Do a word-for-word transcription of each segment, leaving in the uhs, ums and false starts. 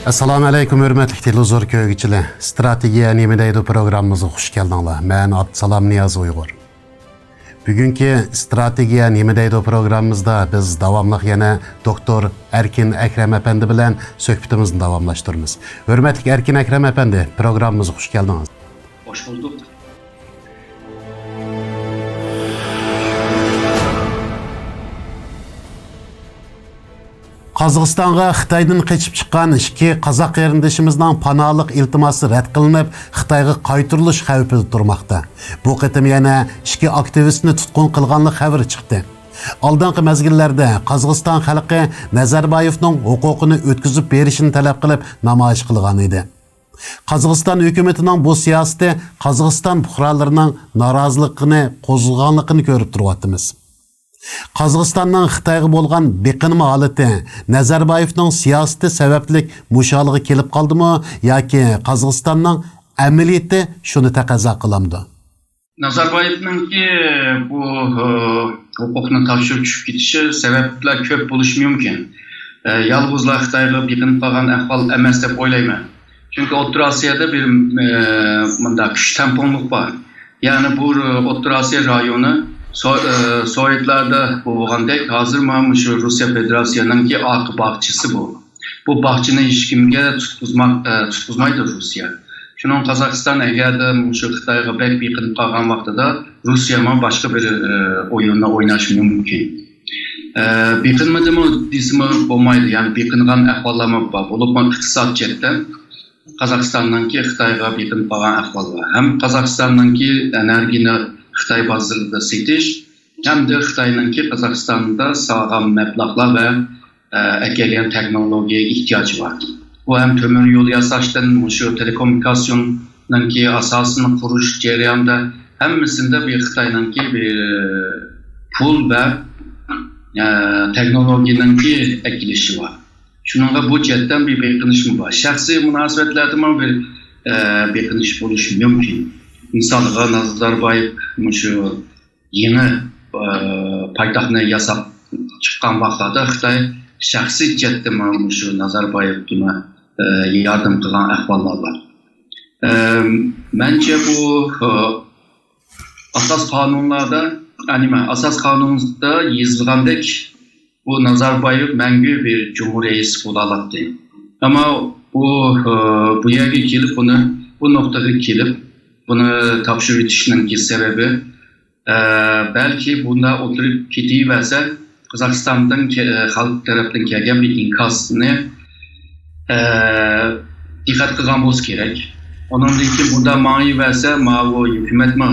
ئەسسالامۇ ئەلەيكۇم، ھۆرمەتلىك تېلېۋىزور كۆرگۈچىلەر. ئىستراتېگىيە نېمە دەيدۇ پروگراممىمىزغا خۇش كەلدىڭلار. مەن ئابدۇسالام نىياز ئۇيغۇر. بۈگۈنكى ئىستراتېگىيە نېمە دەيدۇ پروگراممىمىزدا بىز داۋاملىق يەنە دوكتور ئەركىن ئەكرەم ئەپەندى بىلەن سۆھبىتىمىزنى داۋاملاشتۇرىمىز. ھۆرمەتلىك ئەركىن ئەكرەم ئەپەندى، پروگراممىمىزغا خۇش كەلدىڭىز. خوش بولدۇق. قازاقىستانغا خىتايدىن قېچىپ چىققان ئىككى قازاق قېرىندىشىمىزنىڭ پاناھلىق ئىلتىماسى رەت قىلىنىپ، خىتايغا قايتۇرۇلۇش خەۋپىدە تۇرماقتا. بۇ قېتىم يەنە ئىككى ئاكتىۋىستنى تۇتقۇن قىلغانلىق خەۋىرى چىقتى. ئالدىنقى مەزگىللەردە قازاقىستان خەلقى نەزەربايېۋنىڭ ھوقۇقىنى ئۆتكۈزۈپ بېرىشىنى تەلەپ قىلىپ نامايىش قىلغان ئىدى. قازاقىستان ھۆكۈمىتىنىڭ بۇ سىياسىتى قازاقىستان پۇقرالىرىنىڭ نارازىلىقىنى قوزغىغانلىقىنى كۆرۈپ تۇرۇۋاتىمىز. قازاقىستاننىڭ خىتايغا بولغان بېقىنما ھالىتى نەزەربايېۋنىڭ سىياسىتى سەۋەبلىك مۇشۇ ھالغا كېلىپ قالدىمۇ ياكى قازاقىستاننىڭ ئەمەلىيىتى شۇنى تەقەززا قىلامدۇ؟ نازاربايېۋنىڭكى بۇ، ئى، ھوقۇقنى تاپشۇرۇپ چۈشۈپ كېتىشى سەۋەبلەر كۆپ بولۇشى مۇمكىن. ئى، يالغۇزلا خىتايغا بېقىنىپ قالغان ئەھۋال ئەمەس دەپ ئويلايمەن. چۈنكى ئوتتۇرا ئاسىيادا بىر، ئى، مۇنداق كۈچ تەڭپۇڭلۇق بار. يەنى بۇ، ئى، ئوتتۇرا ئاسىيا رايونى سو-، ئى، سوۋېتلاردا بولغاندەك ھازىر مانا مۇشۇ روسىيە فېدېراتسىيەنىڭكى ئارقا باغچىسى بۇ. بۇ باغچىنى ھېچكىمگە تۇتقۇزماق، ئە، تۇتقۇزمايدۇ روسىيە. شۇنىڭ قازاقىستان ئەگەردە مۇشۇ خىتايغا بەك بېقىنىپ قالغان ۋاقتىدا روسىيەمۇ باشقا بىر، ئە، ئويۇننى ئويناش مۇمكىن. ئە، بېقىنمىدىمۇ دېسىمۇ بولمايدۇ. يەنى بېقىنغان ئەھۋاللارمۇ بار. بولۇپمۇ ئىقتىساد جەھەتتىن قازاقىستاننىڭكى خىتايغا بېقىنىپ قالغان ئەھۋالى بار. ھەم قازاقىستاننىڭكى ئېنېرگىيەنى خىتاي بازىرىدا سېتىش، ھەمدە خىتاينىڭكى قازاقىستاندا سالغان مەبلەغلەر ۋە ئە، ئەكەلگەن تېخنولوگىيەگە ئېھتىياجى بار. بۇ ھەم تۆمۈر يول ياساشتىن مۇشۇ تېلېكوممۇنىكاتسىيوننىڭكى ئاساسىنى قۇرۇش جەريانىدا ھەممىسىندە بىر خىتاينىڭكى بىر پۇل ۋە، ئە، تېخنولوگىيەنىڭكى ئەكېلىشى بار. شۇنىڭغا بۇ جەھەتتىن بىر بېقىنىشمۇ بار. شەخسىي مۇناسىۋەتلەردىمۇ بىر، ئە، بېقىنىش بولۇشى مۇمكىن. مىسالغا، نازاربايېۋ مۇشۇ يېڭى، ئە، پايتەختنى ياساپ چىققان ۋاقىتلاردا خىتاي شەخسىي جەھەتتىن مانا مۇشۇ نازاربايېۋقىمۇ، ئە، ياردەم قىلغان ئەھۋاللار بار. ئە، مەنچە بۇ، ئە، ئاساس قانۇنلاردا، ئە، نېمە، ئاساس قانۇندا يېزىلغاندەك بۇ نازاربايېۋ مەڭگۈ بىر جۇمھۇر رەئىسى بولالاتتى. ئەمما ئۇ، ئە، بۇ يەرگە كېلىپ بۇنى، بۇ نۇقتىغا كېلىپ بۇنى تاپشۇرۇۋېتىشنىڭكى سەۋەبى، ئە، بەلكى بۇنداق ئولتۇرۇپ كېتىۋەرسە، قازاقىستاندىن كە-، خەلق تەرەپتىن كەلگەن بىر ئىنكاسنى، ئە، دىققەت قىلغان بولسا كېرەك. ئۇنىڭدىن كېيىن بۇنداق ماڭىۋەرسە، ماۋۇ ھۆكۈمەتمۇ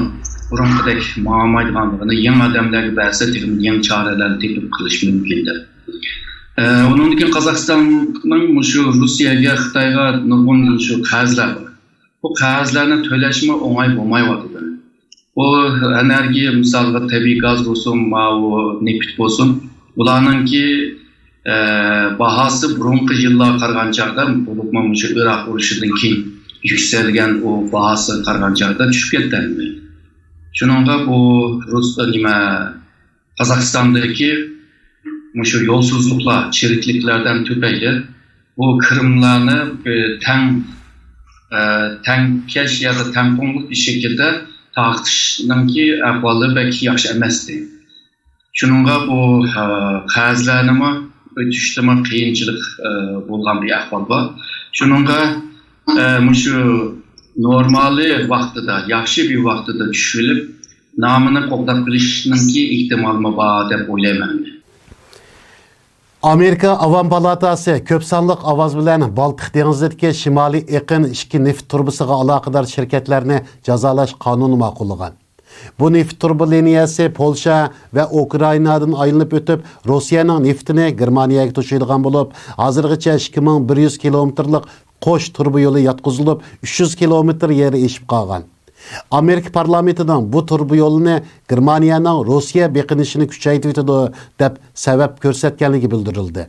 بۇرۇنقىدەك ماڭالمايدىغانلىقىنى، يېڭى ئادەملەرگە بەرسە، تېخىمۇ يېڭى چارىلەرنى تېپىپ قىلىشى مۇمكىن دەپ. ئە، ئۇنىڭدىن كېيىن قازاقىستاننىڭ مۇشۇ روسىيەگە، خىتايغا نۇرغۇن مۇشۇ قەرزلەر بار. بۇ قەرزلەرنى تۆلەشمۇ ئوڭاي بولمايۋاتىدۇ. بۇ ئېنېرگىيە، مىسالغا، تەبىئىي گاز بولسۇن، ماۋۇ نېفىت بولسۇن، بۇلارنىڭكى، ئە، باھاسى بۇرۇنقى يىللارغا قارىغان چاغدا، بولۇپمۇ مۇشۇ ئىراق ئۇرۇشىدىن كېيىن يۈكسەلگەن ئۇ باھاسىغا قارىغان چاغدا چۈشۈپ كەتتى ئەمدى. شۇنىڭغا بۇ رۇس-، نېمە، قازاقىستاندىكى مۇشۇ يولسىزلىقلار، چىرىكلىكلەردىن تۈپەيلى بۇ كىرىملارنى، ئە، تەڭ، ئە، تەڭكەش ياكى تەڭپۇڭلۇق بىر شەكىلدە تارقىتىشنىڭكى ئەھۋالى بەك ياخشى ئەمەستى. شۇنىڭغا بۇ، ئە، قەرزلەرنىمۇ ئۆتۈشتىمۇ قىيىنچىلىق، ئە، بولغان بىر ئەھۋال بار. شۇنىڭغا، ئە، مۇشۇ نورمالى ۋاقتىدا، ياخشى بىر ۋاقتىدا چۈشۈرۈلۈپ، نامىنى قوغداپ قېلىشنىڭكى ئېھتىمالىمۇ بار دەپ ئويلايمەن. ئامېرىكا ئاۋام پالاتاسى كۆپ سانلىق ئاۋاز بىلەن بالتىق دېڭىزىدىكى شىمالىي ئېقىن ئىككى نېفىت تۇرۇبىسىغا ئالاقىدار شىركەتلەرنى جازالاش قانۇنى ماقۇللىغان. بۇ نېفىت تۇرۇبا لىنىيەسى پولشا ۋە ئۇكرائىنادىن ئايلىنىپ ئۆتۈپ، روسىيەنىڭ نېفىتىنى گېرمانىيەگە توشۇيدىغان بولۇپ، ھازىرغىچە ئىككى مىڭ بىر يۈز كىلومېتىرلىق قوش تۇرۇبا يولى ياتقۇزۇلۇپ، ئۈچ يۈز كىلومېتىر يېرى ئېشىپ قالغان. ئامېرىكا پارلامېنتىنىڭ بۇ تۇرۇبا يولىنى گېرمانىيەنىڭ روسىيە بېقىنىشىنى كۈچەيتىۋېتىدۇ، دەپ سەۋەب كۆرسەتكەنلىكى بىلدۈرۈلدى.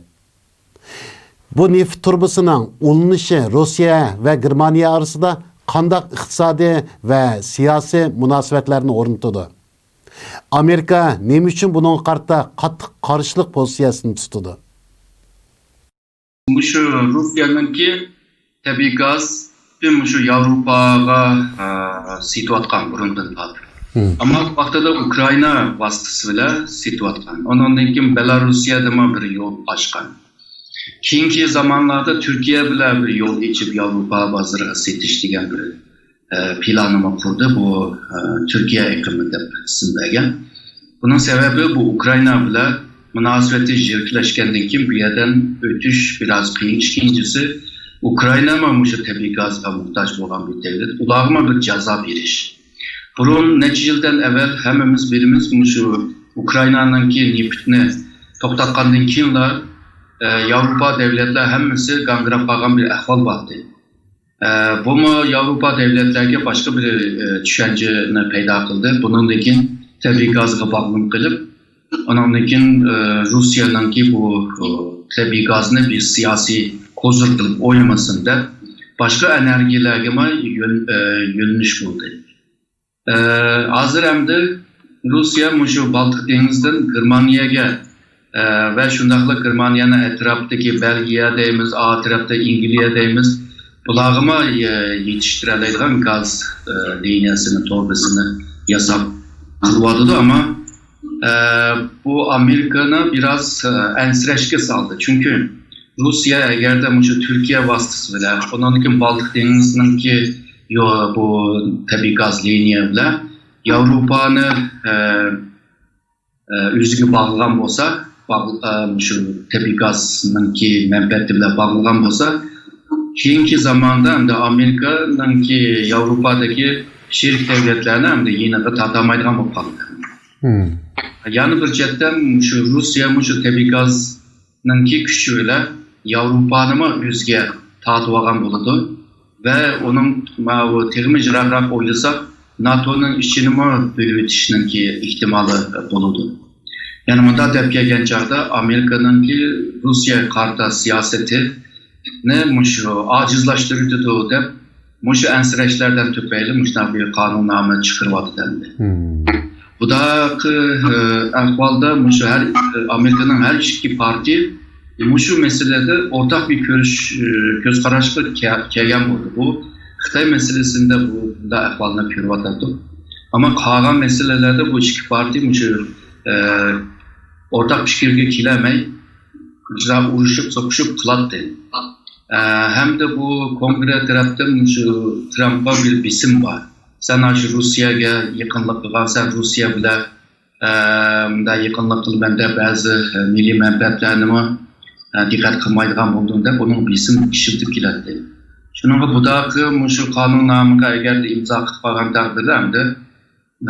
بۇ نېفىت تۇرۇبىسىنىڭ ئۇلىنىشى روسىيە ۋە گېرمانىيە ئارىسىدا قانداق ئىقتىسادىي ۋە سىياسىي مۇناسىۋەتلەرنى ئورنىتىدۇ؟ ئامېرىكا نېمە ئۈچۈن بۇنىڭغا قارىتا قاتتىق قارشىلىق پوزىتسىيەسىنى تۇتىدۇ؟ مۇشۇ روسىيەنىڭكى، تەبىئىي گاز مۇشۇ ياۋروپاغا، ئە، سېتىۋاتقان بۇرۇندىن تارتىپ. ئەمما ۋاقتىدا ئۇكرائىنا ۋاسىتىسى بىلەن سېتىۋاتقان. ئۇنىڭدىن كېيىن بېلاروسىيەدىمۇ بىر يول ئاچقان. كېيىنكى زامانلاردا تۈركىيە بىلەن بىر يول ئېچىپ، ياۋروپا بازىرىغا سېتىش دېگەن بىر، ئە، پىلانىمۇ قۇردى بۇ، ئە، تۈركىيە ئېقىمى دەپ ئىسىم بەرگەن. بۇنىڭ سەۋەبى بۇ ئۇكرائىنا بىلەن مۇناسىۋىتى يىرىكلەشكەندىن كېيىن بۇ يەردىن ئۆتۈش بىراز قىيىن. ئىككىنچىسى، ئۇكرائىنامۇ مۇشۇ تەبىئىي گازغا موھتاج بولغان بىر دۆلەت. ئۇلارغىمۇ بىر جازا بېرىش. بۇرۇن نەچچە يىلدىن ئەۋۋەل ھەممىمىز بىلىمىز، مۇشۇ ئۇكرائىنانىڭكى نېفىتنى توختاتقاندىن كېيىنلا، ئە، ياۋروپا دۆلەتلەر ھەممىسى گاڭگىراپ قالغان بىر ئەھۋال بار ئىدى. ئە، بۇمۇ ياۋروپا دۆلەتلەرگە باشقا بىر، ئە، چۈشەنچىنى پەيدا قىلدى. بۇنىڭدىن كېيىن تەبىئىي گازغا باغلىنىپ قېلىپ، ئۇنىڭدىن كېيىن، ئە، روسىيەنىڭكى بۇ، ئۇ، تەبىئىي گازنى بىر سىياسىي قوزۇر قىلىپ ئوينىمىسۇن دەپ، باشقا ئېنېرگىيەلەرگىمۇ يۆن-، ئە، يۆنىلىش بولدى. ئە، ھازىر ئەمدى روسىيە مۇشۇ بالتىق دېڭىزىدىن گېرمانىيەگە، ئە، ۋە شۇنداقلا گېرمانىيەنىڭ ئەتراپىدىكى بەلگىيە دەيمىز، ئا تەرەپتە ئىنگلىيە دەيمىز، بۇلارغىمۇ، ئە، يېتىشتۈرەلەيدىغان گاز، ئە، لىنىيەسىنى، تۇرۇبىسىنى ياساپ قىلىۋاتىدۇ. ئەمما، ئە، بۇ ئامېرىكىنى بىراز، ئە، ئەنسىرەشكە سالدى. چۈنكى روسىيە ئەگەردە مۇشۇ تۈركىيە ۋاسىتىسى بىلەن، ئۇنىڭدىن كېيىن بالتىق دېڭىزىنىڭكى يو-، بۇ تەبىئىي گاز لىنىيە بىلەن ياۋروپانى، ئە، ئە، ئۆزىگە باغلىغان بولسا، باغ-، ئە، مۇشۇ تەبىئىي گازنىڭكى مەنپەئەتى بىلەن باغلىغان بولسا، كېيىنكى زاماندا ئەمدى ئامېرىكانىڭكى ياۋروپادىكى شېرىك دۆلەتلەرنى ئەمدى يېنىغا تارتالمايدىغان بولۇپ قالىدۇ. يەنە بىر جەھەتتىن مۇشۇ روسىيە مۇشۇ تەبىئىي گاز نىڭكى كۈچى بىلەن ياۋروپانىمۇ ئۆزىگە تارتىۋالغان بولىدۇ ۋە ئۇنىڭ ماۋۇ تېخىمۇ يىراقراق ئويلىساق، ناتونىڭ ئىچىنىمۇ بۆلۈۋېتىشنىڭكى ئېھتىمالى بولىدۇ. يەنى مۇنداق دەپ كەلگەن چاغدا، ئامېرىكىنىڭكى روسىيەگە قارىتا سىياسىتىنى مۇشۇ ئاجىزلاشتۇرۇۋېتىدۇ دەپ، مۇشۇ ئەنسىرەشلەردىن تۈپەيلى مۇشۇنداق بىر قانۇننامە چىقىرىۋاتىدۇ ئەمدى. بۇنداق، ئە، ئەھۋالدا مۇشۇ ھەر، ئامېرىكىنىڭ ھەر ئىككى پارتىيە مۇشۇ مەسىلىدە ئورتاق بىر كۆرۈش، ئە، كۆز قاراشقا كە-، كەلگەن بولدى. بۇ خىتاي مەسىلىسىدە بۇ، بۇنداق ئەھۋالنى كۆرۈۋاتاتتۇق. ئەمما قالغان مەسىلىلەردە بۇ ئىككى پارتىيە مۇشۇ، ئە، ئورتاق پىكىرگە كېلەلمەي، جۇدا ئۇرۇشۇپ، سوقۇشۇپ قىلاتتى. ئە، ھەمدە بۇ كونگرې تەرەپتىن مۇشۇ ترامپقا بىر بېسىم بار. سەن ئاشۇ روسىيەگە يېقىنلىق قىلغانسەن، روسىيە بىلەن، ئە، مۇنداق يېقىنلىق قىلىمەن دەپ، بەزى، ئە، مىللىي مەنپەئەتلەرنىمۇ، ئە، دىققەت قىلمايدىغان بولدۇڭ دەپ، ئۇنىڭ بېسىم ئىشلىتىپ كېلەتتى. شۇنىڭغا بۇنداق مۇشۇ قانۇننامىغا ئەگەردە ئىمزا قىلىپ قالغان تەقدىردە، ئەمدى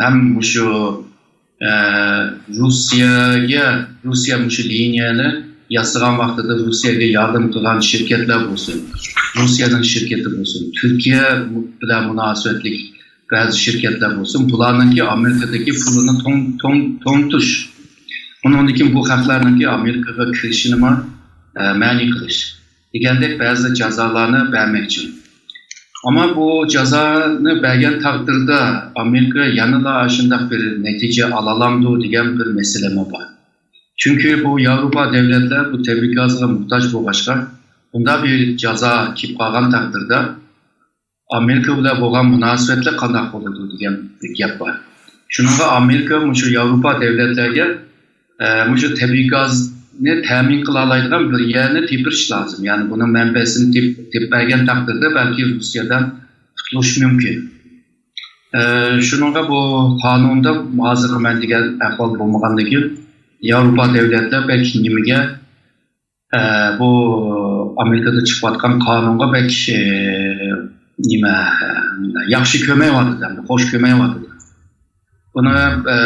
ھەم مۇشۇ، ئە، روسىيەگە، روسىيە مۇشۇ لىنىيەنى ياسىغان ۋاقتىدا روسىيەگە ياردەم قىلغان شىركەتلەر بولسۇن، روسىيەنىڭ شىركىتى بولسۇن، تۈركىيە بىلەن مۇناسىۋەتلىك بەزى شىركەتلەر بولسۇن، بۇلارنىڭكى ئامېرىكىدىكى پۇلىنى توڭ-، توڭ-، توڭتۇش، ئۇنىڭدىن كېيىن بۇ خەقلەرنىڭكى ئامېرىكىغا كىرىشىنىمۇ، ئە، مەنئى قىلىش دېگەندەك بەزى جازالارنى بەرمەكچى. ئەمما بۇ جازانى بەرگەن تەقدىردە ئامېرىكا يەنىلا ئاشۇنداق بىر نەتىجە ئالالامدۇ دېگەن بىر مەسىلىمۇ بار. چۈنكى بۇ ياۋروپا دۆلەتلەر بۇ تەبىئىي گازغا موھتاج بولغاچقا، بۇنداق بىر جازا كېلىپ قالغان تەقدىردە، ئامېرىكا بىلەن بولغان مۇناسىۋەتلەر قانداق بولىدۇ دېگەن بىر گەپ بار. شۇنىڭغا ئامېرىكا مۇشۇ ياۋروپا دۆلەتلەرگە، ئە، مۇشۇ تەبىئىي گازنى تەمىن قىلالايدىغان بىر يەرنى تېپىش لازىم. يەنى بۇنىڭ مەنبەسىنى تېپ-، تېپىپ بەرگەن تەقدىردە بەلكى روسىيەدىن قۇتۇلۇش مۇمكىن. ئە، شۇنىڭغا بۇ قانۇندا ھازىرقى مەن دېگەن ئەھۋال بولمىغاندىن كېيىن ياۋروپا دۆلەتلەر بەك نېمىگە ئە، بۇ ئامېرىكىدا چىقىۋاتقان قانۇنغا بەك، ئە، نېمە، ئە، ياخشى كۆرمەيۋاتىدۇ، ئەمدى خوش كۆرمەيۋاتىدۇ. بۇنى، ئە،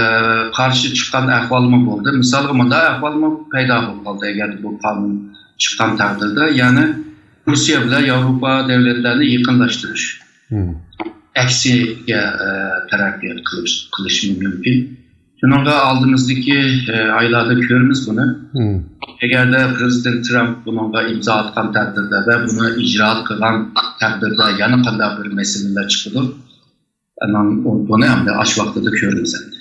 قارشى چىققان ئەھۋالمۇ بولدى. مىسالغا، مۇنداق ئەھۋالمۇ پەيدا بولۇپ قالدى، ئەگەر بۇ قانۇن چىققان تەقدىردە، يەنى روسىيە بىلەن ياۋروپا دۆلەتلەرنى يېقىنلاشتۇرۇش. ئەكسىگە، ئە، تەرەققىيات قىلىش، قىلىشمۇ مۇمكىن. شۇنىڭغا ئالدىمىزدىكى، ئە، ئايلاردا كۆرىمىز بۇنى. ئەگەردە پىرېزىدېنت ترامپ بۇنىڭغا ئىمزا ئاتقان تەقدىردە ۋە بۇنى ئىجرائات قىلغان تەقدىردە يەنە قانداق بىر مەسىلىلەر چىقىدۇ؟ ئەمما بۇنى ئەمدى ئاشۇ ۋاقتىدا كۆرىمىز ئەمدى.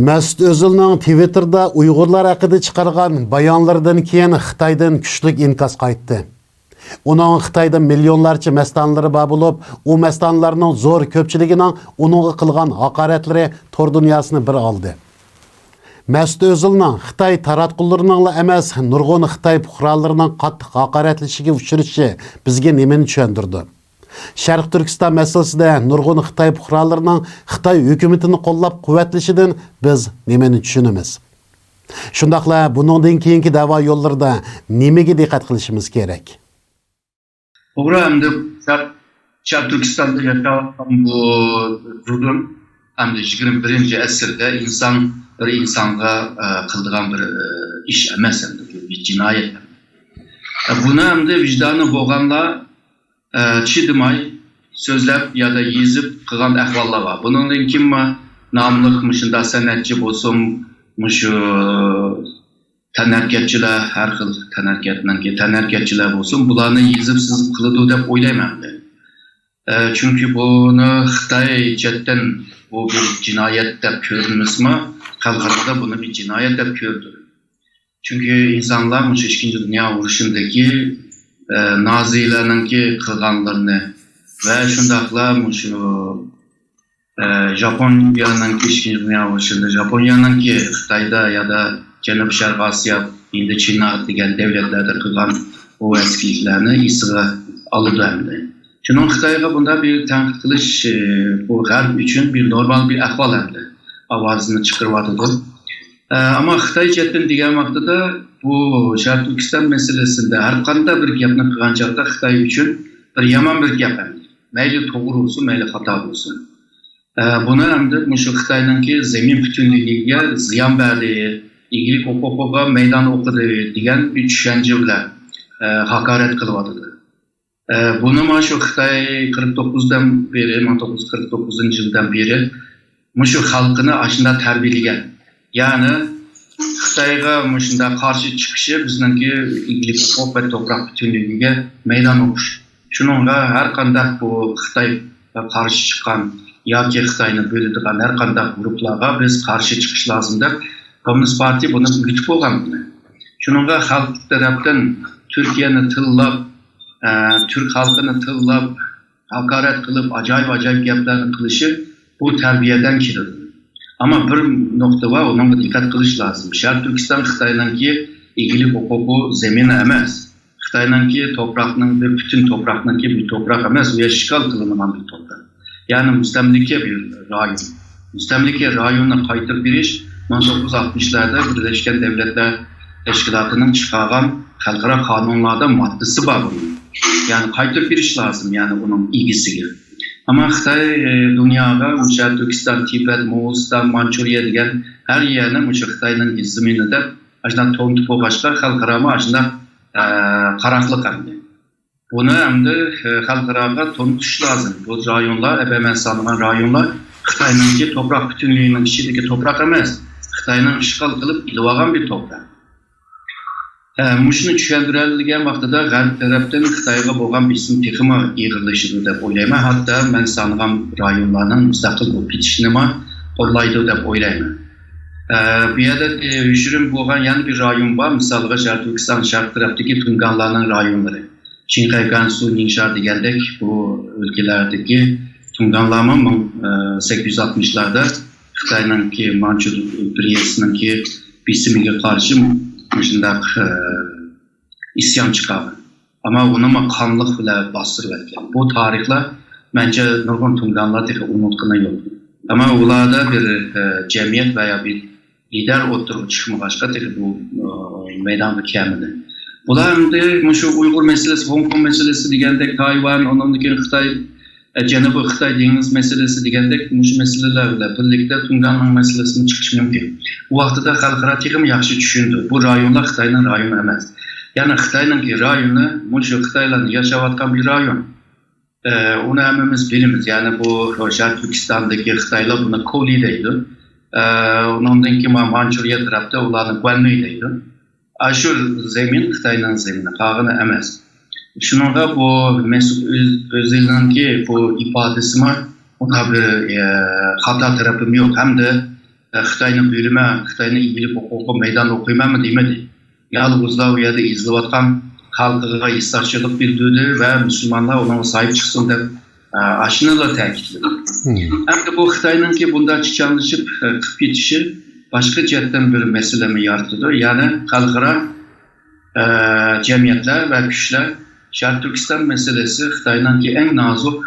مەسۇت ئۆزىلنىڭ تىۋىتتېردا ئۇيغۇرلار ھەققىدە چىقارغان بايانلىرىدىن كېيىن خىتايدىن كۈچلۈك ئىنكاس قايتتى. ئۇنىڭ خىتايدا مىليونلارچە مەستانىلىرى بار بولۇپ، ئۇ مەستانىلارنىڭ زور كۆپچىلىكىنىڭ ئۇنىڭغا قىلغان ھاقارەتلىرى تور دۇنياسىنى بىر ئالدى. مەسۇت ئۆزىلنىڭ خىتاي تاراتقۇلىرىنىڭلا ئەمەس، نۇرغۇن خىتاي پۇقرالىرىنىڭ قاتتىق ھاقارەتلىشىگە ئۇچرىشى بىزگە نېمىنى چۈشەندۈرىدۇ؟ شەرقىي تۈركىستان مەسىلىسىدە نۇرغۇن خىتاي پۇقرالىرىنىڭ خىتاي ھۆكۈمىتىنى قوللاپ قۇۋۋەتلىشىدىن بىز نېمىنى چۈشىنىمىز؟ شۇنداقلا بۇنىڭدىن كېيىنكى دەۋا يوللىرىدا نېمىگە دىققەت قىلىشىمىز كېرەك؟ توغرا، ئەمدى شەرق، شەرق تۈركىستاندا ياشاۋاتقان بۇ زۇلۇم ئەمدى يىگىرمە بىرىنچى ئەسىردە ئىنسان بىر ئىنسانغا ئە، قىلىدىغان بىر ئە، ئىش ئەمەس، ئەمدى بۇ بىر جىنايەت. ئە، بۇنى ئەمدى ۋىجدانى بولغانلار ئە، چىدىماي سۆزلەپ يادا يېزىپ قىلغان ئەھۋاللار بار. بۇنىڭدىن كېيىنمۇ ناملىق مۇشۇنداق سەنئەتچى بولسۇن، مۇشۇ تەنھەرىكەتچىلەر، ھەر خىل تەنھەرىكەتنىڭكى تەنھەرىكەتچىلەر بولسۇن، بۇلارنى يېزىپ سىزىپ قىلىدۇ دەپ ئويلايمەن مەن. ئە، چۈنكى بۇنى خىتاي جەھەتتىن بۇ بىر جىنايەت دەپ كۆرۈنمىسىمۇ، خەلقئارادا بۇنى بىر جىنايەت دەپ كۆردى. چۈنكى ئىنسانلار مۇشۇ ئىككىنچى دۇنيا ئۇرۇشىدىكى ئە، نازىلەرنىڭكى قىلغانلىرىنى ۋە شۇنداقلا مۇشۇ ئە، ژاپونىيەنىڭكى ئىككىنچى دۇنيا ئۇرۇشىدا ژاپونىيەنىڭكى خىتايدا يادا جەنۇب شەرقىي ئاسىيا، ھىندىچىنا دېگەن دەۋلەتلەردە قىلغان ئوۋەسكىلىكلەرنى ئېسىگە ئالىدۇ ئەمدى. شۇنىڭ خىتايغا بۇنداق بىر تەنقىد قىلىش ئە، بۇ غەرب ئۈچۈن بىر نورمال بىر ئەھۋال ئەمدى. ئاۋازىنى چىقىرىۋاتىدۇ. ئە، ئەمما خىتاي جەھەتتىن دېگەن ۋاقتىدا بۇ شەرقىي تۈركىستان مەسىلىسىدە ھەر قانداق بىر گەپنى قىلغان چاغدا خىتاي ئۈچۈن بىر يامان بىر گەپ ئەمدى. مەيلى توغرا بولسۇن، مەيلى خاتا بولسۇن. ئە، بۇنى ئەمدى مۇشۇ خىتاينىڭكى زېمىن پۈتۈنلۈكىگە زىيان بەردى، ئىگىلىك ھوقۇقىغا مەيدان ئوقۇدى دېگەن بىر چۈشەنچە بىلەن ئە، ھاقارەت قىلىۋاتىدۇ. ئە، بۇنىمۇ شۇ خىتاي قىرىق توققۇزدىن بېرى، مىڭ توققۇز يۈز قىرىق توققۇزىنچى يىلدىن بېرى مۇشۇ خەلقىنى ئاشۇنداق تەربىيەلىگەن. يەنى خىتايغا مۇشۇنداق قارشى چىقىشى بىزنىڭكى ئىگىلىك ھوقۇق ۋە توپراق پۈتۈنلۈكىگە مەيدان ئوقۇش. شۇنىڭغا ھەر قانداق بۇ خىتايغا قارشى چىققان ياكى خىتاينى بۆلىدىغان ھەر قانداق گۇرۇپلارغا بىز قارشى چىقىش لازىم دەپ، كوممۇنىست پارتىيە بۇنى ئۆگىتىپ بولغان بۇنى. شۇنىڭغا خەلق تەرەپتىن تۈركىيەنى تىللاپ، ئە، تۈرك خەلقىنى تىللاپ، ھاقارەت قىلىپ، ئاجايىپ-ئاجايىپ گەپلەرنى قىلىشى بۇ تەربىيەدىن كېلىدۇ. ئەمما بىر نۇقتا بار، ئۇنىڭغا دىققەت قىلىش لازىم. شەرقىي تۈركىستان خىتاينىڭكى ئىگىلىك ھوقۇقى زېمىنى ئەمەس. خىتاينىڭكى توپراقنىڭ بىر پۈتۈن توپراقنىڭكى بىر توپراق ئەمەس، ئۇ يەر ئىشغال قىلىنغان بىر توپراق. يەنى مۇستەملىكە بىر رايون. مۇستەملىكە رايونىنى قايتۇرۇپ بېرىش مىڭ توققۇز يۈز ئاتمىشلاردا بىرلەشكەن دەۋلەتلەر تەشكىلاتىنىڭ چىقارغان خەلقئارا قانۇنلاردا ماددىسى بار بۇنىڭ. يەنى قايتۇرۇپ بېرىش لازىم، يەنى ئۇنىڭ ئىگىسىگە. ئەمما خىتاي، ئە، دۇنياغا مۇشۇ تۈركىستان، تىبەت، موغۇلىستان، مانچۇرىيە دېگەن ھەر يەرنى مۇشۇ خىتاينىڭ زېمىنى دەپ ئاشۇنداق تونۇتۇپ بولغاچقا، خەلقئارامۇ ئاشۇنداق، ئە، قاراقلىق ئەمدى. بۇنى ئەمدى، ئە، خەلقئاراغا تونۇتۇش لازىم. بۇ رايونلار، ئەبە مەن سانىغان رايونلار خىتاينىڭكى توپراق پۈتۈنلۈكىنىڭ ئىچىدىكى توپراق ئەمەس، خىتاينىڭ ئىشغال قىلىپ ئېلىۋالغان بىر توپراق. ئە، مۇشۇنى چۈشەندۈرەلىگەن ۋاقتىدا غەرب تەرەپتىن خىتايغا بولغان بېسىم تېخىمۇ ئېغىرلىشىدۇ دەپ ئويلايمەن. ھەتتا مەن سانىغان رايونلارنىڭ مۇستەقىل بولۇپ كېتىشىنىمۇ قوللايدۇ دەپ ئويلايمەن. ئە، بۇ يەردە، ئە، يوشۇرۇن بولغان يەنە بىر رايون بار. مىسالغا، شەرقىي تۈركىستان شەرق تەرەپتىكى تۇڭگانلارنىڭ رايونلىرى. چىڭخەي، گەنسۇ، نىڭشا دېگەندەك بۇ ئۆلكىلەردىكى تۇڭگانلارمۇ مىڭ، ئە، سەككىز يۈز ئاتمىشلاردا خىتاينىڭكى مانچۇ ئىمپېرىيەسىنىڭكى بېسىمىگە قارشى مۇشۇنداق، ئە، ئىسيان چىقارغان. ئەمما ئۇنىمۇ قانلىق بىلەن باستۇرۇۋەتكەن. بۇ تارىخلار، مەنچە، نۇرغۇن تۇڭگانلار تېخى ئۇنتقىنى يوق. ئەمما ئۇلاردا بىر، ئە، جەمئىيەت ۋە يا بىر لىدەر ئوتتۇرىغا چىقمىغاچقا، تېخى بۇ، ئە، مەيدانغا كەلمىدى. بۇلار ئەمدى مۇشۇ ئۇيغۇر مەسىلىسى، خوڭكوڭ مەسىلىسى دېگەندەك، تايۋان، ئۇنىڭدىن كېيىن خىتاي، ئە، جەنۇبىي خىتاي دېڭىز مەسىلىسى دېگەندەك مۇشۇ مەسىلىلەر بىلەن بىرلىكتە تۇڭگاننىڭ مەسىلىسىمۇ چىقىشى مۇمكىن. ئۇ ۋاقتىدا خەلقئارا تېخىمۇ ياخشى چۈشىنىدۇ. بۇ رايونلار خىتاينىڭ رايونى ئەمەس. يەنى خىتاينىڭكى رايونى، مۇشۇ خىتايلارنىڭ ياشاۋاتقان بىر رايون. ئە، ئۇنى ھەممىمىز بىلىمىز. يەنى بۇ شەرقىي تۈركىستاندىكى خىتايلار بۇنى كولى دەيدۇ. ئە، ئۇنىڭدىن كېيىن ما-، مانچۇرىيە تەرەپتە ئۇلارنى گۇەنمېي دەيدۇ. ئاشۇ زېمىن خىتاينىڭ زېمىنى، قالغىنى ئەمەس. شۇنىڭغا بۇ مەسۇت ئۆز-، ئۆزىلنىڭكى بۇ ئىپادىسىمۇ ئۇنداق بىر، ئە، خاتا تەرىپىمۇ يوق. ھەمدە، ئە، خىتاينى بۆلىمەن، خىتاينى ئىگىلىك ھوقۇقىغا مەيدان ئوقۇيمەنمۇ دېمىدى. يالغۇزلا ئۇ يەردە ئېزىلىۋاتقان خەلقىگە ھېسداشلىق بىلدۈردى ۋە مۇسۇلمانلار ئۇنىڭغا ساھىب چىقسۇن دەپ، ئە، ئاشۇنىلا تەكىتلىدى. مم. ئەمدى بۇ خىتاينىڭكى بۇنداق چىچانلىشىپ، ئە، قىلىپ كېتىشى باشقا جەھەتتىن بىر مەسىلىمۇ يارىتىدۇ. يەنى خەلقئارا، ئە، جەمئىيەتلەر ۋە كۈچلەر شەرقىي تۈركىستان مەسىلىسى خىتاينىڭكى ئەڭ نازۇك،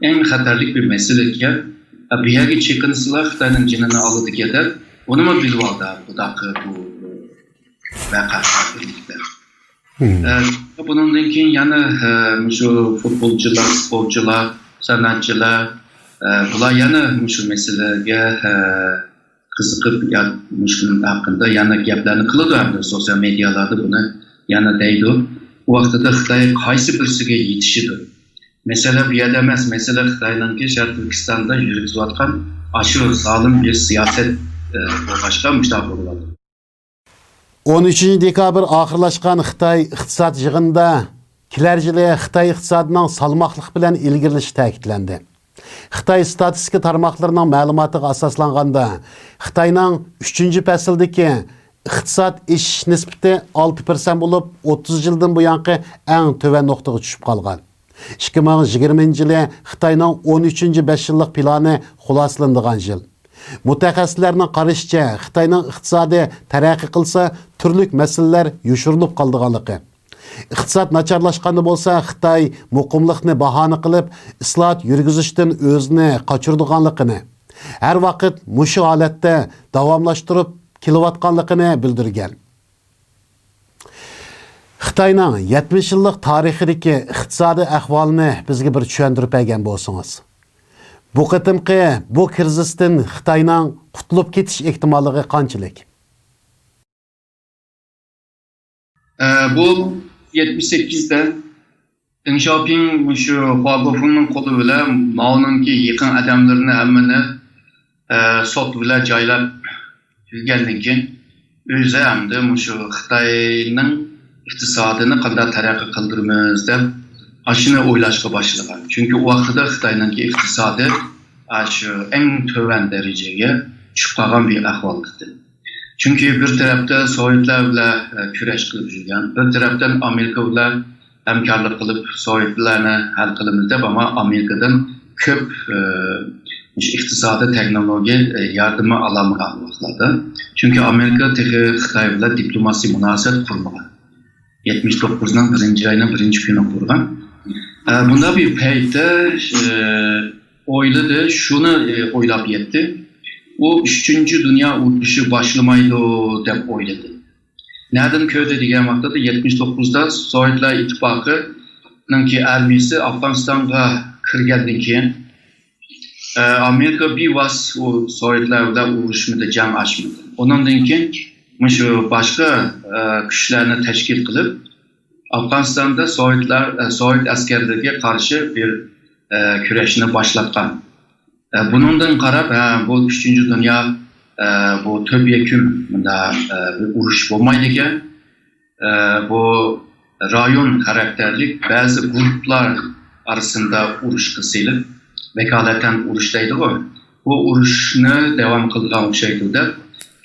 ئەڭ خەتەرلىك بىر مەسىلە ئىكەن. ئە، بۇ يەرگە چېقىنسىلا خىتاينىڭ جېنىنى ئالىدىكەن دەپ، ئۇنىمۇ بىلىۋالدى بۇنداق بۇ ۋەقە بىرلىكتە. مم. ئە، بۇنىڭدىن كېيىن يەنە، ئە، مۇشۇ فۇتبولچىلار، سپورتچىلار، سەنئەتچىلەر، ئە، بۇلار يەنە مۇشۇ مەسىلىگە، ئە، قىزىقىپ، يا مۇشۇنىڭ ھەققىدە يەنە گەپلەرنى قىلىدۇ، ھەمدە سوتسىيال مېدىيالاردا بۇنى يەنە دەيدۇ. ئۇ ۋاقتىدا خىتاي قايسى بىرسىگە يېتىشىدۇ؟ مەسىلە بۇ يەردە ئەمەس، مەسىلە خىتاينىڭكى شەرقىي تۈركىستاندا يۈرگۈزۈۋاتقان ئاشۇ زالىم بىر سىياسەت، ئە، بولغاچقا مۇشۇنداق بولۇۋاتىدۇ. ئون ئۈچىنچى دېكابىر ئاخىرلاشقان خىتاي ئىقتىساد يىغىنىدا كېلەر يىلى خىتاي ئىقتىسادىنىڭ سالماقلىق بىلەن ئىلگىرىلىشى تەكىتلەندى. خىتاي ستاتىستىكا تارماقلىرىنىڭ مەلۇماتىغا ئاساسلانغاندا، خىتاينىڭ ئۈچىنچى پەسىلدىكى ئىقتىساد ئېشىش نىسبىتى ئالتە پىرسەنت بولۇپ، ئوتتۇز يىلدىن بۇيانقى ئەڭ تۆۋەن نۇقتىغا چۈشۈپ قالغان. ئىككى مىڭ يىگىرمىنچى يىلى خىتاينىڭ ئون ئۈچىنچى بەش يىللىق پىلانى خۇلاسىلىنىدىغان يىل. مۇتەخەسسىسلەرنىڭ قارىشىچە، خىتاينىڭ ئىقتىسادى تەرەققىي قىلسا، تۈرلۈك مەسىلىلەر يوشۇرۇلۇپ قالىدىغانلىقى، ئىقتىساد ناچارلاشقاندا بولسا، خىتاي مۇقىملىقنى باھانە قىلىپ، ئىسلاھات يۈرگۈزۈشتىن ئۆزىنى قاچۇرىدىغانلىقىنى، ھەر ۋاقىت مۇشۇ ھالەتتە داۋاملاشتۇرۇپ كېلىۋاتقانلىقىنى بىلدۈرگەن. خىتاينىڭ يەتمىش يىللىق تارىخىدىكى ئىقتىسادىي ئەھۋالىنى بىزگە بىر چۈشەندۈرۈپ بەرگەن بولسىڭىز. بۇ قېتىمقى بۇ كىرىزىستىن خىتاينىڭ قۇتۇلۇپ كېتىش ئېھتىماللىقى قانچىلىك؟ ئە، بۇ يەتمىش سەككىزدە دېڭ شياۋپىڭ مۇشۇ خۇاگوفېڭنىڭ قولى بىلەن ماۋنىڭكى يېقىن ئادەملىرىنى ھەممىنى، ئە، سوت بىلەن جايلاپ يۈرگەندىن كېيىن، ئۆزى ئەمدى مۇشۇ خىتاينىڭ ئىقتىسادىنى قانداق تەرەققىي قىلدۇرىمىز دەپ ئاشۇنى ئويلاشقا باشلىغان. چۈنكى ئۇ ۋاقتىدا خىتاينىڭكى ئىقتىسادى ئاشۇ ئەڭ تۆۋەن دەرىجىگە چۈشۈپ قالغان بىر ئەھۋالدا ئىدى. چۈنكى بىر تەرەپتە سوۋېتلار بىلەن، ئە، كۈرەش قىلىپ يۈرگەن، بىر تەرەپتىن ئامېرىكا بىلەن ھەمكارلىق قىلىپ، سوۋېتلارنى ھەل قىلىمىز دەپ، ئەمما ئامېرىكىدىن كۆپ، ئە، مۇشۇ ئىقتىسادىي، تېخنولوگىيە، ئە، ياردىمى ئالالمىغان ۋاقىتلاردا. چۈنكى ئامېرىكا تېخى خىتاي بىلەن دىپلوماسىي مۇناسىۋەت قۇرمىغان. يەتمىش توققۇزنىڭ بىرىنچى ئاينىڭ بىرىنچى كۈنى قۇرغان. ئە، بۇنداق بىر پەيتتە، ئە، ئويلىدى، شۇنى، ئە، ئويلاپ يەتتى. ئۇ ئۈچىنچى دۇنيا ئۇرۇشى باشلىمايدۇ دەپ ئويلىدى. نەدىن كۆردى دېگەن ۋاقتىدا، يەتمىش توققۇزدا سوۋېتلار ئىتتىپاقىنىڭكى ئارمىيىسى ئافغانىستانغا كىرگەندىن كېيىن، ئە، ئامېرىكا بىۋاسىتە ئۇ سوۋېتلار بىلەن ئۇرۇشمىدى، جەڭ ئاچمىدى. ئۇنىڭدىن كېيىن مۇشۇ باشقا، ئە، كۈچلەرنى تەشكىل قىلىپ، ئافغانىستاندا سوۋېتلار، ئە، سوۋېت ئەسكەرلىرىگە قارشى بىر، ئە، كۈرەشنى باشلاتقان. ئە، بۇنىڭدىن قاراپ، ھە، بۇ ئۈچىنچى دۇنيا، ئە، بۇ تۆت يەكۈن مۇنداق، ئە، بىر ئۇرۇش بولمايدىكەن. ئە، بۇ رايون خاراكتېرلىك بەزى گۇرۇپپىلار ئارىسىدا ئۇرۇشقا سېلىپ، ۋاكالىتەن ئۇرۇش دەيدىغۇ، بۇ ئۇرۇشنى داۋام قىلىدىغان ئوخشايدۇ دەپ،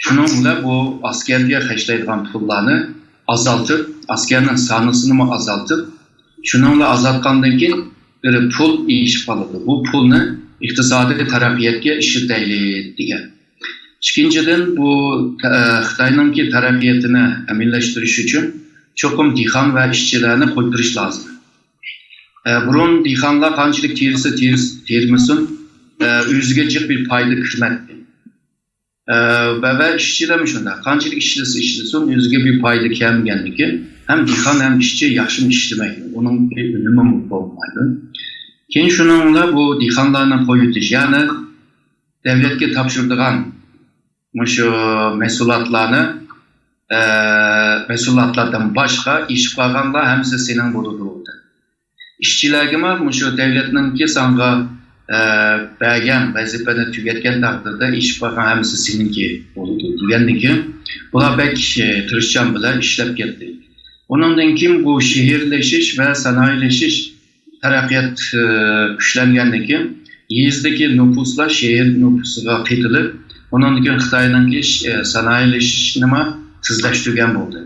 شۇنىڭ بىلەن بۇ ئەسكەرگە خەجلەيدىغان پۇللارنى ئازالتىپ، ئەسكەرنىڭ سانىسىنىمۇ ئازالتىپ، شۇنىڭ بىلەن ئازالتقاندىن كېيىن بىر پۇل ئېشىپ قالىدۇ. بۇ پۇلنى ئىقتىسادىي تەرەققىياتقا ئىشلىتەيلى دېگەن. ئىككىنچىدىن، بۇ تە-، خىتاينىڭكى تەرەققىياتىنى ئەمەلىيلەشتۈرۈش ئۈچۈن چوقۇم دېھقان ۋە ئىشچىلارنى قويۇپ بېرىش لازىم. ئە، بۇرۇن دېھقانلار قانچىلىك تېرىسا تېرىس-، تېرىمىسۇن، ئە، ئۆزىگە جىق بىر پايدا كىرمەيتتى. ئە، ۋە، ۋە ئىشچىلارمۇ شۇنداق. قانچىلىك ئىشلىسە ئىشلىسۇن، ئۆزىگە بىر پايدا كەلمىگەندىكىن، ھەم دېھقان، ھەم ئىشچى ياخشىمۇ ئىشلىمەيدۇ. ئۇنىڭ بىر ئۈنۈمى بولمايدۇ. كېيىن شۇنىڭ بىلەن بۇ دېھقانلارنى قويۇۋېتىش، يەنى دۆلەتكە تاپشۇرىدىغان مۇشۇ مەھسۇلاتلارنى، ئە، مەھسۇلاتلاردىن باشقا ئېشىپ قالغانلار ھەممىسى سېنىڭ بولىدۇ. ئىشچىلەرگىمۇ مۇشۇ دۆلەتنىڭكى ساڭا، ئە، بەرگەن ۋەزىپىنى تۈگەتكەن تەقدىردە ئېشىپ قالغان ھەممىسى سېنىڭكى بولىدۇ دېگەندىن كېيىن، بۇلار بەك، ئە، تىرىشچان بىلەن ئىشلەپ كەتتى. ئۇنىڭدىن كېيىن بۇ شەھەرلىشىش ۋە سانائىيلىشىش تەرەققىيات، ئە، كۈچلەنگەندىن كېيىن، يېزىدىكى نوپۇسلار شەھەر نوپۇسىغا قېتىلىپ، ئۇنىڭدىن كېيىن خىتاينىڭكى، ئە، سانائىيلىشىشنىمۇ تېزلەشتۈرگەن بولدى.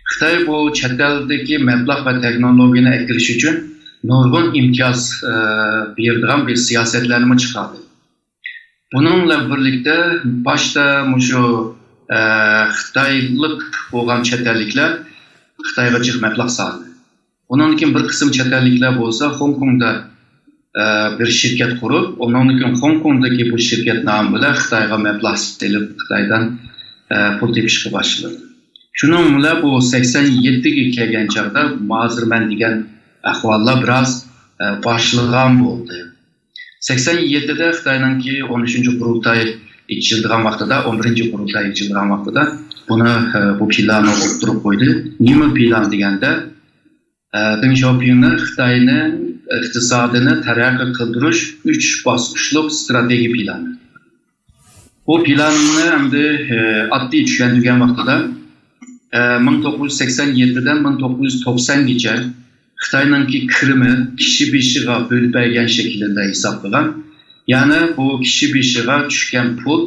خىتاي بۇ چەت ئەلدىكى مەبلەغ ۋە تېخنولوگىيەنى ئەكىرىش ئۈچۈن نۇرغۇن ئىمتىياز، ئە، بېرىدىغان بىر سىياسەتلەرنىمۇ چىقاردى. بۇنىڭ بىلەن بىرلىكتە باشتا مۇشۇ، ئە، خىتايلىق بولغان چەت ئەللىكلەر خىتايغا جىق مەبلەغ سالدى. ئۇنىڭدىن كېيىن بىر قىسىم چەت ئەللىكلەر بولسا خوڭكوڭدا، ئە، بىر شىركەت قۇرۇپ، ئۇنىڭدىن كېيىن خوڭكوڭدىكى بۇ شىركەت نامى بىلەن خىتايغا مەبلەغ سېلىپ، خىتايدىن، ئە، پۇل تېپىشقا باشلىدى. شۇنىڭ بىلەن بۇ سەكسەن يەتتىگە كەلگەن چاغدا ھازىر مەن دېگەن ئەھۋاللار بىراز، ئە، باشلىغان بولدى. سەكسەن يەتتىدە خىتاينىڭكى ئون ئۈچىنچى قۇرۇلتاي ئېچىلىدىغان ۋاقتىدا، ئون بىرىنچى قۇرۇلتاي ئېچىلىدىغان ۋاقتىدا بۇنى، ئە، بۇ پىلاننى ئوتتۇرىغا قويدى. نېمە پىلان دېگەندە، ئە، دېڭ شياۋپىڭنى خىتاينىڭ ئىقتىسادىنى تەرەققىي قىلدۇرۇش ئۈچ باسقۇچلۇق ئىستراتېگىيە پىلانى. بۇ پىلاننى ئەمدى، ئە، ئاددىي چۈشەندۈرگەن ۋاقتىدا، ئە، مىڭ توققۇز يۈز سەكسەن يەتتىدىن مىڭ توققۇز يۈز توقسانغىچە خىتاينىڭكى كىرىمى كىشى بېشىغا بۆلۈپ بەرگەن شەكلىدە ھېسابلىغان. يەنى بۇ كىشى بېشىغا چۈشكەن پۇل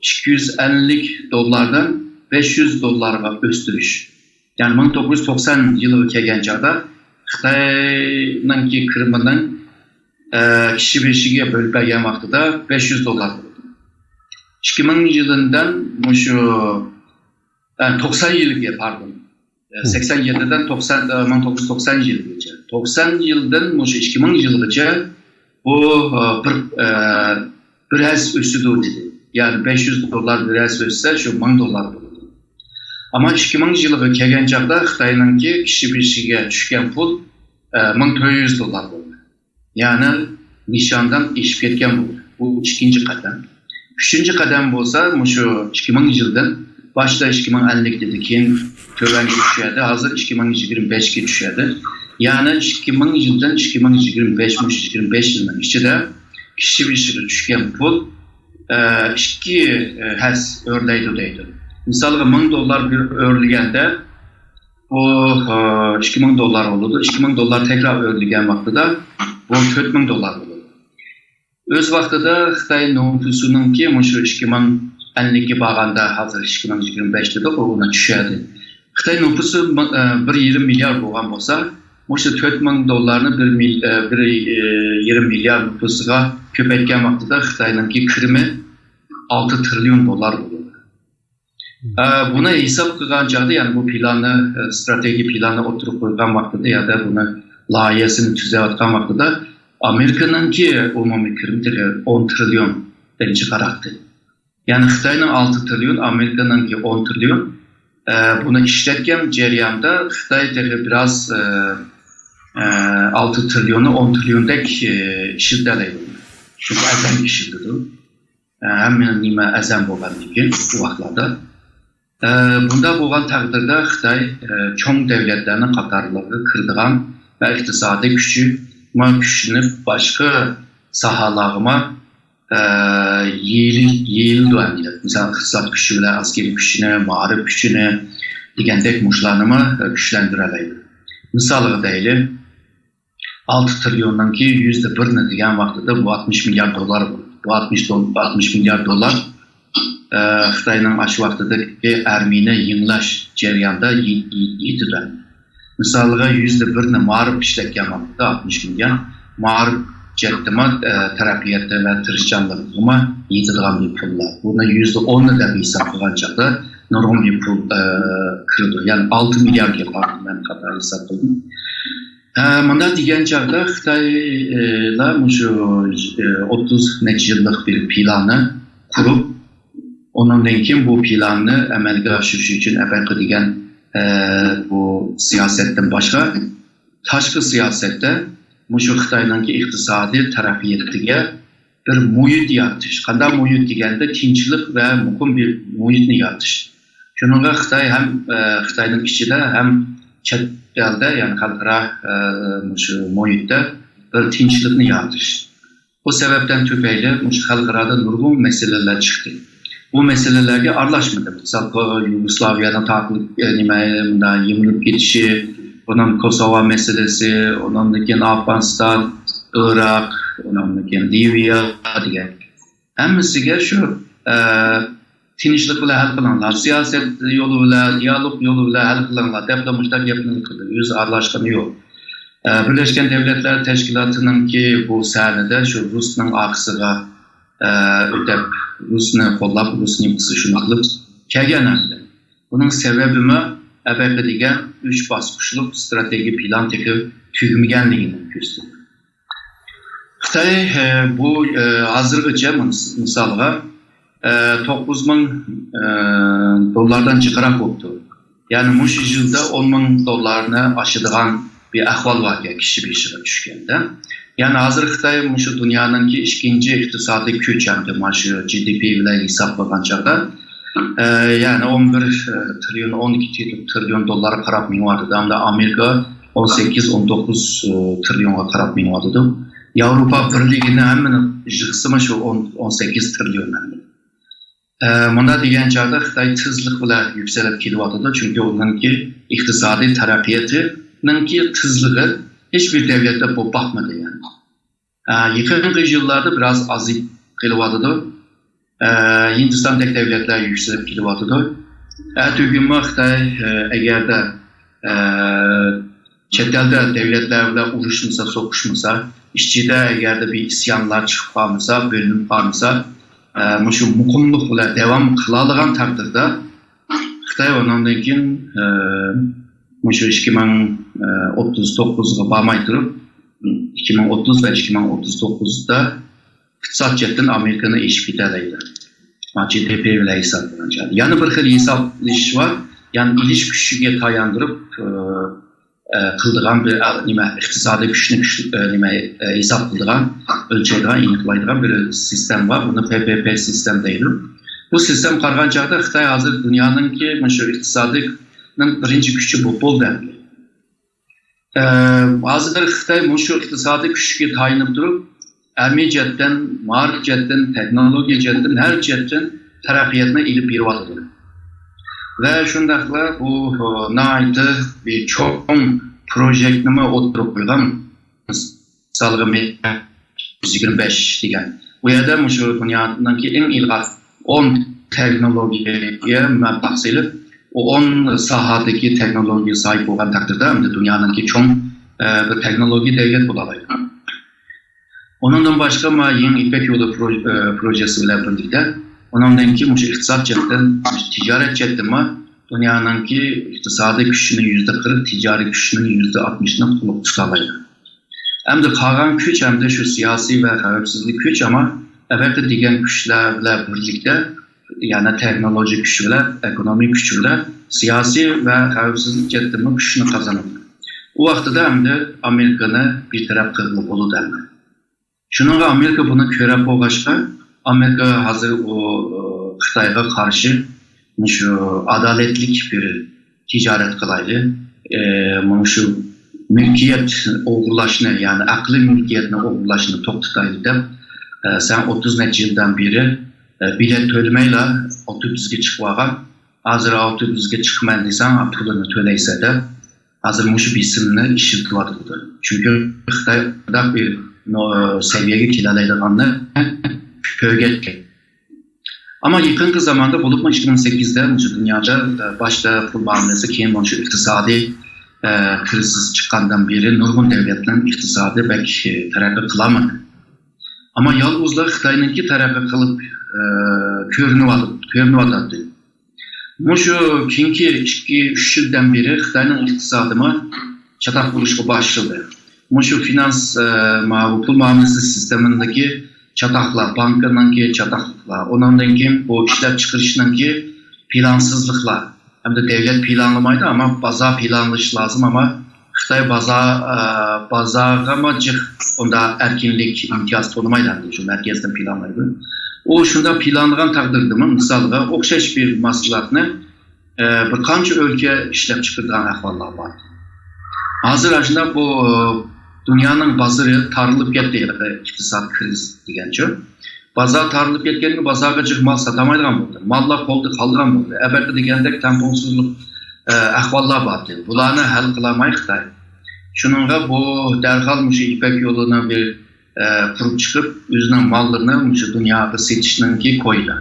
ئىككى يۈز ئەللىك دوللاردىن بەش يۈز دوللارغا ئۆستۈرۈش. يەنى مىڭ توققۇز يۈز توقسان يىلىغا كەلگەن چاغدا خىتاينىڭكى كىرىمىنىڭ، ئە، كىشى بېشىگە بۆلۈپ بەرگەن ۋاقتىدا بەش يۈز دوللار بولدى. ئىككى مىڭ يىلىدىن مۇشۇ، ئە، توقسان يىلغا، پاردون، ئە، سەكسەن يەتتىدىن توقسان، ئە، مىڭ توققۇز يۈز توقسان يىلىغىچە، توقسان يىلدىن مۇشۇ ئىككى مىڭ يىلغىچە بۇ، ئە، بىر، ئە، بىر ھەسسە ئۆسىدۇ دېدى. يەنى بەش يۈز دوللار بىر ھەسسە ئۆسسە، شۇ مىڭ دوللار بولىدۇ. ئەمما ئىككى مىڭ يىلىغا كەلگەن چاغدا خىتاينىڭكى كىشى بېشىگە چۈشكەن پۇل، ئە، مىڭ تۆت يۈز دوللار بولدى. يەنى نىشاندىن ئېشىپ كەتكەن بولدى. بۇ ئىككىنچى قەدەم. ئۈچىنچى قەدەم بولسا مۇشۇ ئىككى مىڭ يىلدىن، باشتا ئىككى مىڭ ئەللىك دېدى، كېيىن تۆۋەنگە چۈشەدى، ھازىر ئىككى مىڭ يىگىرمە بەشكە چۈشەدى. يەنى ئىككى مىڭ يىلدىن ئىككى مىڭ يىگىرمە بەش، مۇشۇ يىگىرمە بەش يىلنىڭ ئىچىدە كىشى بېشىغا چۈشكەن پۇل، ئە، ئىككى، ئە، ھەسسە ئۆرلەيدۇ دەيدۇ. مىسالغا، مىڭ دوللار بىر ئۆرلىگەندە، بۇ، ئە، ئىككى مىڭ دوللار بولىدۇ. ئىككى مىڭ دوللار تەكرار ئۆرلىگەن ۋاقتىدا بۇ تۆت مىڭ دوللار بولىدۇ. ئۆز ۋاقتىدا خىتاي نوپۇسىنىڭكى مۇشۇ ئىككى مىڭ ئەللىككە بارغاندا، ھازىر ئىككى مىڭ يىگىرمە بەش دېدۇق، ئۇنى چۈشەردى. خىتاي نوپۇسى، ئە، بىر يېرىم مىليارد بولغان بولسا، مۇشۇ تۆت مىڭ دوللارنى بىر مىل-، ئە، بىر، ئە، يېرىم مىليارد نوپۇسىغا كۆپەيتكەن ۋاقتىدا خىتاينىڭكى كىرىمى ئالتە تىرىليون دوللار بولىدۇ. ئە، بۇنى ھېساب قىلغان چاغدا، يەنى بۇ پىلاننى، ئە، ئىستراتېگىيە پىلاننى ئوتتۇرىغا قويغان ۋاقتىدا يا بۇنى لايىھەسىنى تۈزەۋاتقان ۋاقتىدا ئامېرىكىنىڭكى ئومۇمىي كىرىمى تېخى ئون تىرىليون دىن جىقراقتى. يەنى خىتاينىڭ ئالتە تىرىليون، ئامېرىكىنىڭكى ئون تىرىليون. ئە، بۇنى ئىشلەتكەن جەرياندا خىتاي تېخى بىراز، ئە، ئە، ئالتە تىرىليوننى ئون تىرىليوندەك، ئە، ئىشلىتەلەيدۇ. چۈنكى ئەرزان ئىشلىتىدۇ. ئە، ھەممە نېمە ئەرزان بولغاندىن كېيىن بۇ ۋاقىتلاردا. ئە، بۇنداق بولغان تەقدىردە خىتاي، ئە، چوڭ دۆلەتلەرنىڭ قاتارلىرىغا كىرىدىغان ۋە ئىقتىسادىي كۈچى كۈچلىنىپ، باشقا ساھەلەرگىمۇ، ئە، يېيىلى-، يېيىلىدۇ ئەمدى. مىسال، ئىقتىساد كۈچى بىلەن ئەسكىرىي كۈچىنى، مائارىپ كۈچىنى دېگەندەك مۇشۇلارنىمۇ، ئە، كۈچلەندۈرەلەيدۇ. مىسالغا دەيلى، ئالتە تىرىليوننىڭكى يۈزدە بىرىنى دېگەن ۋاقتىدا بۇ ئاتمىش مىليارد دوللار بولىدۇ. بۇ ئاتمىش دول-، ئاتمىش مىليارد دوللار، ئە، خىتاينىڭ ئاشۇ ۋاقتىدىكى ئارمىيىنى يېڭىلاش جەريانىدا يې-، يې-، يېتىدۇ. مىسالغا، يۈزدە بىرىنى مائارىپ ئىشلەتكەن ۋاقتىدا، ئاتمىش مىليارد، مائارىپ جەھەتتىمۇ، ئە، تەرەققىياتى ۋە تىرىشچانلىقىغىمۇ يېتىدىغان بىر پۇللار. بۇنى يۈزدە ئوننى دەپ ھېساب قىلغان چاغدا نۇرغۇن بىر پۇل، ئە، كىرىدۇ. يەنى ئالتە مىلياردقا قارىدى، مەن خاتا ھېساب قىلدىم. ھە، مۇنداق دېگەن چاغدا خىتايلار مۇشۇ، ئە، ئوتتۇز نەچچە يىللىق بىر پىلاننى قۇرۇپ، ئۇنىڭدىن كېيىن بۇ پىلاننى ئەمەلگە ئاشۇرۇش ئۈچۈن ئەپەقە دېگەن، ئە، بۇ سىياسەتتىن باشقا، تاشقى سىياسەتتە مۇشۇ خىتاينىڭكى ئىقتىسادىي تەرەققىياتىغا بىر مۇھىت يارىتىش. قانداق مۇھىت دېگەندە، تىنچلىق ۋە مۇقىم بىر مۇھىتنى يارىتىش. شۇنىڭغا خىتاي ھەم، ئە، خىتاينىڭ ئىچىدە ھەم چەت ئەلدە، يەنى خەلقئارا، ئە، مۇشۇ مۇھىتتا بىر تىنچلىقنى يارىتىش. بۇ سەۋەبتىن تۈپەيلى مۇشۇ خەلقئارادا نۇرغۇن مەسىلىلەر چىقتى. بۇ مەسىلىلەرگە ئارىلاشمىدى. مىسال، يۇگوسلاۋىيەنىڭ تارقىلىپ، ئە، نېمە، مۇنداق يېمىلىپ كېتىشى، بۇنىڭ كوسوۋو مەسىلىسى، ئۇنىڭدىن كېيىن ئافغانىستان، ئىراق، ئۇنىڭدىن كېيىن لىۋىيە دېگەن. ھەممىسىگە شۇ، ئە، تىنچلىق بىلەن ھەل قىلىڭلار، سىياسەت يولى بىلەن، دىيالوگ يولى بىلەن ھەل قىلىڭلار دەپلا مۇشۇنداق گەپنى قىلدى. ئۆزى ئارىلاشقىنى يوق. ئە، بىرلەشكەن دەۋلەتلەر تەشكىلاتىنىڭكى بۇ سەھنىدە شۇ رۇسنىڭ ئارقىسىغا، ئە، ئۆتەپ، رۇسنى قوللاپ، رۇسنى قىزىشىنى قىلىپ كەلگەن ئەمدى. بۇنىڭ سەۋەبىمۇ ئەبەقە دېگەن ئۈچ باسقۇچلۇق ئىستراتېگىيە پىلان تېخى تۈگىمىگەنلىكىنى كۆرسىتىدۇ. خىتاي، ئە، بۇ، ئە، ھازىرغىچە مىس-، مىسالغا، ئە، توققۇز مىڭ، ئە، دوللاردىن جىقراق بوپتۇ. يەنى مۇشۇ يىلدا ئون مىڭ دوللارنى ئاشىدىغان بىر ئەھۋال باركەن كىشى بېشىغا چۈشكەندە. يەنى ھازىر خىتاي مۇشۇ دۇنيانىڭكى ئىككىنچى ئىقتىسادىي كۈچ ھەمدە مانا شۇ جى دى پى بىلەن ھېسابلىغان چاغدا، ئە، يەنى ئون بىر تىرىليون، ئون ئىككى تىرىليون دوللارغا قاراپ مېڭىۋاتىدۇ. ھەمدە ئامېرىكا ئون سەككىز، ئون توققۇز تىرىليونغا قاراپ مېڭىۋاتىدۇ. ياۋروپا بىرلىكىنى ھەممىنى يىغسىمۇ شۇ ئون، ئون سەككىز تىرىليون ئەمدى. ئە، مۇنداق دېگەن چاغدا خىتاي تېزلىق بىلەن يۈكسىلىپ كېلىۋاتىدۇ، چۈنكى ئۇنىڭكى ئىقتىسادىي تەرەققىياتىنىڭكى تېزلىكى ھېچبىر دەۋلەتتە بولۇپ باقمىدى يەنى. ئە، يېقىنقى يىللاردا بىراز ئازىيىپ قېلىۋاتىدۇ. ئە، ھىندىستاندەك دەۋلەتلەر يۈكسىلىپ كېلىۋاتىدۇ. ئەتىگۈنمۇ خىتاي، ئە، ئەگەردە، ئە، چەت ئەلدە دەۋلەتلەر بىلەن ئۇرۇشمىسا، سوقۇشمىسا، ئىچىدە ئەگەردە بىر ئىسيانلار چىقىپ قالمىسا، بۆلۈنۈپ قالمىسا، ئە، مۇشۇ مۇقىملىق بىلەن داۋام قىلالىغان تەقدىردە، خىتاي ئۇنىڭدىن كېيىن، ئە، مۇشۇ ئىككى مىڭ ئوتتۇز توققۇزغا بارماي تۇرۇپ، ئىككى مىڭ ئوتتۇز ۋە ئىككى مىڭ ئوتتۇز توققۇزدا ئىقتىساد جەھەتتىن ئامېرىكىنى ئېشىپ كېتەلەيدۇ. جى دى پى بىلەن ھېسابلىغان چاغدا. يەنە بىر خىل ھېسابلىشىش بار. يەنى ئېلىش كۈچىگە تاياندۇرۇپ، ئە، ئە، قىلىدىغان بىر، ئە، نېمە، ئىقتىسادىي كۈچنى كۈچ، ئە، نېمە، ئە، ھېساب قىلىدىغان، ئۆلچەيدىغان، ئېنىقلايدىغان بىر سىستېما بار. بۇنى پى پى پى سىستېما دەيدۇ. بۇ سىستېما قارىغان چاغدا خىتاي ھازىر دۇنيانىڭكى مۇشۇ ئىقتىسادىنىڭ بىرىنچى كۈچى بولۇپ بولدى ئەمدى. ئە، ھازىر خىتاي مۇشۇ ئىقتىسادىي كۈچكە تايىنىپ تۇرۇپ، ئەمەلىي جەھەتتىن، مائارىپ جەھەتتىن، تېخنولوگىيە جەھەتتىن، ھەر جەھەتتىن تەرەققىياتنى ئېلىپ بېرىۋاتىدۇ. ۋە شۇنداقلا بۇ، ئە، ناھايىتى بىر چوڭ پروژېكتنىمۇ ئوتتۇرىغا قويغان. مىسالغا، يۈز يىگىرمە بەش دېگەن. بۇ يەردە مۇشۇ دۇنيانىڭكى ئەڭ ئىلغار ئون تېخنولوگىيەگە مەبلەغ سېلىپ، ئۇ ئون ساھەدىكى تېخنولوگىيە ساھىب بولغان تەقدىردە، ئەمدى دۇنيانىڭكى چوڭ، ئە، بىر تېخنولوگىيە دەۋلەت بولالايدۇ. ئۇنىڭدىن باشقا، ما يېڭى يىپەك يولى پرو-، ئە، پروژېسى بىلەن بىرلىكتە، ئۇنىڭدىن كېيىن مۇشۇ ئىقتىساد جەھەتتىن، مۇشۇ تىجارەت جەھەتتىنمۇ دۇنيانىڭكى ئىقتىسادىي كۈچىنىڭ يۈزدە قىرىق، تىجارىي كۈچىنىڭ يۈزدە ئاتمىشىنى قولغا تۇتالايدۇ. ئەمدى قالغان كۈچ ئەمدى شۇ سىياسىي ۋە خەۋپسىزلىك كۈچ، ئەمما ئەبەقە دېگەن كۈچلەر بىلەن بىرلىكتە، يەنى تېخنولوگىيە كۈچى بىلەن، ئېكونومىك كۈچى بىلەن سىياسىي ۋە خەۋپسىزلىك جەھەتتىنمۇ كۈچنى قازانىدۇ. ئۇ ۋاقتىدا ئەمدى ئامېرىكىنى بىر تەرەپ قىلغىلى بولىدۇ ئەمدى. شۇنىڭغا ئامېرىكا بۇنى كۆرۈپ بولغاچقا، ئامېرىكا ھازىر ئۇ، ئۇ، خىتايغا قارشى مۇشۇ ئادالەتلىك بىر تىجارەت قىلايلى، ئە، مۇشۇ مۈلكىيەت ئوغرىلاشنى، يەنى ئەقلىي مۈلكىيەتنى ئوغرىلاشنى توختىتايلى دەپ، ئە، سەن ئوتتۇز نەچچە يىلدىن بېرى، ئە، بېلەت تۆلىمەيلا ئاپتوبۇسقا چىقىۋالغان، ھازىر ئاپتوبۇسقا چىقىمەن دېسەڭ، پۇلىنى تۆلەيسەن دەپ، ھازىر مۇشۇ بېسىمنى ئىشلىتىۋاتىدۇ. چۈنكى خىتاي ئۇنداق بىر، نو-، سەۋىيەگە كېلەلەيدىغاننى كۆرگەنىكەن. ئەمما يېقىنقى زاماندا، بولۇپمۇ ئىككى مىڭ سەككىزدە مۇشۇ دۇنيادا، ئە، باشتا پۇل مۇئامىلىسى، كېيىن مۇشۇ ئىقتىسادىي، ئە، كىرىزىس چىققاندىن بېرى نۇرغۇن دەۋلەتنىڭ ئىقتىسادى بەك، ئە، تەرەققىي قىلالمىدى. ئەمما يالغۇزلا خىتاينىڭكى تەرەققىي قىلىپ، ئە، كۆرۈنۈۋاتىدۇ، كۆرۈنۈۋاتاتتى. مۇشۇ كېيىنكى ئىككى، ئۈچ يىلدىن بېرى خىتاينىڭ ئىقتىسادىمۇ چاتاق بولۇشقا باشلىدى. مۇشۇ فىنانس، ئە، ما-، پۇل مۇئامىلىسى سىستېمىدىكى چاتاقلار، بانكىنىڭكى چاتاقلىقلار، ئۇنىڭدىن كېيىن بۇ ئىشلەپچىقىرىشنىڭكى پىلانسىزلىقلار. ئەمدى دەۋلەت پىلانلىمايدۇ، ئەمما بازار پىلانلىشى لازىم، ئەمما خىتاي بازار، ئە، بازارغىمۇ جىق ئۇنداق ئەركىنلىك، ئىمتىياز تونۇمايدۇ، ئەمدى شۇ مەركەزدىن پىلانلايدۇ. ئۇ شۇنداق پىلانلىغان تەقدىردىمۇ، مىسالغا، ئوخشاش بىر مەھسۇلاتنى، ئە، بىر قانچە ئۆلكە ئىشلەپچىقىرىدىغان ئەھۋاللار بار. ھازىر ئاشۇنداق بۇ، ئە، دۇنيانىڭ بازىرى تارىلىپ كەتتى، ھېلىقى ئىقتىساد كىرىزىس دېگەنچۇ. بازار تارىلىپ كەتكەندىن بازارغا جىق مال ساتالمايدىغان بولدى. ماللار قولدا قالىدىغان بولدى. ئەبەتتە دېگەندەك تەڭپۇڭسىزلىق، ئە، ئەھۋاللار بارتى. بۇلارنى ھەل قىلالماي خىتاي. شۇنىڭغا بۇ دەرھال مۇشۇ يىپەك يولىنى بىر، ئە، قۇرۇپ چىقىپ، ئۆزىنىڭ ماللىرىنى مۇشۇ دۇنياغا سېتىشنىڭكى كويىدا.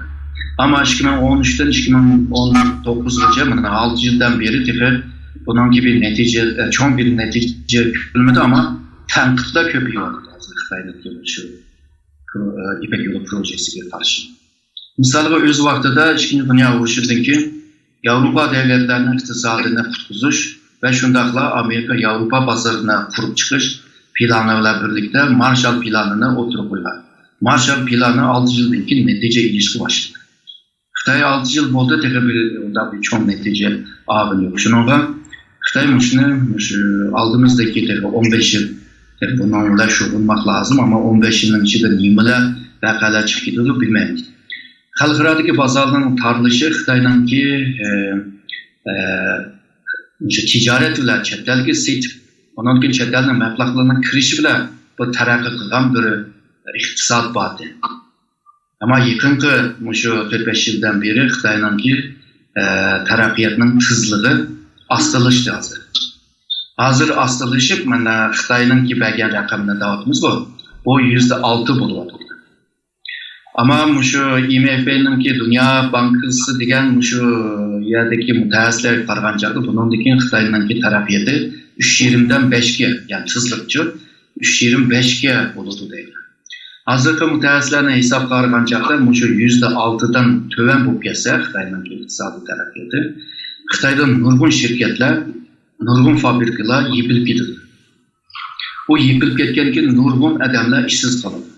ئەمما ئىككى مىڭ ئون ئۈچتىن ئىككى مىڭ ئون توققۇزغىچە، مانا، ئالتە يىلدىن بېرى تېخى بۇنىڭكى بىر نەتىجە، چوڭ بىر نەتىجە كۆرۈلمىدى، ئەمما تەنقىدلەر كۆپىيىۋاتىدۇ ھازىر خىتاينىڭكى شۇ، ئە، يىپەك يولى پروژېسىگە قارشى. مىسالغا، ئۆز ۋاقتىدا ئىككىنچى دۇنيا ئۇرۇشىدىن كېيىن ياۋروپا دۆلەتلەرنىڭ ئىقتىسادىنى قۇتقۇزۇش ۋە شۇنداقلا ئامېرىكا ياۋروپا بازىرىنى قۇرۇپ چىقىش پىلانى بىلەن بىرلىكتە مارشال پىلانىنى ئوتتۇرىغا قويغان. مارشال پىلانى ئالتە يىلدىن كېيىن نەتىجە ئېلىشقا باشلىدى. خىتاي ئالتە يىل بولدى، تېخى بىر ئۇنداق بىر چوڭ نەتىجە ئالغىنى يوق. شۇنىڭغا خىتاي مۇشۇنى، مۇشۇ ئالدىمىزدىكى تېخى ئون بەش يىل، تېخى بۇنىڭ بىلەن شۇغۇللىنىش لازىم، ئەمما ئون بەش يىلنىڭ ئىچىدە نېمىلەر، ۋەقەلەر چىقىپ كېتىدۇ، بىلمەيمىز. خەلقئارادىكى بازارنىڭ تارلىشى خىتاينىڭكى، ئە، ئە، مۇشۇ تىجارەت بىلەن چەت ئەلگە سېتىپ، ئۇنىڭدىن كېيىن چەت ئەلنىڭ مەبلەغلىرىنىڭ كىرىشى بىلەن بۇ تەرەققىي قىلغان بىر ئىقتىساد بار ئىدى. ئەمما يېقىنقى مۇشۇ تۆت بەش يىلدىن بېرى خىتاينىڭكى، ئە، تەرەققىياتنىڭ تېزلىكى ئاستىلىشتى ھازىر. ھازىر ئاستىلىشىپ، مانا خىتاينىڭكى بەرگەن رەقەمنى دەۋاتىمىزغۇ، بۇ يۈزدە ئالتە بولۇۋاتىدۇ. ئەمما مۇشۇ ئاي ئېم ئېف نىڭكى، دۇنيا بانكىسى دېگەن مۇشۇ يەردىكى مۇتەخەسسىسلەرگە قارىغان چاغدا، بۇنىڭدىن كېيىن خىتاينىڭكى تەرەققىياتى ئۈچ يېرىمدىن بەشكە، يەنى تېزلىكچۇ، ئۈچ يېرىم بەشكە بولىدۇ دەيدۇ. ھازىرقى مۇتەخەسسىسلەرنىڭ ھېسابىغا قارىغان چاغدا مۇشۇ يۈزدە ئالتىدىن تۆۋەن بولۇپ كەتسە خىتاينىڭكى ئىقتىسادىي تەرەققىياتى، خىتايدا نۇرغۇن شىركەتلەر، نۇرغۇن فابرىكىلار يېپىلىپ كېتىدۇ. ئۇ يېپىلىپ كەتكەندىن كېيىن نۇرغۇن ئادەملەر ئىشسىز قالىدۇ.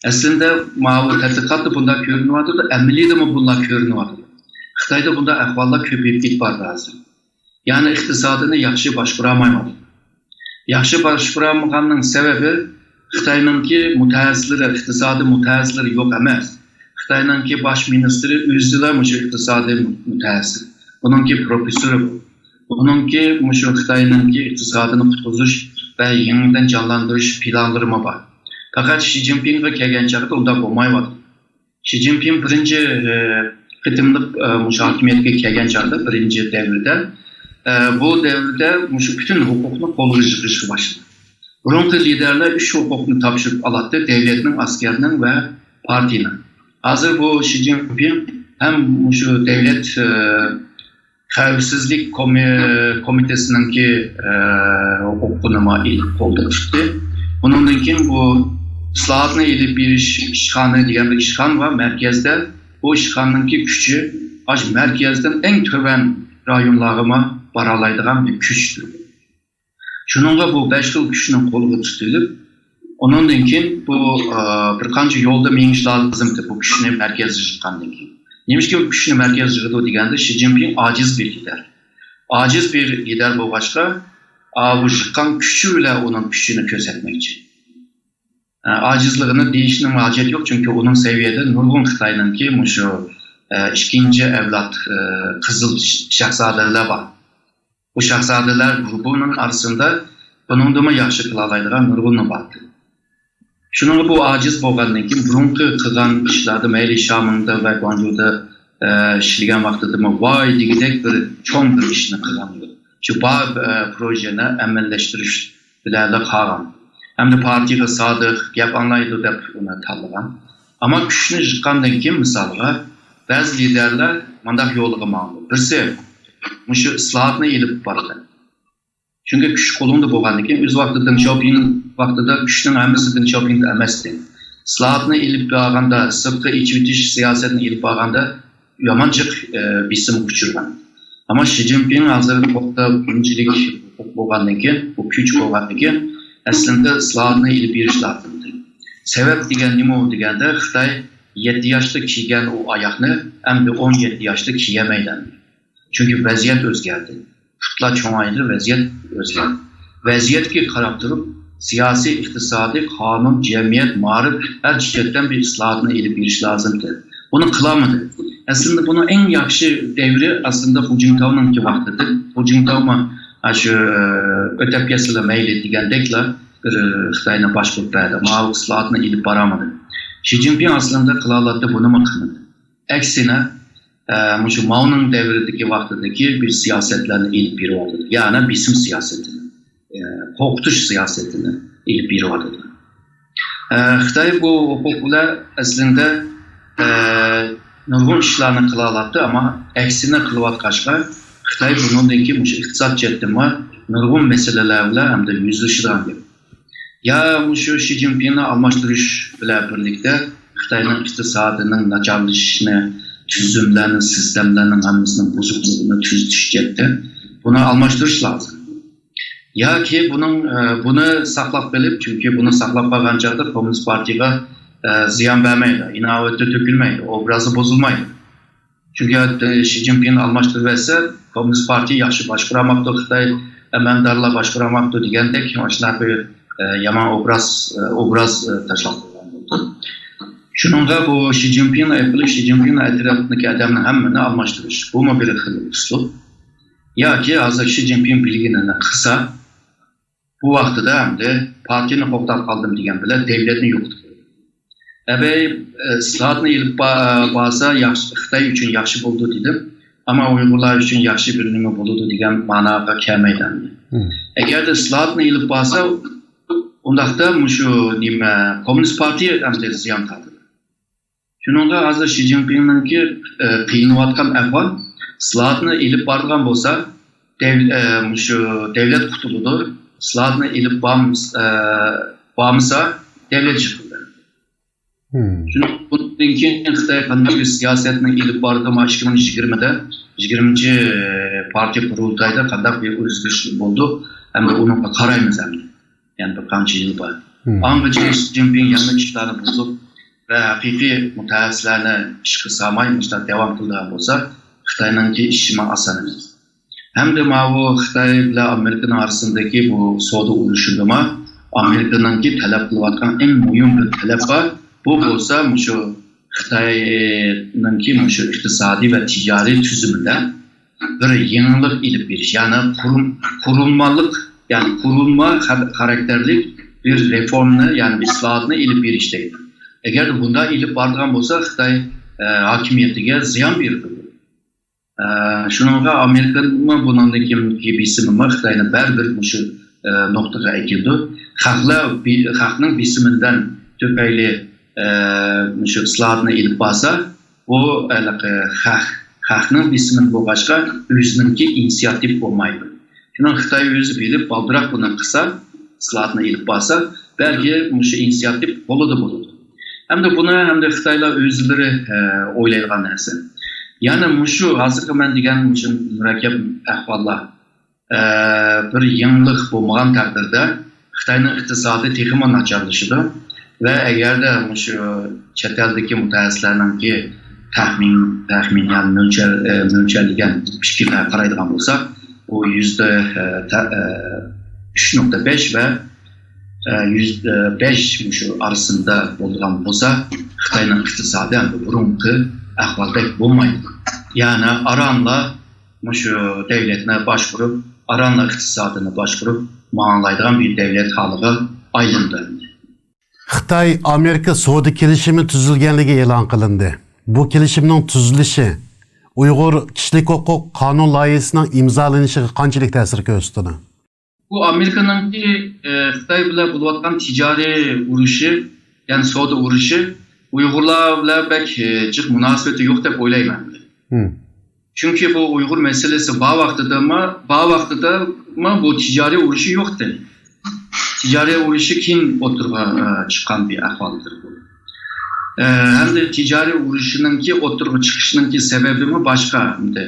ئەسلىدە ماۋۇ تەتقىقاتتا بۇنداق كۆرۈنۈۋاتىدۇ، ئەمەلىيدىمۇ بۇنداق كۆرۈنۈۋاتىدۇ. خىتايدا بۇنداق ئەھۋاللار كۆپىيىپ كېتىپ بارىدۇ ھازىر. يەنى ئىقتىسادىنى ياخشى باشقۇرالمايۋاتىدۇ. ياخشى باشقۇرالمىغاننىڭ سەۋەبى خىتاينىڭكى مۇتەخەسسىسلىرى، ئىقتىسادىي مۇتەخەسسىسلىرى يوق ئەمەس. خىتاينىڭكى باش مىنىستىرى ئۆزىلا مۇشۇ ئىقتىسادىي مۇتەخەسسىس. بۇنىڭكى پروفېسسورى بۇ. بۇنىڭكى مۇشۇ خىتاينىڭكى ئىقتىسادىنى قۇتقۇزۇش ۋە يېڭىدىن جانلاندۇرۇش پىلانلىرىمۇ بار. پەقەت شى جىنپىڭغا كەلگەن چاغدا ئۇنداق بولمايۋاتىدۇ. شى جىنپىڭ بىرىنچى، ئە، قېتىملىق، ئە، مۇشۇ ھاكىمىيەتكە كەلگەن چاغدا، بىرىنچى دەۋردە، ئە، بۇ دەۋردە مۇشۇ پۈتۈن ھوقۇقنى قولىغا يىغىشقا باشلىدى. بۇرۇنقى لىدەرلەر ئۈچ ھوقۇقنى تاپشۇرۇپ ئالاتتى، دۆلەتنىڭ، ئەسكەرنىڭ ۋە پارتىيىنىڭ. ھازىر بۇ شى جىنپىڭ ھەم مۇشۇ دۆلەت، ئە، خەۋپسىزلىك كومى-، كومىتېتىنىڭكى، ئە، ھوقۇقىنىمۇ ئېلىپ قولدا تۇتتى. بۇنىڭدىن كېيىن بۇ ئىسلاھاتنى ئېلىپ بېرىش ئىشخانا دېگەن بىر ئىشخانا بار مەركەزدە. بۇ ئىشخانىنىڭكى كۈچى ئاشۇ مەركەزدىن ئەڭ تۆۋەن رايونلارغىمۇ بارالايدىغان بىر كۈچتۇر. شۇنىڭغا بۇ بەش خىل كۈچنىڭ قولىغا تۇتۇلۇپ، ئۇنىڭدىن كېيىن بۇ، ئە، بىر قانچە يولدا مېڭىش لازىمتى، بۇ كۈچنى مەركەزگە يىغقاندىن كېيىن. نېمىشقا بۇ كۈچنى مەركەزگە يىغىدۇ دېگەندە، شى جىنپىڭ ئاجىز بىر لىدەر. ئاجىز بىر لىدەر بولغاچقا، ئا، بۇ يىغقان كۈچى بىلەن ئۇنىڭ كۈچىنى كۆرسەتمەكچى. ئە، ئاجىزلىقىنى دېيىشنىڭ ھاجەت يوق، چۈنكى ئۇنىڭ سەۋىيەدە نۇرغۇن خىتاينىڭكى مۇشۇ، ئە، ئىككىنچى ئەۋلاد، ئە، قىزىل ش-، شاھزادىلەر بار. بۇ شاھزادىلەر گۇرۇپپىنىڭ ئارىسىدا بۇنىڭدىنمۇ ياخشى قىلالايدىغان نۇرغۇنلار بار. شۇنىڭغا بۇ ئاجىز بولغاندىن كېيىن، بۇرۇنقى قىلغان ئىشلاردا، مەيلى شيامېندا ۋە گۇاڭجۇدا، ئە، ئىشلىگەن ۋاقتىدىمۇ ۋاي دېگۈدەك بىر چوڭ بىر ئىشنى قىلغان. شۇ بار، ئە، پروژېنى ئەمەلىيلەشتۈرۈش بىلەنلا قالغان. ئەمدى پارتىيىگە سادىق، گەپ ئاڭلايدۇ دەپ ئۇنى تاللىغان. ئەمما كۈچنى يىغقاندىن كېيىن، مىسالغا، بەزى لىدەرلەر مۇنداق يولغا ماڭدى. بىرسى، مۇشۇ ئىسلاھاتنى ئېلىپ بارىدۇ. چۈنكى كۈچ قولۇڭدا بولغاندىن كېيىن، ئۆز ۋاقتىدا دېڭ شياۋپىڭ ۋاقتىدا كۈچنىڭ ھەممىسى دېڭ شياۋپىڭدا ئەمەستى. ئىسلاھاتنى ئېلىپ بارغاندا، سىرتقا ئېچىۋېتىش سىياسەتنى ئېلىپ بارغاندا يامان جىق، ئە، بېسىمغا ئۇچرىغان. ئەمما شى جىنپىڭ ھازىر بۇنچىلىك ھوقۇق بولغاندىن كېيىن، بۇ كۈچ بولغاندىن كېيىن، ئەسلىدە ئىسلاھاتنى ئېلىپ بېرىش لازىمدى. سەۋەب دېگەن نېمە دېگەندە، خىتاي يەتتە ياشتا كىيگەن ئۇ ئاياغنى ئەمدى ئون يەتتە ياشتا كىيەلمەيدۇ. چۈنكى ۋەزىيەت ئۆزگەردى. پۇتلار چوڭايدى، ۋەزىيەت ئۆزگەردى. ۋەزىيەتكە قاراپ تۇرۇپ، سىياسىي، ئىقتىسادىي، قانۇن، جەمئىيەت، مائارىپ، ھەر جەھەتتىن بىر ئىسلاھاتنى ئېلىپ بېرىش لازىمدى. بۇنى قىلالمىدى. ئەسلىدە بۇنىڭ ئەڭ ياخشى دەۋرى ئەسلىدە خۇ جىنتاۋنىڭكى ۋاقتىدى. خۇ جىنتاۋمۇ، ئاشۇ، ئۆتەپ كەتسىلا مەيلى دېگەندەكلا بىر خىتاينى باشقۇرۇپ بەردى. ماۋۇ ئىسلاھاتنى ئېلىپ بارالمىدى. شى جىنپىڭ ئەسلىدە قىلالاتتى، بۇنىمۇ قىلمىدى. ئەكسىنە، ئە، مۇشۇ ماۋنىڭ دەۋرىدىكى ۋاقتىدىكى بىر سىياسەتلەرنى ئېلىپ بېرىۋاتىدۇ. يەنى بېسىم سىياسىتىنى، ئە، قورقۇتۇش سىياسىتىنى ئېلىپ بېرىۋاتىدۇ. ئە، خىتاي بۇ ھوقۇق بىلەن ئەسلىدە، ئە، نۇرغۇن ئىشلارنى قىلالاتتى، ئەمما ئەكسىنى قىلىۋاتقاچقا، خىتاي بۇنىڭدىن كېيىن مۇشۇ ئىقتىساد جەھەتتىنمۇ نۇرغۇن مەسىلىلەر بىلەن ھەمدە يۈزلىشىدىغان گەپ. يا مۇشۇ شى جىنپىڭنى ئالماشتۇرۇش بىلەن بىرلىكتە خىتاينىڭ ئىقتىسادىنىڭ ناچارلىشىشىنى، تۈزۈملەرنى، سىستېمىلارنىڭ ھەممىسىنىڭ بۇزۇقلۇقىنى تۈزىتىش جەھەتتە بۇنى ئالماشتۇرۇش لازىم. ياكى بۇنىڭ، ئە، بۇنى ساقلاپ قېلىپ، چۈنكى بۇنى ساقلاپ قالغان چاغدا كوممۇنىست پارتىيىغا، ئە، زىيان بەرمەيدۇ، ئىناۋىتى تۆكۈلمەيدۇ، ئوبرازى بۇزۇلمايدۇ. چۈنكى، ئە، شى جىنپىڭنى ئالماشتۇرۇۋەتسە، كوممۇنىست پارتىيە ياخشى باشقۇرالماپتۇ، خىتاي ئەمەلدارلار باشقۇرالماپتۇ دېگەندەك مۇشۇنداق بىر، ئە، يامان ئوبراز، ئە، ئوبراز، ئە، تاشلاپ قويغان بولىدۇ. شۇنىڭغا بۇ شى جىنپىڭنى ئېلىپ قېلىپ، شى جىنپىڭنى ئەتراپىدىكى ئادەمنى ھەممىنى ئالماشتۇرۇش، بۇمۇ بىر خىل ئۇسۇل. ياكى ھازىر شى جىنپىڭ بىلگىنىنى قىلسا، بۇ ۋاقتىدا ئەمدى پارتىيىنى قوغداپ قالدىم دېگەن بىلەن دەۋلەتنى يوقىتىپ قويىدۇ. ئەبەي، ئە، ئىسلاھاتنى ئېلىپ با-، بارسا ياخشى، خىتاي ئۈچۈن ياخشى بولىدۇ دېدىم. ئەمما ئۇيغۇرلار ئۈچۈن ياخشى بىر نېمە بولىدۇ دېگەن ماناغا كەلمەيدۇ ئەمدى. مم. ئەگەردە ئىسلاھاتنى ئېلىپ بارسا، ئۇنداقتا مۇشۇ نېمە، كوممۇنىست پارتىيە ئەمدى زىيان تارتىدۇ. شۇنىڭغا ھازىر شى جىنپىڭنىڭكى، ئە، قىينىلىۋاتقان ئەھۋال، ئىسلاھاتنى ئېلىپ بارىدىغان بولسا، دەۋ-، ئە، مۇشۇ دەۋلەت قۇتۇلىدۇ. ئىسلاھاتنى ئېلىپ بارمىس-، ئە، بارمىسا، دەۋلەت يىقىلىدۇ. مم. شۇنىڭ، بۇندىن كېيىن خىتاي قانداق بىر سىياسەتنى ئېلىپ باردىمۇ، ئىككى مىڭ يىگىرمىدە، يىگىرمىنچى پارتىيە قۇرۇلتايدا قانداق بىر ئۆزگىرىش بولدى، ئەمدى ئۇنىڭغا قارايمىز ئەمدى. يەنە بىر قانچە يىل بار. مم. ئاڭغىچە شى جىنپىڭ يەنە ئىشلارنى بۇزۇپ ۋە ھەقىقىي مۇتەخەسسىسلەرنى ئىشقا سالماي مۇشۇنداق داۋام قىلىدىغان بولسا، خىتاينىڭكى ئىشىمۇ ئاسان ئەمەس. ھەمدە ماۋۇ خىتاي بىلەن ئامېرىكىنىڭ ئارىسىندىكى بۇ سودا ئۇرۇشىدىمۇ ئامېرىكىنىڭكى تەلەپ قىلىۋاتقان ئەڭ مۇھىم بىر تەلەپ بار. بۇ بولسا مۇشۇ خىتاينىڭكى مۇشۇ ئىقتىسادىي ۋە تىجارىي تۈزۈمىدە بىر يېڭىلىق ئېلىپ بېرىش، يەنى قۇرۇم-، قۇرۇلمىلىق، يەنى قۇرۇلما خار-، خاراكتېرلىك بىر رېفورمىنى، يەنى بىر ئىسلاھاتنى ئېلىپ بېرىش دەيدۇ. ئەگەر بۇنداق ئېلىپ بارىدىغان بولسا، خىتاي، ئە، ھاكىمىيىتىگە زىيان بېرىدۇ. ئە، شۇنىڭغا ئامېرىكىمۇ بۇنىڭدىن كېيىنكى بېسىمىمۇ خىتاينى بەرىبىر مۇشۇ، ئە، نۇقتىغا ئەكېلىدۇ. خەقلەر بى-، خەقنىڭ بېسىمىدىن تۈپەيلى، ئە، مۇشۇ ئىسلاھاتنى ئېلىپ بارسا، بۇ ھېلىقى خەق، خەقنىڭ بېسىمىدە بولغاچقا، ئۆزىنىڭكى ئىنىسىياتىپ بولمايدۇ. شۇنىڭ خىتاي ئۆزى بىلىپ، بالدۇرراق بۇنى قىلسا، ئىسلاھاتنى ئېلىپ بارسا، بەلكى مۇشۇ ئىنىسىياتىپ قولىدا بولىدۇ. ھەمدە بۇنى ھەمدە خىتايلار ئۆزلىرى، ئە، ئويلايدىغان نەرسە. يەنى مۇشۇ ھازىرقى مەن دېگەن مۇشۇ مۇرەككەپ ئەھۋاللار، ئە، بىر يېڭىلىق بولمىغان تەقدىردە، خىتاينىڭ ئىقتىسادى تېخىمۇ ناچارلىشىدۇ. ۋە ئەگەردە مۇشۇ چەت ئەلدىكى مۇتەخەسسىسلەرنىڭكى تەخمىن، تەخمىن، يەنى مۆلچەر، ئە، مۆلچەرلىگەن پىكىرلەرگە قارايدىغان بولساق، بۇ يۈزدە، ئە، تە-، ئە، ئۈچ نۇقتا بەش ۋە، ئە، يۈزدە بەش مۇشۇ ئارىسىدا بولىدىغان بولسا، خىتاينىڭ ئىقتىسادى ئەمدى بۇرۇنقى ئەھۋالدەك بولمايدۇ. يەنى ئارانلا مۇشۇ دەۋلەتنى باشقۇرۇپ، ئارانلا ئىقتىسادىنى باشقۇرۇپ ماڭالايدىغان بىر دەۋلەت ھالىغا ئايلىنىدۇ ئەمدى. خىتاي-ئامېرىكا سودا كېلىشىمى تۈزۈلگەنلىكى ئېلان قىلىندى. بۇ كېلىشىمنىڭ تۈزۈلۈشى ئۇيغۇر كىشىلىك ھوقۇق قانۇن لايىھىسىنىڭ ئىمزالىنىشىغا قانچىلىك تەسىر كۆرسىتىدۇ؟ بۇ ئامېرىكىنىڭكى، ئە، خىتاي بىلەن بولۇۋاتقان تىجارىي ئۇرۇشى، يەنى سودا ئۇرۇشى ئۇيغۇرلار بىلەن بەك، ئە، جىق مۇناسىۋىتى يوق دەپ ئويلايمەن. مم. چۈنكى بۇ ئۇيغۇر مەسىلىسى بار ۋاقتىدىمۇ، بار ۋاقتىدىمۇ بۇ تىجارىي ئۇرۇشى يوقتى. تىجارىي ئۇرۇشى كېيىن ئوتتۇرىغا، ئە، چىققان بىر ئەھۋالدۇر بۇ. ئە، ھەمدە تىجارىي ئۇرۇشىنىڭكى ئوتتۇرىغا چىقىشىنىڭكى سەۋەبىمۇ باشقا ئەمدى.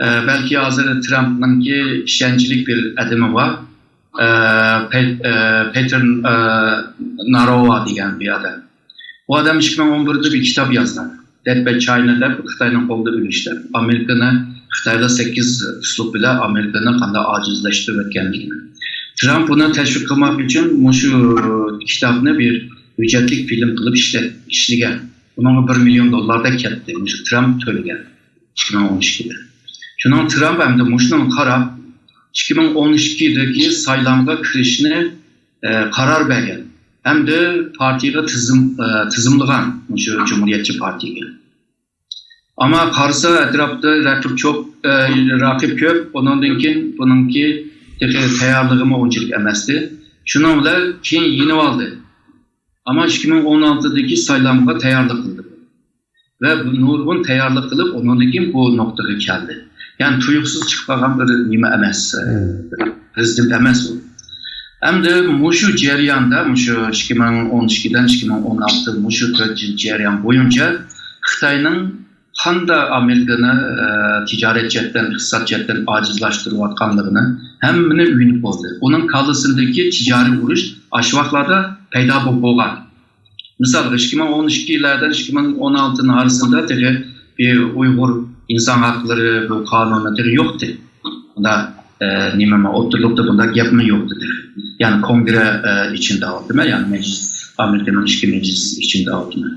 ئە، بەلكى ھازىر ترامپنىڭكى ئىشەنچلىك بىر ئادىمى بار. ئە، پې-، ئە، پېتېر، ئە، ناروۋا دېگەن بىر ئادەم. ئۇ ئادەم ئىككى مىڭ ئون بىردە بىر كىتاب يازغان. دەپ بەك چاينى دەپ، خىتاينىڭ قولىدا ئۆلۈش دەپ. ئامېرىكىنى، خىتايلار سەككىز ئۇسلۇب بىلەن ئامېرىكىنى قانداق ئاجىزلاشتۇرۇۋەتكەنلىكىنى. ترامپ بۇنى تەشۋىق قىلماق ئۈچۈن مۇشۇ كىتابنى بىر ھۆججەتلىك فىلىم قىلىپ ئىشلەپ، ئىشلىگەن. ئۇنىڭغا بىر مىليون دوللاردەك كەتتى. مۇشۇ ترامپ تۆلىگەن. ئىككى مىڭ ئون ئىككىدە. شۇنىڭ ترامپ ئەمدى مۇشۇنىڭغا قاراپ، ئىككى مىڭ ئون ئىككىدىكى سايلامغا كىرىشنى، ئە، قارار بەرگەن ھەمدە پارتىيىگە تىزىم-، ئە، تىزىملىغان مۇشۇ جۇمھۇرىيەتچى پارتىيىگە. ئەمما قارىسا، ئەتراپتا رەقىب چوق-، ئە، رەقىب كۆپ، ئۇنىڭدىن كېيىن بۇنىڭكى تېخى تەييارلىقىمۇ ئۇنچىلىك ئەمەستى. شۇنىڭ بىلەن كېيىن يېنىۋالدى. ئەمما ئىككى مىڭ ئون ئالتىدىكى سايلامغا تەييارلىق قىلدى. ۋە بۇ نۇرغۇن تەييارلىق قىلىپ، ئۇنىڭدىن كېيىن بۇ نۇقتىغا كەلدى. يەنى تۇيۇقسىز چىقىپ قالغان بىر نېمە ئەمەس، ئە، بىر پرېزىدېنت ئەمەس ئۇ. ئەمدى مۇشۇ جەرياندا، مۇشۇ ئىككى مىڭ ئون ئىككىدىن ئىككى مىڭ ئون ئالتە، مۇشۇ تۆت يىل جەريان بويىچە خىتاينىڭ قانداق ئامېرىكىنى، ئە، تىجارەت جەھەتتىن، ئىقتىساد جەھەتتىن ئاجىزلاشتۇرۇۋاتقانلىقىنى ھەممىنى ئۆگىنىپ بولدى. ئۇنىڭ كاللىسىدىكى تىجارىي ئۇرۇش ئاشۇ ۋاقىتلاردا پەيدا بولۇپ بولغان. مىسالغا، ئىككى مىڭ ئون ئىككىلەردىن ئىككى مىڭ ئون ئالتىنىڭ ئارىسىدا تېخى بىر ئۇيغۇر ئىنسان ھەقلىرى بۇ قانۇنى تېخى يوقتى. بۇندا، ئە، نېمە، ئوتتۇرىلىقتا بۇنداق گەپمۇ يوقتى تېخى. يەنى كونگرې، ئە، ئىچىندە ئالدىمەن، يەنى مەجلىس، ئامېرىكىنىڭ ئىچكى مەجلىسى ئىچىندە ئالدىمەن.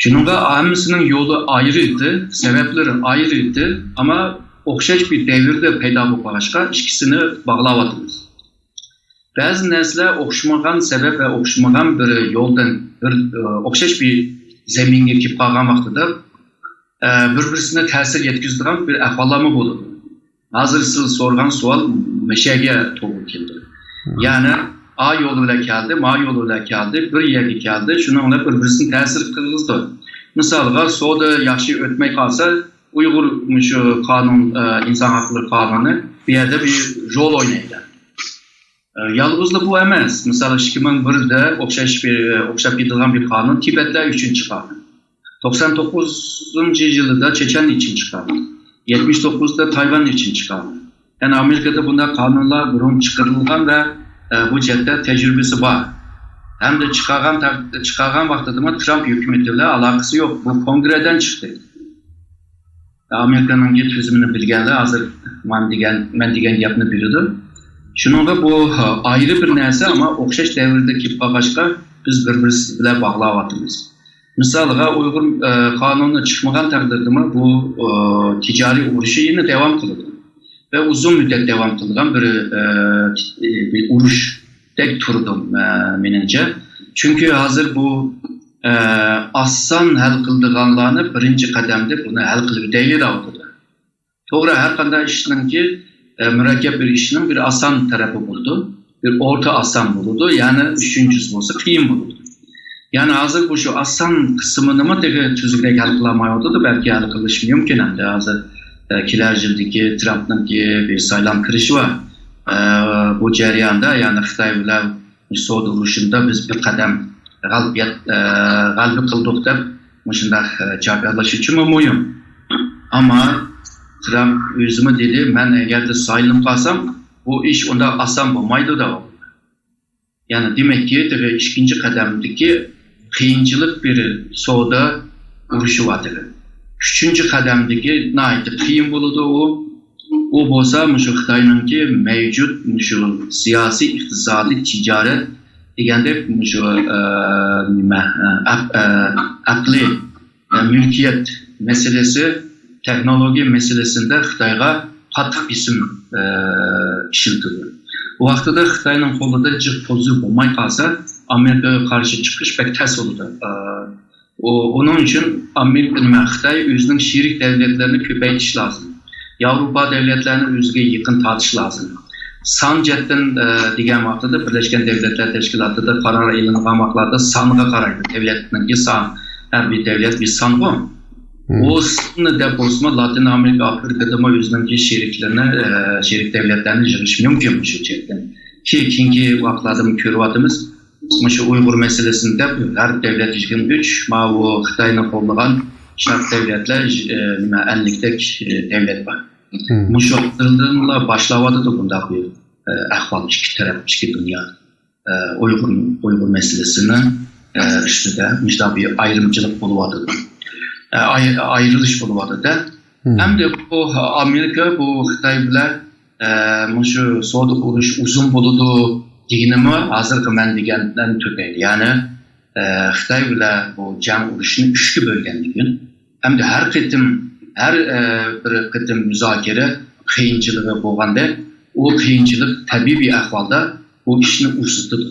شۇنىڭغا ھەممىسىنىڭ يولى ئايرى ئىدى، سەۋەبلىرى ئايرى ئىدى، ئەمما ئوخشاش بىر دەۋردە پەيدا بولۇپ قالغاچقا، ئىككىسىنى باغلاۋاتىمىز. بەزى نەرسىلەر ئوخشىمىغان سەۋەب ۋە ئوخشىمىغان بىر يولدىن بىر، ئە، ئوخشاش بىر زەمىنگە كېلىپ قالغان ۋاقتىدا، ئە، بىر-بىرسىنى تەسىر يەتكۈزىدىغان بىر ئەھۋاللارمۇ بولىدۇ. ھازىر سىز سورىغان سوئال مۇشۇ يەرگە توغرا كېلىدۇ. يەنى ئا يولى بىلەن كەلدى، ما يولى بىلەن كەلدى، بىر يەرگە كەلدى، شۇنىڭ بىلەن بىر-بىرسىنى تەسىر قىلغۇزىدۇ. مىسالغا، سودا ياخشى ئۆتمەي قالسا، ئۇيغۇر مۇشۇ قانۇن، ئە، ئىنسان ھەقلىرى قانۇنى بۇ يەردە بىر رول ئوينايدۇ. ئە، يالغۇزلا بۇ ئەمەس. مىسال، ئىككى مىڭ بىردە ئوخشاش بىر، ئوخشاپ كېتىدىغان بىر قانۇن تىبەتلەر ئۈچۈن چىقارغان. توقسان توققۇزىنچى يىلىدا چېچەن ئۈچۈن چىقارغان. يەتمىش توققۇزدا تايۋان ئۈچۈن چىقارغان. يەنى ئامېرىكىدا بۇنداق قانۇنلار بۇرۇن چىقىرىلغان ۋە، ئە، بۇ جەھەتتە تەجرىبىسى بار. ھەمدە چىقارغان تەق-، چىقارغان ۋاقتىدىمۇ ترامپ ھۆكۈمىتى بىلەن ئالاقىسى يوق. بۇ كونگرېدىن چىقتى. ئامېرىكىنىڭكى تۈزۈمىنى بىلگەنلەر ھازىر مەن دېگەن، مەن دېگەن گەپنى بىلىدۇ. شۇنىڭغا بۇ، ھە، ئايرى بىر نەرسە، ئەمما ئوخشاش دەۋردە كېلىپ قالغاچقا، بىز بىر-بىرسى بىلەن باغلاۋاتىمىز. مىسالغا، ئۇيغۇر، ئە، قانۇنى چىقمىغان تەقدىردىمۇ بۇ، ئە، تىجارىي ئۇرۇشى يەنە داۋام قىلىدۇ. ۋە ئۇزۇن مۇددەت داۋام قىلىدىغان بىر، ئە، بىر ئۇرۇشتەك تۇرىدۇ، ئە، مېنىڭچە. چۈنكى ھازىر بۇ، ئە، ئاسان ھەل قىلىدىغانلارنى بىرىنچى قەدەمدە بۇنى ھەل قىلىۋېتەيلى دەۋاتىدۇ. توغرا، ھەر قانداق ئىشنىڭكى، ئە، مۇرەككەپ بىر ئىشنىڭ بىر ئاسان تەرىپى بولىدۇ، بىر ئورتا ئاسان بولىدۇ، يەنى ئۈچىنچىسى بولسا قىيىن بولىدۇ. يەنى ھازىر بۇ شۇ ئاسان قىسمىنىمۇ تېخى تۈزۈكرەك ھەل قىلالمايۋاتىدۇ، بەلكى ھەل قىلىشى مۇمكىن ئەمدى ھازىر، ئە، كېلەر يىلدىكى ترامپنىڭكى بىر سايلام كىرىشى بار. ئە، بۇ جەرياندا يەنى خىتاي بىلەن سودا ئۇرۇشىدا بىز بىر قەدەم غەلىبىيەت، ئە، غەلىبە قىلدۇق دەپ مۇشۇنداق، ئە، جاكارلىشىشىمۇ مۇھىم. ئەمما ترامپ ئۆزىمۇ دېدى، مەن ئەگەردە سايلىنىپ قالسام، بۇ ئىش ئۇنداق ئاسان بولمايدۇ دەپ. يەنى دېمەككى، تېخى ئىككىنچى قەدەمدىكى قىيىنچىلىق بىر سودا ئۇرۇشى بار تېخى. ئۈچىنچى قەدەمدىكى ناھايىتى قىيىن بولىدۇ ئۇ. ئۇ بولسا مۇشۇ خىتاينىڭكى مەۋجۇت مۇشۇ سىياسىي، ئىقتىسادىي، تىجارەت دېگەندەك مۇشۇ، ئە، نېمە، ئە، ئەق-، ئە، ئەقلىي، ئە، مۈلكىيەت مەسىلىسى، تېخنولوگىيە مەسىلىسىندە خىتايغا قاتتىق بېسىم، ئە، ئىشلىتىدۇ. بۇ ۋاقتىدا خىتاينىڭ قولىدا جىق پۇل بولماي قالسا، ئامېرىكىغا قارشى چىقىش بەك تەس بولىدۇ. ئە، ئۇ، ئۇنىڭ ئۈچۈن ئامېرىكا، نېمە، خىتاي ئۆزىنىڭ شېرىك دەۋلەتلىرىنى كۆپەيتىش لازىم. ياۋروپا دەۋلەتلەرنى ئۆزىگە يېقىن تارتىش لازىم. سان جەھەتتىن، ئە، دېگەن ۋاقتىدا بىرلەشكەن دەۋلەتلەر تەشكىلاتىدا قارار ئېلىنغان ۋاقىتلاردا سانغا قارايدۇ. دەۋلەتنىڭكى سان، ھەر بىر دەۋلەت بىر سانغۇ. ئۇ ساننى دەپ بولسىمۇ، لاتىن ئامېرىكا، ئافرىكىدىمۇ ئۆزىنىڭكى شېرىكلىرىنى، ئە، شېرىك دەۋلەتلەرنى يىغىشى مۇمكىن مۇشۇ جەھەتتىن. كېيىنكى ۋاقىتلاردىمۇ كۆرۈۋاتىمىز. مۇشۇ ئۇيغۇر مەسىلىسىنى دەپ، غەرب دەۋلەت يىگىرمە ئۈچ، ماۋۇ خىتاينى قوللىغان شەرق دەۋلەتلەر، ئە، نېمە، ئەللىكتەك، ئە، دەۋلەت بار. مۇشۇ ۋاقىتلىرىدىنلا باشلاۋاتىدۇ بۇنداق بىر، ئە، ئەھۋال، ئىككى تەرەپ، ئىككى دۇنيا، ئە، ئۇيغۇر، ئۇيغۇر مەسىلىسىنى، ئە، ئۈستىدە مۇشۇنداق بىر ئايرىمچىلىق بولۇۋاتىدۇ. ئە، ئاي-، ئايرىلىش بولۇۋاتىدۇ. ئەمدى بۇ ئامېرىكا بۇ خىتاي بىلەن، ئە، مۇشۇ سودا ئۇرۇش ئۇزۇن بولىدۇ دېگىنىمۇ ھازىرقى مەن دېگەندىن تۆپەيلى. يەنى، ئە، خىتاي بىلەن بۇ جەڭ ئۇرۇشىنى ئۈچكە بۆلگەندىن كېيىن، ئەمدى ھەر قېتىم، ھەر، ئە، بىر قېتىم مۇزاكىرە قىيىنچىلىقى بولغاندا، ئۇ قىيىنچىلىق تەبىئىي ئەھۋالدا بۇ ئىشنى ئۇزىتىدۇ.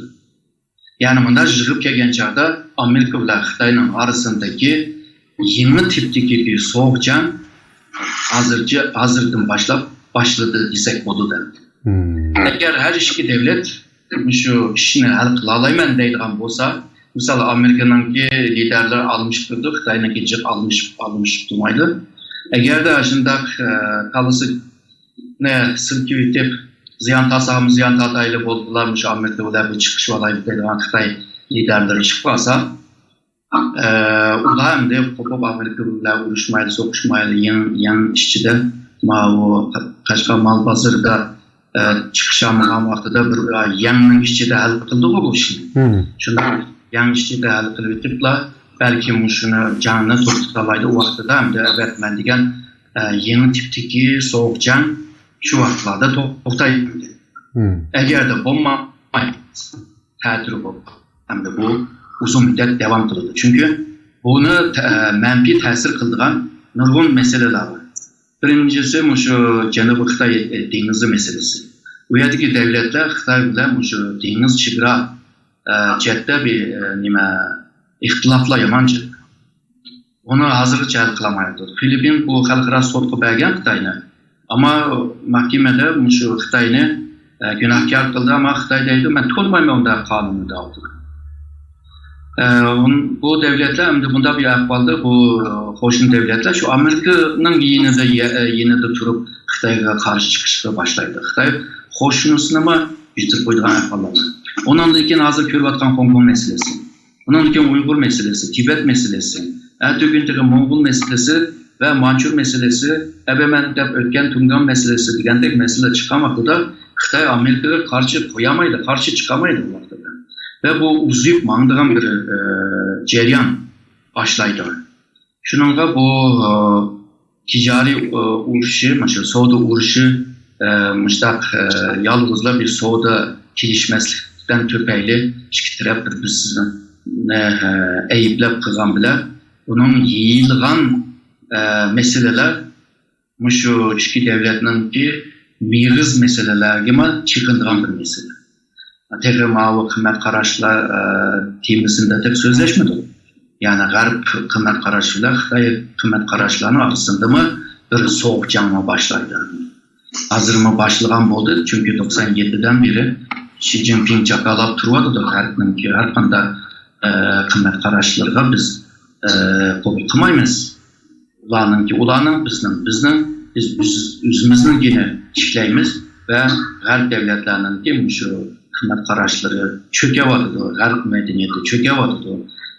يەنى مۇنداق يىغىپ كەلگەن چاغدا ئامېرىكا بىلەن خىتاينىڭ ئارىسىدىكى يېڭى تىپتىكى بىر سوغۇق جەڭ ھازىرچە، ھازىردىن باشلاپ باشلىدى دېسەك بولىدۇ. ئەگەر ھەر ئىككى دۆلەت مۇشۇ ئىشنى ھەل قىلالايمەن دەيدىغان بولسا، مىسال، ئامېرىكىنىڭكى لىدەرلىرى ئالمىشىپ تۇرىدۇ، خىتاينىڭكى جىق ئالمىشىپ، ئالمىشىپ تۇرمايدۇ. ئەگەردە شۇنداق، ئە، تاللىسىنى سىلكىۋېتىپ، زىيان تارتساقمۇ زىيان تارتايلى، بولدىلا، مۇشۇ ئامېرىكا بىلەن بىر چىقىشىۋالايلى دەيدىغان خىتاي لىدەرلىرى چىقىپ قالسا، ئە، ئۇلار ئەمدى قوپۇپ ئامېرىكا بىلەن ئۇرۇشمايلى، سوقۇشمايلى، يېڭى، يېڭى ئىچىدە ماۋۇ قەشقەر مال بازىرىدا، ئە، چىقىشالمىغان ۋاقتىدا بىر، ئە، يەڭنىڭ ئىچىدە ھەل قىلدىغۇ بۇ ئىشنى. شۇنداق يەڭ ئىچىدە ھەل قىلىۋېتىپلا، بەلكىم مۇشۇنى جەڭنى توختىتالايدۇ. ئۇ ۋاقتىدا ئەمدى ئەبەت مەن دېگەن، ئە، يېڭى تىپتىكى سوغۇق جەڭ شۇ ۋاقىتلاردا توختايدۇ. ئەگەردە بولماي، تەتۈر بولۇپ، ئەمدى بۇ ئۇزۇن مۇددەت داۋام قىلىدۇ. چۈنكى بۇنى تە-، مەنپىي تەسىر قىلىدىغان نۇرغۇن مەسىلىلەر بار. بىرىنچىسى، مۇشۇ جەنۇبىي خىتاي، ئە، دېڭىزى مەسىلىسى. ئۇ يەردىكى دەۋلەتلەر خىتاي بىلەن مۇشۇ دېڭىز چېگرا، ئە، جەھەتتە بىر، ئە، نېمە، ئىختىلاپلار يامان جىق. ئۇنى ھازىرغىچە ھەل قىلالمايۋاتىدۇ. فىلىپپىن بۇ خەلقئارا سوتقا بەرگەن خىتاينى. ئەمما مەھكىمىدە مۇشۇ خىتاينى، ئە، گۇناھكار قىلدى، ئەمما خىتاي دەيدۇ، مەن تونۇمايمەن ئۇنداق قانۇننى دەۋاتىدۇ. ئە، بۇ دەۋلەتلەر ئەمدى بۇنداق بىر ئەھۋالدا، بۇ قوشنا دەۋلەتلەر شۇ ئامېرىكىنىڭ يېنىدا، يېنىدا تۇرۇپ خىتايغا قارشى چىقىشقا باشلايدۇ. خىتاي قوشنىسىنىمۇ يۈتتۈرۈپ قويىدىغان ئەھۋاللار. ئۇنىڭدىن كېيىن ھازىر كۆرۈۋاتقان خوڭكوڭ مەسىلىسى. ئۇنىڭدىن كېيىن ئۇيغۇر مەسىلىسى، تىبەت مەسىلىسى، ئەتىگۈن تېخى موڭغۇل مەسىلىسى ۋە مانچۇر مەسىلىسى، ئەبەمەن دەپ ئۆتكەن تۇڭگان مەسىلىسى دېگەندەك مەسىلىلەر چىققان ۋاقتىدا خىتاي ئامېرىكىغا قارشى قويالمايدۇ، قارشى چىقالمايدۇ ئۇ ۋاقتىدا. ۋە بۇ ئۇزىيىپ ماڭىدىغان بىر، ئە، جەريان باشلايدۇ. شۇنىڭغا بۇ، ئە، تىجارىي، ئۇ، ئۇرۇشى، مۇشۇ سودا ئۇرۇشى، ئە، مۇشۇنداق، ئە، يالغۇزلا بىر سودا كېلىشمەسلىكتىن تۈپەيلى ئىككى تەرەپ بىر-بىرسىنى، ئە، ئەيىبلەپ قىلغان بىلەن، ئۇنىڭ يېيىلغان، ئە، مەسىلىلەر مۇشۇ ئىككى دەۋلەتنىڭكى مېغىز مەسىلىلەرگىمۇ چېقىنىدىغان بىر مەسىلە. تېخى ماۋۇ قىممەت قاراشلار، ئە، تېمىسىندا تېخى سۆزلەشمىدۇق. يەنى غەرب قىممەت قاراشى بىلەن خىتاي قىممەت قاراشلارنىڭ ئارىسىندىمۇ بىر سوغۇق جەڭمۇ باشلايدۇ. ھازىرمۇ باشلىغان بولدى، چۈنكى توقسان يەتتىدىن بېرى شى جىنپىڭ جاكارلاپ تۇرۇۋاتىدۇ، غەربنىڭكى ھەر قانداق، ئە، قىممەت قاراشلىرىغا بىز، ئە، قوبۇل قىلمايمىز. ئۇلارنىڭكى ئۇلارنىڭ، بىزنىڭ بىزنىڭ، بىز ئۆز-، ئۆزىمىزنىڭكىنى تىكلەيمىز ۋە غەرب دەۋلەتلەرنىڭكى مۇشۇ قىممەت قاراشلىرى چۆكۈۋاتىدۇ، غەرب مەدەنىيىتى چۆكۈۋاتىدۇ،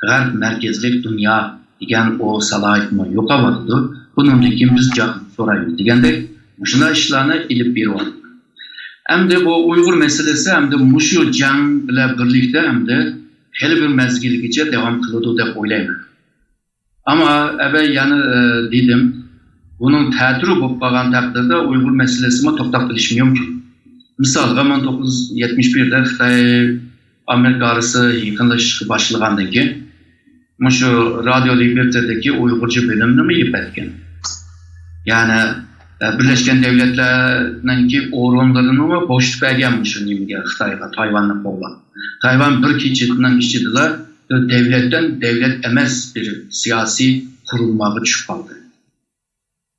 غەرب مەركەزلىك دۇنيا دېگەن ئۇ سالاھىيىتىمۇ يوقاۋاتىدۇ. بۇنىڭدىن كېيىن بىز جاۋاب سورايمىز دېگەندەك مۇشۇنداق ئىشلارنى ئېلىپ بېرىۋاتىدۇ. ئەمدى بۇ ئۇيغۇر مەسىلىسى ئەمدى مۇشۇ جەڭ بىلەن بىرلىكتە ئەمدى خېلى بىر مەزگىلگىچە داۋام قىلىدۇ دەپ ئويلايمەن. ئەمما ئەبەي يەنە، ئە، دېدىم، بۇنىڭ تەتۈرى بولۇپ قالغان تەقدىردە ئۇيغۇر مەسىلىسىمۇ توختاپ قېلىشى مۇمكىن. مىسالغا، مىڭ توققۇز يۈز يەتمىش بىردە خىتاي ئامېرىكا ئارىسى يېقىنلىشىشقا باشلىغاندىن كېيىن، مۇشۇ رادىيو لىبېرتېدىكى ئۇيغۇرچە بۆلۈمنىمۇ يېپىۋەتكەن. يەنى، ئە، بىرلەشكەن دەۋلەتلەرنىڭكى ئورۇنلىرىنىمۇ بوشىتىپ بەرگەن مۇشۇ نېمىگە، خىتايغا، تايۋاننى قوللاپ. تايۋان بىر كېچىنىڭ ئىچىدىلا بىر دەۋلەتتىن دەۋلەت ئەمەس بىر سىياسىي قۇرۇلمىغا چۈشۈپ قالدى.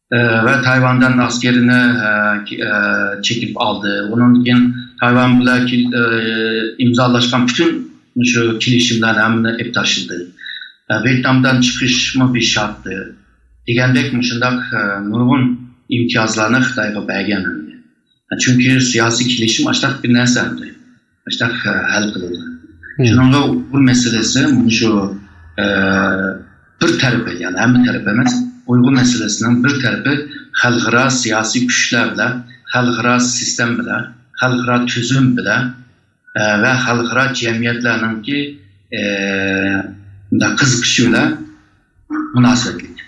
ئە، ۋە تايۋاندىن ئەسكىرىنى، ئە، كى-، ئە، چېكىپ ئالدى. ئۇنىڭدىن كېيىن تايۋان بىلەن كېل-، ئە، ئىمزالاشقان پۈتۈن مۇشۇ كېلىشىملەرنى ھەممىنى ئېلىپ تاشلىدى. ئە، ۋيېتنامدىن چىقىشمۇ بېشارتتى. دېگەندەك مۇشۇنداق، ئە، نۇرغۇن ئىمتىيازلارنى خىتايغا بەرگەن ئەمدى. چۈنكى سىياسىي كېلىشىم ئاشتاق بىر نەرسە ئەمدى. ئاشتاق، ئە، ھەل قىلىدۇ. شۇنىڭغا ئۇيغۇر مەسىلىسى مۇشۇ، ئە، بىر تەرىپى، يەنى ھەممە تەرىپى ئەمەس، ئۇيغۇر مەسىلىسىنىڭ بىر تەرىپى خەلقئارا سىياسىي كۈچلەر بىلەن، خەلقئارا سىستېما بىلەن، خەلقئارا تۈزۈم بىلەن، ئە، ۋە خەلقئارا جەمئىيەتلەرنىڭكى، ئە، مۇنداق قىزىقىشى بىلەن مۇناسىۋەتلىك.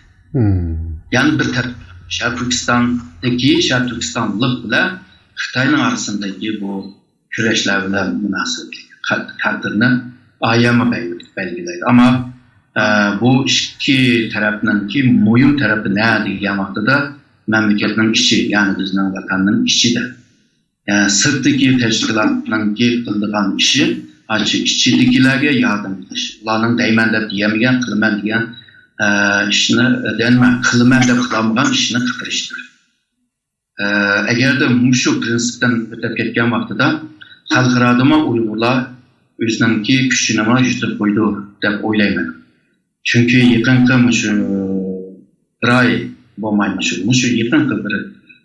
يەنە بىر تەرەپ، شەرقىي تۈركىستاندىكى، شەرقىي تۈركىستانلىق بىلەن خىتاينىڭ ئارىسىدىكى بۇ كۈرەشلەر بىلەن مۇناسىۋەتلىك تەقدىرنى ئايەممۇ بەلگىلەيدۇ. ئەمما، ئە، بۇ ئىككى تەرەپنىڭكى مۇھىم تەرىپى نە دېگەن ۋاقتىدا، مەملىكەتنىڭ ئىچى، يەنى بىزنىڭ ۋەتەننىڭ ئىچىدە. ئە، سىرتتىكى تەشكىلاتنىڭكى قىلىدىغان ئىشى، ئاشۇ ئىچىدىكىلەرگە ياردەم قىلىش. ئۇلارنىڭ دەيمەن دەپ دېيەلمىگەن، قىلىمەن دېگەن، ئە، ئىشنى دەيمەن، قىلىمەن دەپ قىلالمىغان ئىشنى قىلدۇرۇشتۇر. ئە، ئەگەردە مۇشۇ پىرىنسىپتىن ئۆتۈپ كەتكەن ۋاقتىدا خەلقئارادىمۇ ئۇيغۇرلار ئۆزىنىڭكى كۈچىنىمۇ يۈتۈپ قويىدۇ دەپ ئويلايمەن. چۈنكى يېقىنقى مۇشۇ بىر ئاي بولماي، مۇشۇ، مۇشۇ يېقىنقى بىر،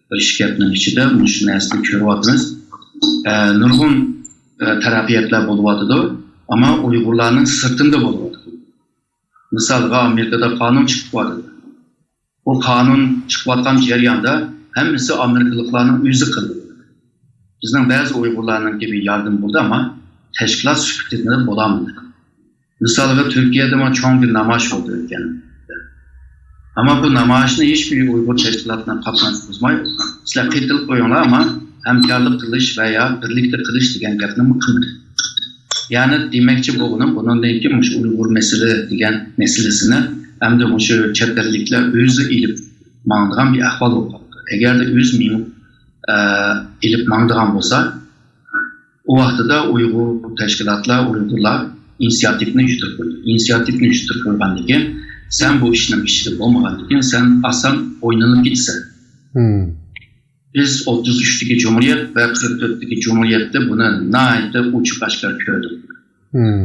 بىر ئىككى ھەپتىنىڭ ئىچىدە مۇشۇ نەرسىنى كۆرۈۋاتىمىز. ئە، نۇرغۇن، ئە، تەرەققىياتلار بولۇۋاتىدۇ، ئەمما ئۇيغۇرلارنىڭ سىرتىندا بولۇۋاتىدۇ. مىسالغا، ئامېرىكىدا قانۇن چىقىۋاتىدۇ. بۇ قانۇن چىقىۋاتقان جەرياندا ھەممىسى ئامېرىكىلىقلارنىڭ ئۆزى قىلدى. بىزنىڭ بەزى ئۇيغۇرلارنىڭكى بىر ياردىمى بولدى، ئەمما تەشكىلات سۈپىتىدە بولالمىدى. مىسالغا، تۈركىيەدىمۇ چوڭ بىر نامايىش بولدى ئۆتكەن. ئەمما بۇ نامايىشنى ھېچبىر ئۇيغۇر تەشكىلاتىنىڭ قاتناشقۇزماي، سىلەر قېتىلىپ قويۇڭلار، ئەمما ھەمكارلىق قىلىش ۋە يا بىرلىكتە قىلىش دېگەن گەپنىمۇ قىلمىدى. يەنى دېمەكچى بولغىنىم، بۇنىڭدىن كېيىن مۇشۇ ئۇيغۇر مەسىلە دېگەن مەسىلىسىنى ئەمدى مۇشۇ چەت ئەللىكلەر ئۆزى ئېلىپ ماڭىدىغان بىر ئەھۋال بولۇپ قاپتۇ. ئەگەردە ئۆزى مېڭىپ، ئە، ئېلىپ ماڭىدىغان بولسا، ئۇ ۋاقتىدا ئۇيغۇر تەشكىلاتلار، ئۇيغۇرلار ئىنىسىياتىپنى يۈتۈپ قويدى. ئىنىسىياتىپنى يۈتۈپ قويغاندىن كېيىن، سەن بۇ ئىشنىڭ ئىچىدە بولمىغاندىن كېيىن، سەن ئاسان ئوينىلىپ كېتىسەن. بىز ئوتتۇز ئۈچتىكى جۇمھۇرىيەت ۋە قىرىق تۆتتىكى جۇمھۇرىيەتتە بۇنى ناھايىتى ئوچۇق ئاشكارا كۆردۇق.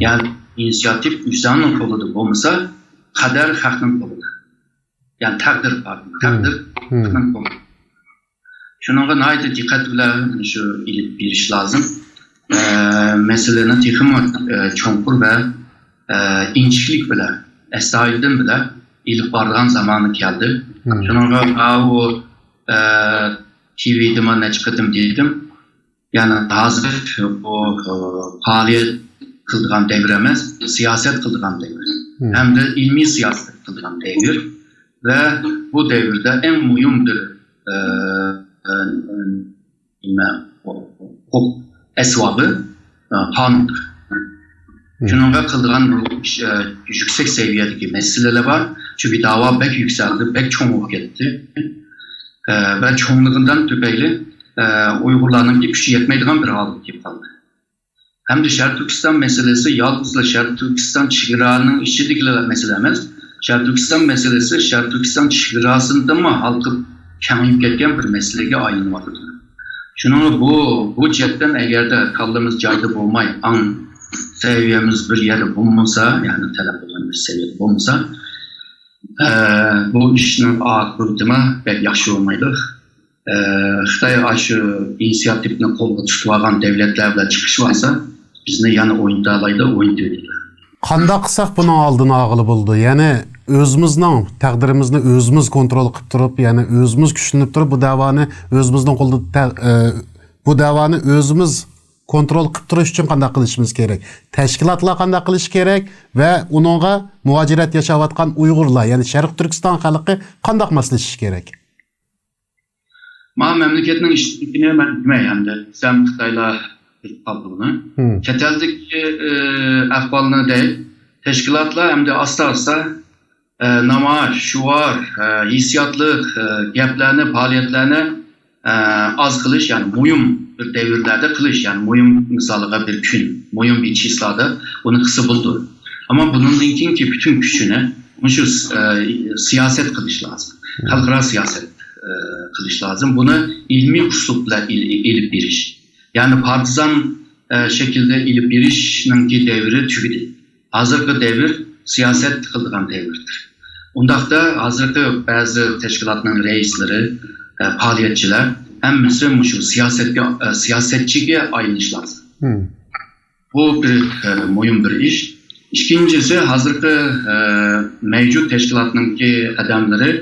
يەنى ئىنىسىياتىپ ئۆزۈڭنىڭ قولىدا بولمىسا، قەدەر خەقنىڭ قولىدا. يەنى تەقدىر بار. تەقدىر خەقنىڭ قولىدا. شۇنىڭغا ناھايىتى دىققەت بىلەن شۇ ئېلىپ بېرىش لازىم. ئە، مەسىلىنى تېخىمۇ، ئە، چوڭقۇر ۋە، ئە، ئىنچىكىلىك بىلەن، ئەستايىدىل بىلەن ئېلىپ بارىدىغان زامانى كەلدى. شۇنىڭغا ماۋۇ، ئە، تىۋىدىمۇ نەچچە قېتىم دېدىم. يەنى ھازىر بۇ، ئە، پائالىيەت قىلىدىغان دەۋر ئەمەس، سىياسەت قىلىدىغان دەۋر. ھەمدە ئىلمىي سىياسەت قىلىدىغان دەۋر. ۋە بۇ دەۋردە ئەڭ مۇھىم بىر، ئە، ئە، نېمە، ھوقۇق ئەسۋابى، ئە، قانۇندۇر. شۇنىڭغا قىلىدىغان ئىش، ئە، يۈكسەك سەۋىيەدىكى مەسىلىلەر بار. چۈنكى داۋا بەك يۈكسەلدى، بەك چوڭ بولۇپ كەتتى. ئە، ۋە چوڭلۇقىدىن تۈپەيلى، ئە، ئۇيغۇرلارنىڭكى كۈچى يەتمەيدىغان بىر ھالغا كېلىپ قالدى. ھەمدە شەرقىي تۈركىستان مەسىلىسى يالغۇزلا شەرقىي تۈركىستان چېگرانىڭ ئىچىدىكىلا مەسىلە ئەمەس. شەرقىي تۈركىستان مەسىلىسى شەرقىي تۈركىستان چېگراسىدىنمۇ ھالقىپ كېڭىيىپ كەتكەن بىر مەسىلىگە ئايلىنىۋاتىدۇ. شۇنىڭغا بۇ، بۇ جەھەتتىن ئەگەردە كاللىمىز جايدا بولماي، ئاڭ سەۋىيەمىز بىر يەردە بولمىسا، يەنى تەلەپ قىلغان بىر سەۋىيەدە بولمىسا، ئە، بۇ ئىشنىڭ ئاقىۋىتىمۇ بەك ياخشى بولمايدۇ. ئە، خىتاي ئاشۇ ئىنىسىياتىپنى قولغا تۇتۇۋالغان دەۋلەتلەر بىلەن چىقىشىۋالسا، بىزنى يەنە ئوينىتالايدۇ، ئوينىتىۋېتىدۇ. قانداق قىلساق بۇنىڭ ئالدىنى ئالغىلى بولىدۇ؟ يەنى ئۆزىمىزنىڭ تەقدىرىمىزنى ئۆزىمىز كونترول قىلىپ تۇرۇپ، يەنى ئۆزىمىز كۈچلىنىپ تۇرۇپ، بۇ دەۋانى ئۆزىمىزنىڭ قولىدا تە-، ئە، بۇ دەۋانى ئۆزىمىز كونترول قىلىپ تۇرۇش ئۈچۈن قانداق قىلىشىمىز كېرەك؟ تەشكىلاتلار قانداق قىلىشى كېرەك؟ ۋە ئۇنىڭغا مۇھاجىرەت ياشاۋاتقان ئۇيغۇرلار، يەنى شەرقىي تۈركىستان خەلقى قانداق ماسلىشىشى كېرەك؟ مانا مەملىكەتنىڭ ئىچىدىكىنى مەن دېمەي ئەمدى، سەن خىتايلار بىلىپ قالدى بۇنى. چەت ئەلدىكى، ئى، ئەھۋالنى دەي، تەشكىلاتلار ئەمدى ئاستا-ئاستا، ئە، نامايىش، شوئار، ئە، ھېسسىياتلىق، ئە، گەپلەرنى، پائالىيەتلەرنى، ئە، ئاز قىلىش، يەنى مۇھىم بىر دەۋرلەردە قىلىش، يەنى مۇھىم، مىسالىغا، بىر كۈن، مۇھىم بىر چىسلادا بۇنى قىلسا بولىدۇ. ئەمما بۇنىڭدىن كېيىنكى پۈتۈن كۈچىنى مۇشۇ، ئە، سىياسەت قىلىش لازىم. خەلقئارا سىياسەت، ئە، قىلىش لازىم. بۇنى ئىلمىي ئۇسلۇب بىلەن ئېل-، ئېلىپ بېرىش. يەنى پارتىزان، ئە، شەكىلدە ئېلىپ بېرىشنىڭكى دەۋرى تۈگىدى. ھازىرقى دەۋر سىياسەت قىلىدىغان دەۋردۇر. ئۇنداقتا ھازىرقى بەزى تەشكىلاتنىڭ رەئىسلىرى، ئە، پائالىيەتچىلەر ھەممىسى مۇشۇ سىياسەتكە، ئە، سىياسەتچىگە ئايلىنىش لازىم. بۇ بىر، ئە، مۇھىم بىر ئىش. ئىككىنچىسى، ھازىرقى، ئە، مەۋجۇت تەشكىلاتنىڭكى ئادەملىرى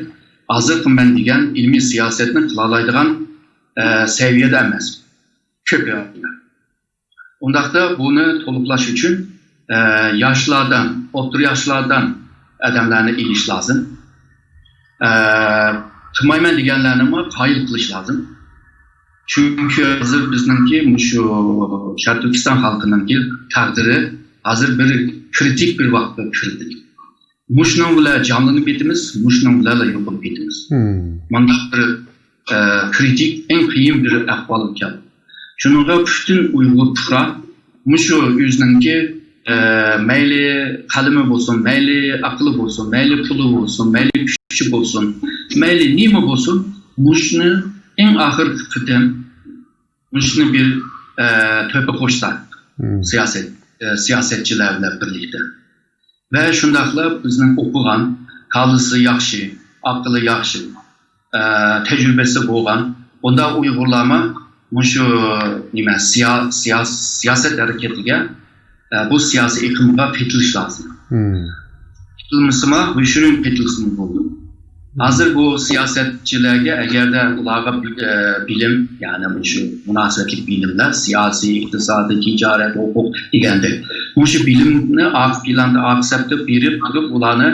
ھازىرقى مەن دېگەن ئىلمىي سىياسەتنى قىلالايدىغان، ئە، سەۋىيەدە ئەمەس. كۆپ يەردە. ئۇنداقتا بۇنى تولۇقلاش ئۈچۈن، ئە، ياشلاردىن، ئوتتۇرا ياشلاردىن ئادەملەرنى ئېلىش لازىم. ئە، قىلمايمەن دېگەنلەرنىمۇ قايىل قىلىش لازىم. چۈنكى ھازىر بىزنىڭكى مۇشۇ شەرقىي تۈركىستان خەلقىنىڭكى تەقدىرى ھازىر بىر كرىتىك بىر ۋاقىتقا كىردى. مۇشۇنىڭ بىلەن جانلىنىپ كېتىمىز، مۇشۇنىڭ بىلەنلا يوقىلىپ كېتىمىز. مۇنداق بىر، ئە، كرىتىك، ئەڭ قىيىن بىر ئەھۋالغا كەلدى. شۇنىڭغا پۈتۈن ئۇيغۇر پۇقرا مۇشۇ ئۆزىنىڭكى، ئە، مەيلى قەلىمى بولسۇن، مەيلى ئەقلى بولسۇن، مەيلى پۇلى بولسۇن، مەيلى كۈچى بولسۇن، مەيلى نېمە بولسۇن، مۇشۇنى ئەڭ ئاخىرقى قېتىم مۇشۇنى بىر، ئە، تۆھپە قوشسا، سىياسەت. ئە، سىياسەتچىلەر بىلەن بىرلىكتە. ۋە شۇنداقلا بىزنىڭ ئوقۇغان، كاللىسى ياخشى، ئەقلى ياخشى، ئە، تەجرىبىسى بولغان بۇنداق ئۇيغۇرلارمۇ مۇشۇ نېمە، سىيا-، سىياس-، سىياسەت ھەرىكىتىگە، ئە، بۇ سىياسىي ئېقىمغا قېتىلىش لازىم. قېتىلمىسىمۇ، يوشۇرۇن قېتىلسىمۇ بولىدۇ. ھازىر بۇ سىياسەتچىلەرگە ئەگەردە ئۇلارغا بىل-، ئە، بىلىم، يەنى مۇشۇ مۇناسىۋەتلىك بىلىملەر، سىياسىي، ئىقتىسادىي، تىجارەت، ھوقۇق دېگەندەك، مۇشۇ بىلىمنى ئارقا پىلاندا، ئارقا سەپتە بېرىپ تۇرۇپ، ئۇلارنى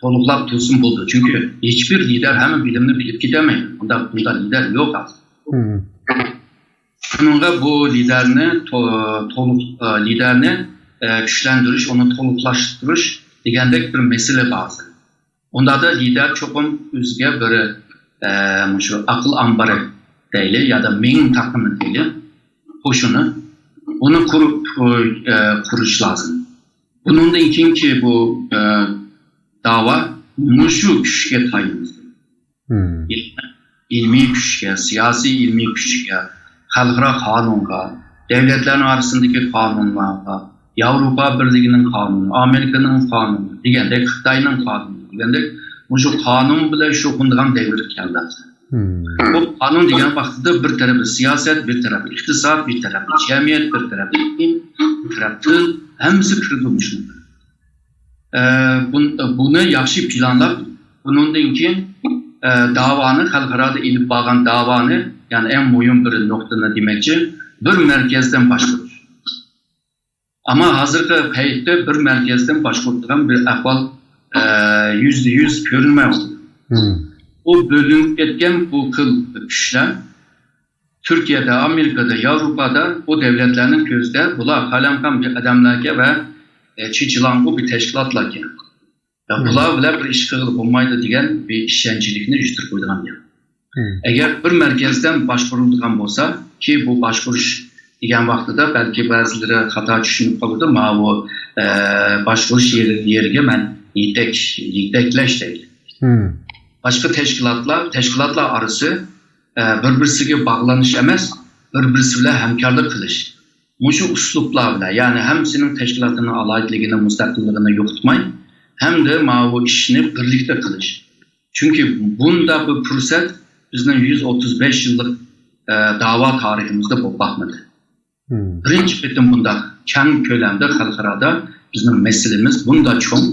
تولۇقلاپ تۇرسۇن بولىدۇ. چۈنكى ھېچبىر لىدەر ھەممە بىلىمنى بىلىپ كېتەلمەيدۇ. ئۇنداق، بۇنداق لىدەر يوق ھازىر. شۇنىڭغا بۇ لىدەرنى تو-، تولۇق، ئە، لىدەرنى، ئە، كۈچلەندۈرۈش، ئۇنى تولۇقلاشتۇرۇش دېگەندەك بىر مەسىلە بار ھازىر. ئۇنداقتا لىدەر چوقۇم ئۆزىگە بىر، ئە، مۇشۇ ئەقىل ئامبىرى دەيلى يادا مىڭ تاقىمى دەيلى، قوشۇنى، ئۇنى قۇرۇپ، ئە، قۇرۇش لازىم. بۇنىڭدىن كېيىنكى بۇ، ئە، داۋا مۇشۇ كۈچكە تايىنىدۇ. ئىلمىي كۈچكە، سىياسىي ئىلمىي كۈچكە، خەلقئارا قانۇنغا، دۆلەتلەرنىڭ ئارىسىندىكى قانۇنلارغا، ياۋروپا بىرلىكىنىڭ قانۇنى، ئامېرىكىنىڭ قانۇنى دېگەندەك، خىتاينىڭ قانۇنى دېگەندەك، مۇشۇ قانۇن بىلەن شۇغۇللىنىدىغان دەۋر كەلدى. بۇ قانۇن دېگەن ۋاقتىدا بىر تەرەپى سىياسەت، بىر تەرەپى ئىقتىساد، بىر تەرەپى جەمئىيەت، بىر تەرەپى دىن، بىر تەرەپى تىل، ھەممىسى كىرىدۇ مۇشۇنىڭغا. ئە، بۇن-، بۇنى ياخشى پىلانلاپ، بۇنىڭدىن كېيىن، ئە، داۋانى، خەلقئارادا ئېلىپ بارغان داۋانى، يەنى ئەڭ مۇھىم بىر نۇقتىنى دېمەكچى، بىر مەركەزدىن باشقۇرۇش. ئەمما ھازىرقى پەيتتە بىر مەركەزدىن باشقۇرىدىغان بىر ئەھۋال، ئە، يۈزدە يۈز كۆرۈنمەيۋاتىدۇ. بۇ بۆلۈنۈپ كەتكەن بۇ خىل كۈچلەر تۈركىيەدە، ئامېرىكىدا، ياۋروپادا بۇ دۆلەتلەرنىڭ كۆزىدە بۇلار قالايمىقان بىر ئادەملەركەن ۋە، ئە، چېچىلاڭغۇ بىر تەشكىلاتلاركەن. يا بۇلار بىلەن بىر ئىش قىلغىلى بولمايدۇ دېگەن بىر ئىشەنچلىكنى يۈزلەندۈرۈپ قويىدىغان گەپ. ئەگەر بىر مەركەزدىن باشقۇرۇلىدىغان بولسا، كى بۇ باشقۇرۇش دېگەن ۋاقتىدا بەلكى بەزىلىرى خاتا چۈشىنىپ قالىدۇ، ماۋۇ، ئە، باشقۇرۇش يېرى، يېرىگە مەن يېتەك-، يېتەكلەش دەيدۇ. باشقا تەشكىلاتلار، تەشكىلاتلار ئارىسى، ئە، بىر-بىرسىگە باغلىنىش ئەمەس، بىر-بىرسى بىلەن ھەمكارلىق قىلىش. مۇشۇ ئۇسلۇبلار بىلەن، يەنى ھەممىسىنىڭ تەشكىلاتىنىڭ ئالاھىدىلىكىنى، مۇستەقىللىقىنى يوقىتماي، ھەمدە ماۋۇ ئىشنى بىرلىكتە قىلىش. چۈنكى بۇنداق بىر پۇرسەت بىزنىڭ يۈز ئوتتۇز بەش يىللىق، ئە، داۋا تارىخىمىزدا بولۇپ باقمىدى. بىرىنچى قېتىم بۇنداق كەڭ كۆلەمدە خەلقئارادا بىزنىڭ مەسىلىمىز بۇنداق چوڭ،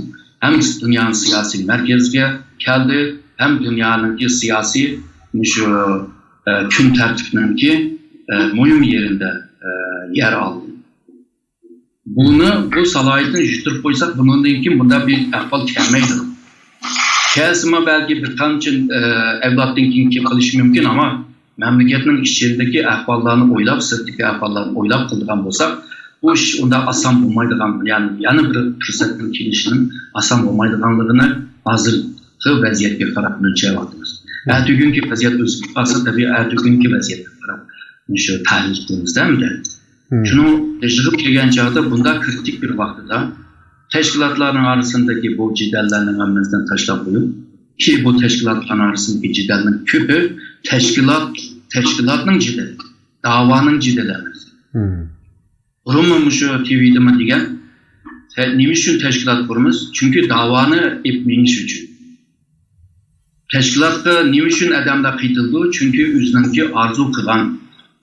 ھەم دۇنيانىڭ سىياسىي مەركىزىگە كەلدى، ھەم دۇنيانىڭكى سىياسىي مۇشۇ، ئە، كۈن تەرتىپنىڭكى، ئە، مۇھىم يېرىدە، ئە، يەر ئالدى. بۇنى، بۇ سالاھىيەتنى يۈتتۈرۈپ قويساق، بۇنىڭدىن كېيىن بۇنداق بىر ئەھۋال كەلمەيدۇ. كەلسىمۇ بەلكى بىر قانچە، ئە، ئەۋلادتىن كېيىن كېلىپ قېلىشى مۇمكىن، ئەمما مەملىكەتنىڭ ئىچىدىكى ئەھۋاللارنى ئويلاپ، سىرتتىكى ئەھۋاللارنى ئويلاپ قىلىدىغان بولساق، بۇ ئىش ئۇنداق ئاسان بولمايدىغان، يەنى يەنە بىر پۇرسەتنىڭ كېلىشىنىڭ ئاسان بولمايدىغانلىقىنى ھازىرقى ۋەزىيەتكە قاراپ ئۆلچەۋاتىمىز. ئەتىگۈنكى ۋەزىيەت ئۆزگىرىپ قالسا، تەبىئىي ئەتىگۈنكى ۋەزىيەتكە قاراپ مۇشۇ تەھلىل قىلىمىز-دە ئەمدى. شۇنىڭ يىغىپ كەلگەن چاغدا بۇنداق كرىتىك بىر ۋاقتىدا تەشكىلاتلارنىڭ ئارىسىدىكى بۇ جېدەللەرنى ھەممىسىنى تاشلاپ قويۇپ، كى بۇ تەشكىلاتلارنىڭ ئارىسىدىكى جېدەلنىڭ كۆپى تەشكىلات، تەشكىلاتنىڭ جېدىلى، داۋانىڭ جېدىلى ئەمەس. بۇرۇنمۇ مۇشۇ تىۋىدىمۇ دېگەن، تە-، نېمە ئۈچۈن تەشكىلات قۇرىمىز؟ چۈنكى داۋانى ئېلىپ مېڭىش ئۈچۈن. تەشكىلاتقا نېمە ئۈچۈن ئادەملەر قېتىلىدۇ؟ چۈنكى ئۆزىنىڭكى ئارزۇ قىلغان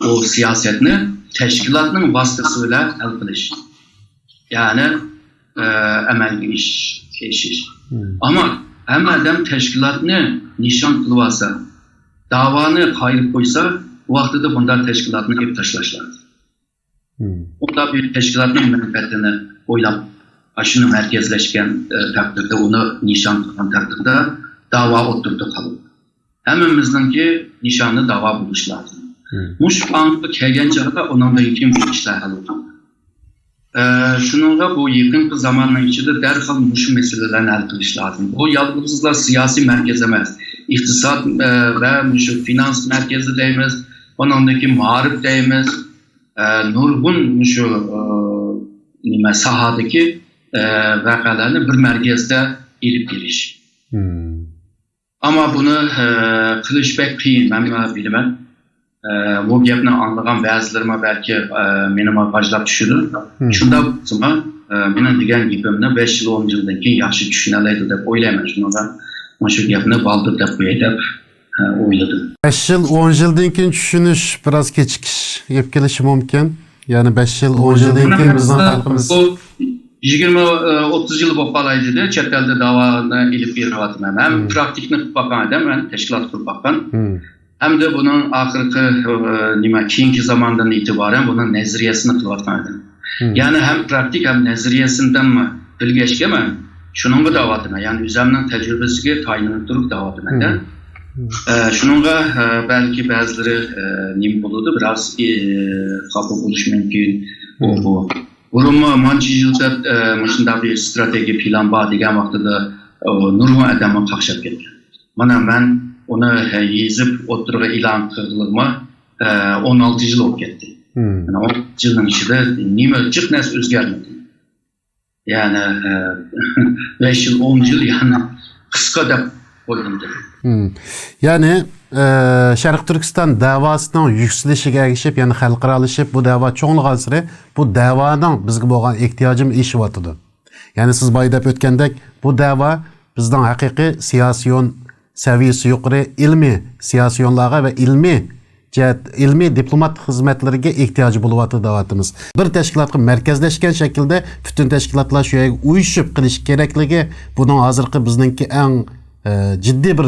ئۇ سىياسەتنى تەشكىلاتنىڭ ۋاسىتىسى بىلەن ھەل قىلىش، يەنى، ئە، ئەمەلگە ئېشىش، ئېشىش. ئەمما ھەممە ئادەم تەشكىلاتنى نىشان قىلىۋالسا، داۋانى قايرىپ قويسا، ئۇ ۋاقتىدا بۇنداق تەشكىلاتنى ئېلىپ تاشلاش لازىم. ئۇنداق بىر تەشكىلاتنىڭ مەنپەئەتىنى ئويلاپ، ئاشۇنى مەركەزلەشكەن، ئە، تەقدىردە، ئۇنى نىشان قىلغان تەقدىردە داۋا ئوتتۇرىدا قالىدۇ. ھەممىمىزنىڭكى نىشانى داۋا بولۇشى لازىم. مۇشۇ ئاڭغا كەلگەن چاغدا ئۇنىڭدىن كېيىن بۇ ئىشلار ھەل بولىدۇ. ئە، شۇنىڭغا بۇ يېقىنقى زاماننىڭ ئىچىدە دەرھال مۇشۇ مەسىلىلەرنى ھەل قىلىش لازىم. بۇ يالغۇزلا سىياسىي مەركەز ئەمەس، ئىقتىساد، ئە، ۋە مۇشۇ فىنانس مەركىزى دەيمىز، ئۇنىڭدىن كېيىن مائارىپ دەيمىز، ئە، نۇرغۇن مۇشۇ، ئە، نېمە، ساھەدىكى، ئە، ۋەقەلەرنى بىر مەركەزدە ئېلىپ بېرىش. ئەمما بۇنى، ئە، قىلىش بەك قىيىن، مەن بىلىمەن. ئە، بۇ گەپنى ئاڭلىغان بەزىلىرىمۇ بەلكى، ئە، مېنىمۇ باجلاپ چۈشىدۇ. مم. شۇنداق بولسىمۇ، ئە، مېنىڭ دېگەن گېپىمنى بەش يىل، ئون يىلدىن كېيىن ياخشى چۈشىنەلەيدۇ دەپ ئويلايمەن. شۇنىڭغا مۇشۇ گەپنى بالدۇر دەپ قوياي دەپ، ئە، ئويلىدىم. بەش يىل، ئون يىلدىن كېيىن چۈشىنىش بىراز كېچىكىش بولۇپ قېلىشى مۇمكىن. يەنى بەش يىل، ئون يىلدىن كېيىن بىزنىڭ خەلقىمىز بۇ يىگىرمە، ئوتتۇز يىل بولۇپ قالاي دېدى، چەت ئەلدە داۋانى ئېلىپ بېرىۋاتىمەن. مەن مم. پراكتىكىنى قىلىپ باققان ئادەم، مەن تەشكىلات قۇرۇپ باققان. مم. ھەمدە بۇنىڭ ئاخىرقى، ئە، نېمە، كېيىنكى زاماندىن ئېتىبارەن بۇنىڭ نەزەرىيەسىنى قىلىۋاتقان ئىدىم. مم. يەنى ھەم پراكتىك، ھەم نەزەرىيەسىدىن بىلگەچكە مەن شۇنىڭغا دەۋاتىمەن. يەنى ئۆزۈمنىڭ تەجرىبىسىگە تايىنىپ تۇرۇپ دەۋاتىمەن-دە. مم. ئە، شۇنىڭغا، ئە، بەلكى بەزىلىرى، ئە، نېمە بولىدۇ، بىراز، ئە، خاپا بولۇشى مۇمكىن. بۇ، مم. بۇ. بۇرۇنمۇ مانچە يىل دەپ، ئە، مۇشۇنداق بىر ئىستراتېگىيە پىلان بار دېگەن ۋاقتىدا، ئە، نۇرغۇن ئادەممۇ قاقشاپ كەتكەن. مانا مەن ئۇنى، ھە، يېزىپ ئوتتۇرىغا ئېلان قىلغىلىمۇ، ئە، ئون ئالتە يىل بولۇپ كەتتى. مم. مانا ئون ئالتە يىلنىڭ ئىچىدە نېمە جىق نەرسە ئۆزگەرمىدى. يەنى، ئە، بەش يىل، ئون يىل، يەنى قىسقا دەپ قويدۇم. مم. يەنى، ئە، شەرقىي تۈركىستان دەۋاسىنىڭ يۈكسىلىشىگە ئەگىشىپ، يەنى خەلقئارالىشىپ، بۇ دەۋا چوڭلىغانسېرى بۇ دەۋانىڭ بىزگە بولغان ئېھتىياجىمۇ ئېشىۋاتىدۇ. يەنى سىز بايا دەپ ئۆتكەندەك، بۇ دەۋا بىزنىڭ ھەقىقىي سىياسىيون سەۋىيەسى يۇقىرى ئىلمىي سىياسىيونلارغا ۋە ئىلمىي جەھەت، ئىلمىي دىپلومات خىزمەتلىرىگە ئېھتىياجى بولۇۋاتىدۇ دەۋاتىمىز. بىر تەشكىلاتقا مەركەزلەشكەن شەكىلدە پۈتۈن تەشكىلاتلار شۇ يەرگە ئۇيۇشۇپ قېلىشى كېرەكلىكى بۇنىڭ ھازىرقى بىزنىڭكى ئەڭ، ئە، جىددىي بىر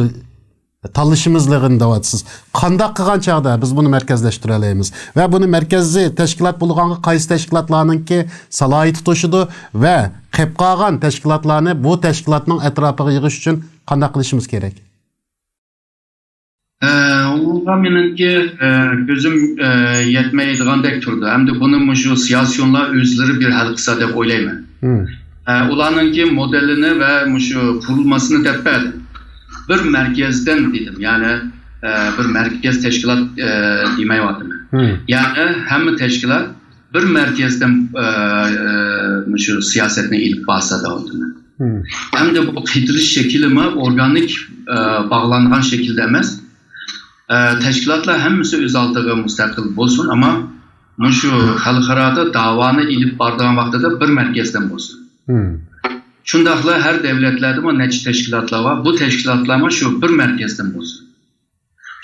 تاللىشىمىزلىقىنى دەۋاتىسىز. قانداق قىلغان چاغدا بىز بۇنى مەركەزلەشتۈرەلەيمىز؟ ۋە بۇنى مەركەزىي تەشكىلات بولغانغا قايسى تەشكىلاتلارنىڭكى سالاھىيىتى توشىدۇ ۋە قېپ قالغان تەشكىلاتلارنى بۇ تەشكىلاتنىڭ ئەتراپىغا يىغىش ئۈچۈن قانداق قىلىشىمىز كېرەك؟ ئە، ئۇنىڭغا مېنىڭكى، ئە، كۆزۈم، ئە، يەتمەيدىغاندەك تۇرىدۇ. ھەمدە بۇنى مۇشۇ سىياسىيونلار ئۆزلىرى بىر ھەل قىلسا دەپ ئويلايمەن. مم. ئە، ئۇلارنىڭكى مودېلىنى ۋە مۇشۇ قۇرۇلمىسىنى دەپ بەردىم. بىر مەركەزدىن دېدىم، يەنى، ئە، بىر مەركەز تەشكىلات، ئە، دېمەيۋاتىمەن. مم. يەنى ھەممە تەشكىلات بىر مەركەزدىن، ئە، ئە، مۇشۇ سىياسەتنى ئېلىپ بارسا دەۋاتىمەن. مم. ھەمدە بۇ قېتىلىش شەكلىمۇ ئورگانىك، ئە، باغلانغان شەكىلدە ئەمەس. ئە، تەشكىلاتلار ھەممىسى ئۆز ئالدىغا مۇستەقىل بولسۇن، ئەمما مۇشۇ خەلقئارادا داۋانى ئېلىپ بارىدىغان ۋاقتىدا بىر مەركەزدىن بولسۇن. مم. شۇنداقلا ھەر دەۋلەتلەردىمۇ نەچچە تەشكىلاتلار بار، بۇ تەشكىلاتلارمۇ شۇ بىر مەركەزدىن بولسۇن.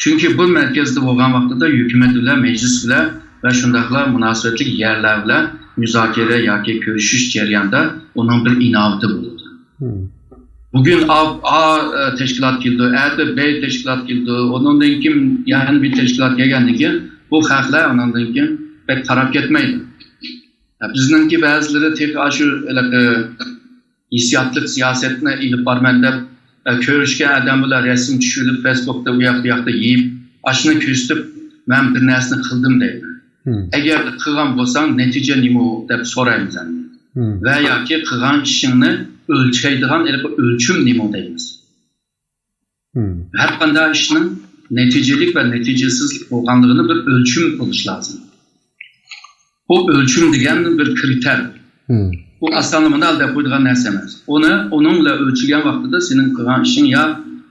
چۈنكى بۇ مەركەزدە بولغان ۋاقتىدا ھۆكۈمەت بىلەن، مەجلىس بىلەن ۋە شۇنداقلا مۇناسىۋەتلىك يەرلەر بىلەن مۇزاكىرە ياكى كۆرۈشۈش جەريانىدا ئۇنىڭ بىر ئىناۋىتى بولىدۇ. مم. بۈگۈن ئا، ئا، ئە، تەشكىلات كېلىدۇ، ئەتە بەي تەشكىلات كېلىدۇ، ئۇنىڭدىن كېيىن يەنە بىر تەشكىلات كەلگەندىن كېيىن بۇ خەقلەر ئۇنىڭدىن كېيىن بەك قاراپ كەتمەيدۇ. بىزنىڭكى بەزىلىرى تېخى ئاشۇ ھېلىقى ھېسسىياتلىق سىياسەتنى ئېلىپ بارىمەن دەپ، ئە، كۆرۈشكەن ئادەم بىلەن رەسىم چۈشۈرۈپ، فېيسبۇكتا ئۇ ياقتا، بۇ ياقتا يېيىپ، ئاشۇنى كۆرسىتىپ، مەن بىر نەرسىنى قىلدىم دەيمەن. مم. ئەگەر قىلغان بولساڭ، نەتىجە نېمە دەپ سورايمىز ئەمدى. مم. ۋە ياكى قىلغان ئىشىڭنى ئۆلچەيدىغان ھېلىقى ئۆلچۈم نېمە دەيمىز. مم. ھەر قانداق ئىشنىڭ نەتىجىلىك ۋە نەتىجىسىزلىك بولغانلىقىنى بىر ئۆلچۈم بولۇش لازىم. بۇ ئۆلچۈم دېگەن بىر كرىتېر. مم. بۇ ئاسانلا مۇنداق دەپ قويىدىغان نەرسە ئەمەس. ئۇنى، ئۇنىڭ بىلەن ئۆلچىگەن ۋاقتىدا سېنىڭ قىلغان ئىشىڭ يا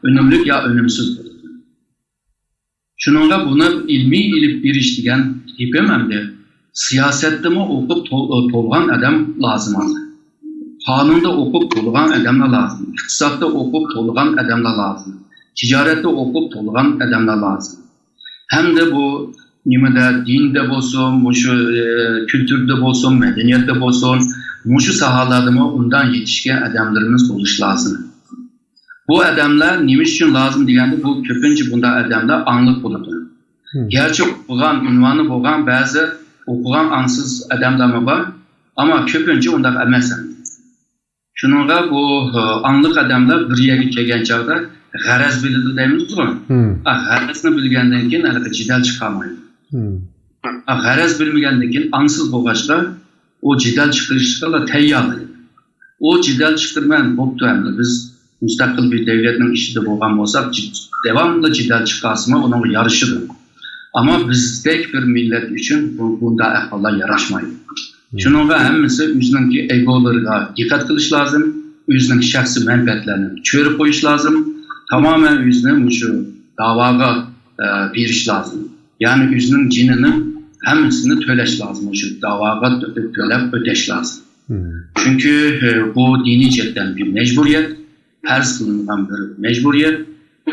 ئۈنۈملۈك، يا ئۈنۈمسىز بولىدۇ. شۇنىڭغا بۇنى ئىلمىي ئېلىپ بېرىش دېگەن گېپىم ئەمدى سىياسەتتىمۇ ئوقۇپ تول-، تولغان ئادەم لازىم ھازىر. قانۇندا ئوقۇپ تولغان ئادەملەر لازىم. ئىقتىسادتا ئوقۇپ تولغان ئادەملەر لازىم. تىجارەتتە ئوقۇپ تولغان ئادەملەر لازىم. ھەمدە بۇ نېمىدە، دىندا بولسۇن، مۇشۇ، ئە، كۈلتۈردە بولسۇن، مەدەنىيەتتە بولسۇن، مۇشۇ ساھەلەردىمۇ ئۇنداق يېتىشكەن ئادەملىرىمىز بولۇشى لازىم. بۇ ئادەملەر نېمە ئۈچۈن لازىم دېگەندە، بۇ كۆپىنچە بۇنداق ئادەملەر ئاڭلىق بولىدۇ. مم. گەرچە ئوقۇغان، ئۇنۋانى بولغان، بەزى ئوقۇغان ئاڭسىز ئادەملەرمۇ بار، ئەمما كۆپىنچە ئۇنداق ئەمەس. شۇنىڭغا بۇ، ئاڭلىق ئادەملەر بىر يەرگە كەلگەن چاغدا غەرەز بىلىدۇ دەيمىزغۇ. مم. ئا، غەرەزنى بىلگەندىن كېيىن ھېلىقى جېدەل چىقارمايدۇ. مم. ئا، غەرەز بىلمىگەندىن كېيىن ئاڭسىز بولغاچقا، ئۇ جېدەل چىقىرىشقىلا تەييار. ئۇ جېدەل چىقىرىمەن، بوپتۇ، ئەمدى بىز مۇستەقىل بىر دەۋلەتنىڭ ئىچىدە بولغان بولساق، جى-، داۋاملىق جېدەل چىقارسىمۇ ئۇنىڭغا يارىشىدۇ. ئەمما بىزدەك بىر مىللەت ئۈچۈن بۇ، بۇنداق ئەھۋاللار ياراشمايدۇ. مم. شۇنىڭغا ھەممىسى ئۆزىنىڭكى ئېگولىرىغا دىققەت قىلىش لازىم، ئۆزىنىڭ شەخسىي مەنپەئەتلىرىنى چۆرۈپ قويۇش لازىم، تامامەن ئۆزىنى مۇشۇ داۋاغا، ئە، بېرىش لازىم. يەنى ئۆزىنىڭ جېنىنىڭ ھەممىسىنى تۆلەش لازىم، شۇ داۋاغا تۆلەپ ئۆتەش لازىم. چۈنكى بۇ دىنىي جەھەتتىن بىر مەجبۇرىيەت، پەرز قىلىنغان بىر مەجبۇرىيەت،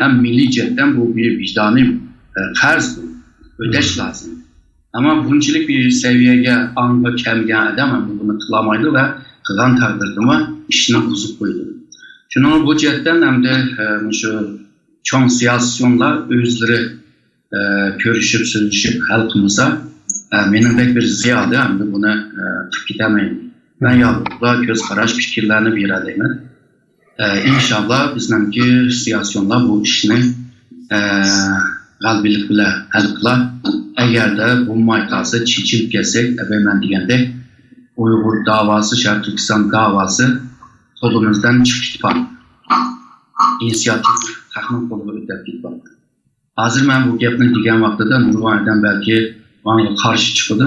ھەم مىللىي جەھەتتىن بۇ بىر ۋىجدانىي قەرز، بۇ ئۆتەش لازىم. ئەمما بۇنچىلىك بىر سەۋىيەگە، ئاڭغا كەلمىگەن ئادەم بۇنى قىلالمايدۇ ۋە قىلغان تەقدىردىمۇ ئىشنى بۇزۇپ قويىدۇ. شۇنىڭ بۇ جەھەتتىن ھەمدە مۇشۇ چوڭ سىياسىيونلار ئۆزلىرى كۆرۈشۈپ، سۆزلىشىپ ھەل قىلمىسا، مېنىڭدەك بىر زىيادە ئەمدى بۇنى قىلىپ كېتەلمەيمەن. مەن يالغۇزلا كۆز قاراش، پىكىرلەرنى بېرەلەيمەن. ئىنشاللا بىزنىڭكى سىياسىيونلار بۇ ئىشنى غەلىبىلىك بىلەن ھەل قىلار. ئەگەردە بولماي قالسا، چېچىلىپ كەتسەك، ئەبەي مەن دېگەندەك ئۇيغۇر داۋاسى، شەرقىي تۈركىستان داۋاسى قولىمىزدىن چىقىپ كېتىپ، ئىنىسىياتىپ خەقنىڭ قولىغا ئۆتۈپ كېتىپ. ھازىر مەن بۇ گەپنى دېگەن ۋاقتىدا نۇرغۇن ئادەم بەلكى ماڭا قارشى چىقىدۇ.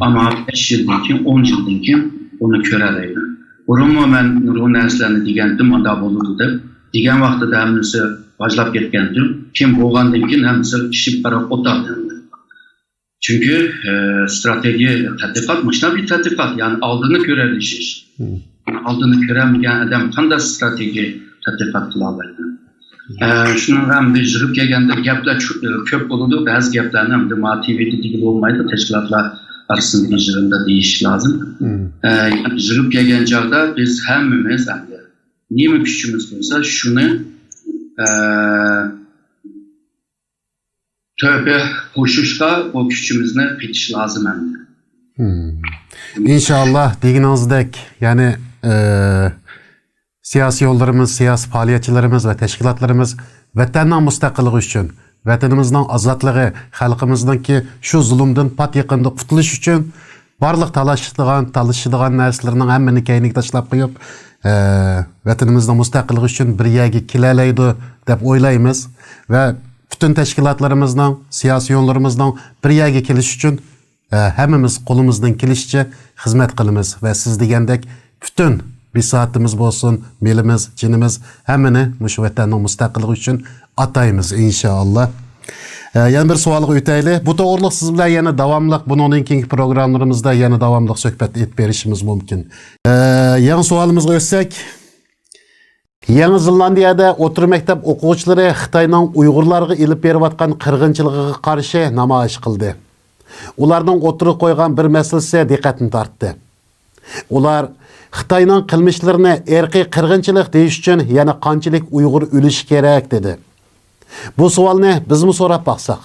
ئەمما بەش يىلدىن كېيىن، ئون يىلدىن كېيىن ئۇنى كۆرەلەيمەن. بۇرۇنمۇ مەن نۇرغۇن نەرسىلەرنى دېگەنتىم، مۇنداق بولىدۇ دەپ. دېگەن ۋاقتىدا ھەممىسى باجلاپ كەتكەنتىم. كېيىن بولغاندىن كېيىن ھەممىسى ئىشىپ قاراپ ئولتۇردى. چۈنكى ئى، ئىستراتېگىيە تەتقىقات، مۇشۇنداق بىر تەتقىقات، يەنى ئالدىنى كۆرەلىشىش. ئالدىنى كۆرەلمىگەن ئادەم قانداق ئىستراتېگىيە تەتقىقات قىلالايدۇ؟ ئە، شۇنىڭغا ئەمدى يىغىپ كەلگەندە گەپلەر چو-، ئە، كۆپ بولىدۇ. بەزى گەپلەرنى ئەمدى ما تىۋىدە دېگىلى بولمايدۇ، تەشكىلاتلار ئارىسىندىكى يىغىندا دېيىش لازىم. ئە، يىغىپ كەلگەن چاغدا بىز ھەممىمىز ئەمدى نېمە كۈچىمىز بولسا، شۇنى، ئە، تۆھپە قوشۇشقا بۇ كۈچىمىزنى قېتىش لازىم ئەمدى. ئىنشاللا، دېگىنىڭىزدەك، يەنى، ئە، سىياسىي يوللىرىمىز، سىياسىي پائالىيەتچىلىرىمىز ۋە تەشكىلاتلىرىمىز ۋەتەننىڭ مۇستەقىللىقى ئۈچۈن، ۋەتىنىمىزنىڭ ئازادلىقى، خەلقىمىزنىڭكى شۇ زۇلۇمدىن پات يېقىندا قۇتۇلۇش ئۈچۈن بارلىق تالىشىدىغان، تالىشىدىغان نەرسىلىرىنىڭ ھەممىنى كەينىگە تاشلاپ قويۇپ، ئە، ۋەتىنىمىزنىڭ مۇستەقىللىقى ئۈچۈن بىر يەرگە كېلەلەيدۇ دەپ ئويلايمىز ۋە پۈتۈن تەشكىلاتلىرىمىزنىڭ، سىياسىي يوللىرىمىزنىڭ بىر يەرگە كېلىشى ئۈچۈن، ئە، ھەممىمىز قولىمىزدىن كېلىشىچە خىزمەت قىلىمىز ۋە سىز دېگەندەك پۈتۈن بىساتىمىز بولسۇن، مېلىمىز، جېنىمىز، ھەممىنى مۇشۇ ۋەتەننىڭ مۇستەقىللىقى ئۈچۈن ئاتايمىز، ئىنشائاللا. ئە، يەنە بىر سوئالغا ئۆتەيلى. بۇ توغرىلىق سىز بىلەن يەنە داۋاملىق، بۇنىڭدىن كېيىنكى پروگراممىلىرىمىزدا يەنە داۋاملىق سۆھبەت ئېلىپ بېرىشىمىز مۇمكىن. ئە، يەنە سوئالىمىزغا ئۆتسەك، يېڭى زېلاندىيەدە ئوتتۇرا مەكتەپ ئوقۇغۇچىلىرى خىتاينىڭ ئۇيغۇرلارغا ئېلىپ بېرىۋاتقان قىرغىنچىلىقىغا قارشى نامايىش قىلدى. ئۇلارنىڭ ئوتتۇرىغا قويغان بىر مەسىلىسى دىققەتنى تارتتى. ئۇلار خىتاينىڭ قىلمىشلىرىنى ئىرقىي قىرغىنچىلىق دېيىش ئۈچۈن يەنە قانچىلىك ئۇيغۇر ئۆلۈشى كېرەك دېدى. بۇ سوئالنى بىزمۇ سوراپ باقساق،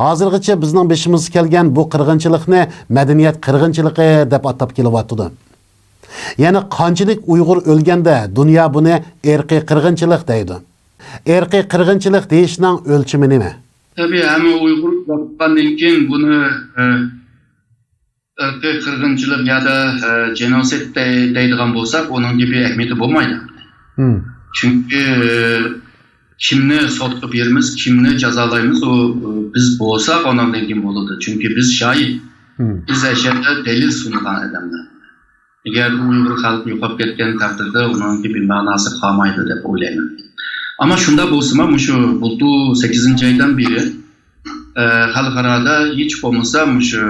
ھازىرغىچە بىزنىڭ بېشىمىزغا كەلگەن بۇ قىرغىنچىلىقنى مەدەنىيەت قىرغىنچىلىقى دەپ ئاتاپ كېلىۋاتىدۇ. يەنى قانچىلىك ئۇيغۇر ئۆلگەندە دۇنيا بۇنى ئىرقىي قىرغىنچىلىق دەيدۇ. ئىرقىي قىرغىنچىلىق دېيىشنىڭ ئۆلچىمى نېمە؟ تەبىئىي، ھەممە ئۇيغۇر ئۇخلاتقاندىن كېيىن بۇنى، ئە، ئىرقىي قىرغىنچىلىق يا دا، ئە، جېنوسىد دەي-، دەيدىغان بولساق، ئۇنىڭ بىر ئەھمىيىتى بولمايدۇ. چۈنكى، ئە، كىمنى سوتقا بېرىمىز، كىمنى جازالايمىز، ئۇ، ئۇ بىز بولساق ئۇنىڭدىن كېيىن بولىدۇ. چۈنكى بىز شاھىت. بىز ئەشەددە دەلىل سۇنغان ئادەملەر. ئەگەر بۇ ئۇيغۇر خەلقى يوقاپ كەتكەن تەقدىردە، ئۇنىڭكى بىر مەناسى قالمايدۇ دەپ ئويلايمەن. ئەمما شۇنداق بولسىمۇ، مۇشۇ بۇلتۇر سەككىزىنچى ئايدىن بېرى، ئە، خەلقئارادا ھېچ بولمىسا مۇشۇ،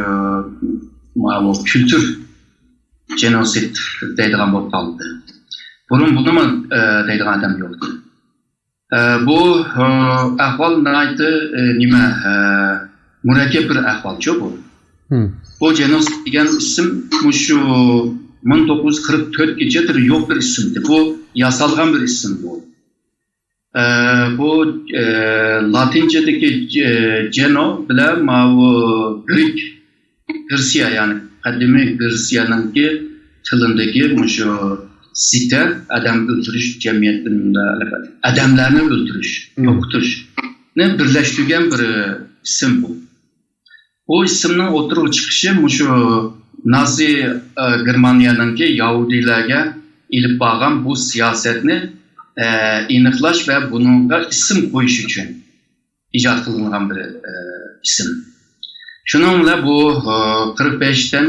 ماۋۇ كۈلتۈر جېنوسىد دەيدىغان بولۇپ قالدى. بۇرۇن بۇنىمۇ، ئە، دەيدىغان ئادەم يوقتى. ئە، بۇ، ئە، ئەھۋال ناھايىتى، ئە، نېمە، ئە، مۇرەككەپ بىر ئەھۋالچۇ بۇ. بۇ جېنوسىد دېگەن ئىسىم مۇشۇ مىڭ توققۇز يۈز قىرىق تۆتكىچە يوق بىر ئىسىمدى. بۇ ياسالغان بىر ئىسىم بۇ. ئە، بۇ، ئە، لاتىنچىدىكى جې-، جېنو بىلەن ماۋۇ گرېك، گرېتسىيە، يەنى قەدىمىي گرېتسىيەنىڭكى تىلىدىكى مۇشۇ سىتە، ئادەم ئۆلتۈرۈش، جەمئىيەتتىن ئادەملەرنى ئۆلتۈرۈش، يوقىتىشنى بىرلەشتۈرگەن بىر ئىسىم بۇ. بۇ ئىسىمنىڭ ئوتتۇرىغا چىقىشى مۇشۇ نازى، ئە، گېرمانىيەنىڭكى يەھۇدىيلارغا ئېلىپ بارغان بۇ سىياسەتنى، ئە، ئېنىقلاش ۋە بۇنىڭغا ئىسىم قويۇش ئۈچۈن ئىجاد قىلىنغان بىر، ئە، ئىسىم. شۇنىڭ بىلەن بۇ، ئە، قىرىق بەشتىن،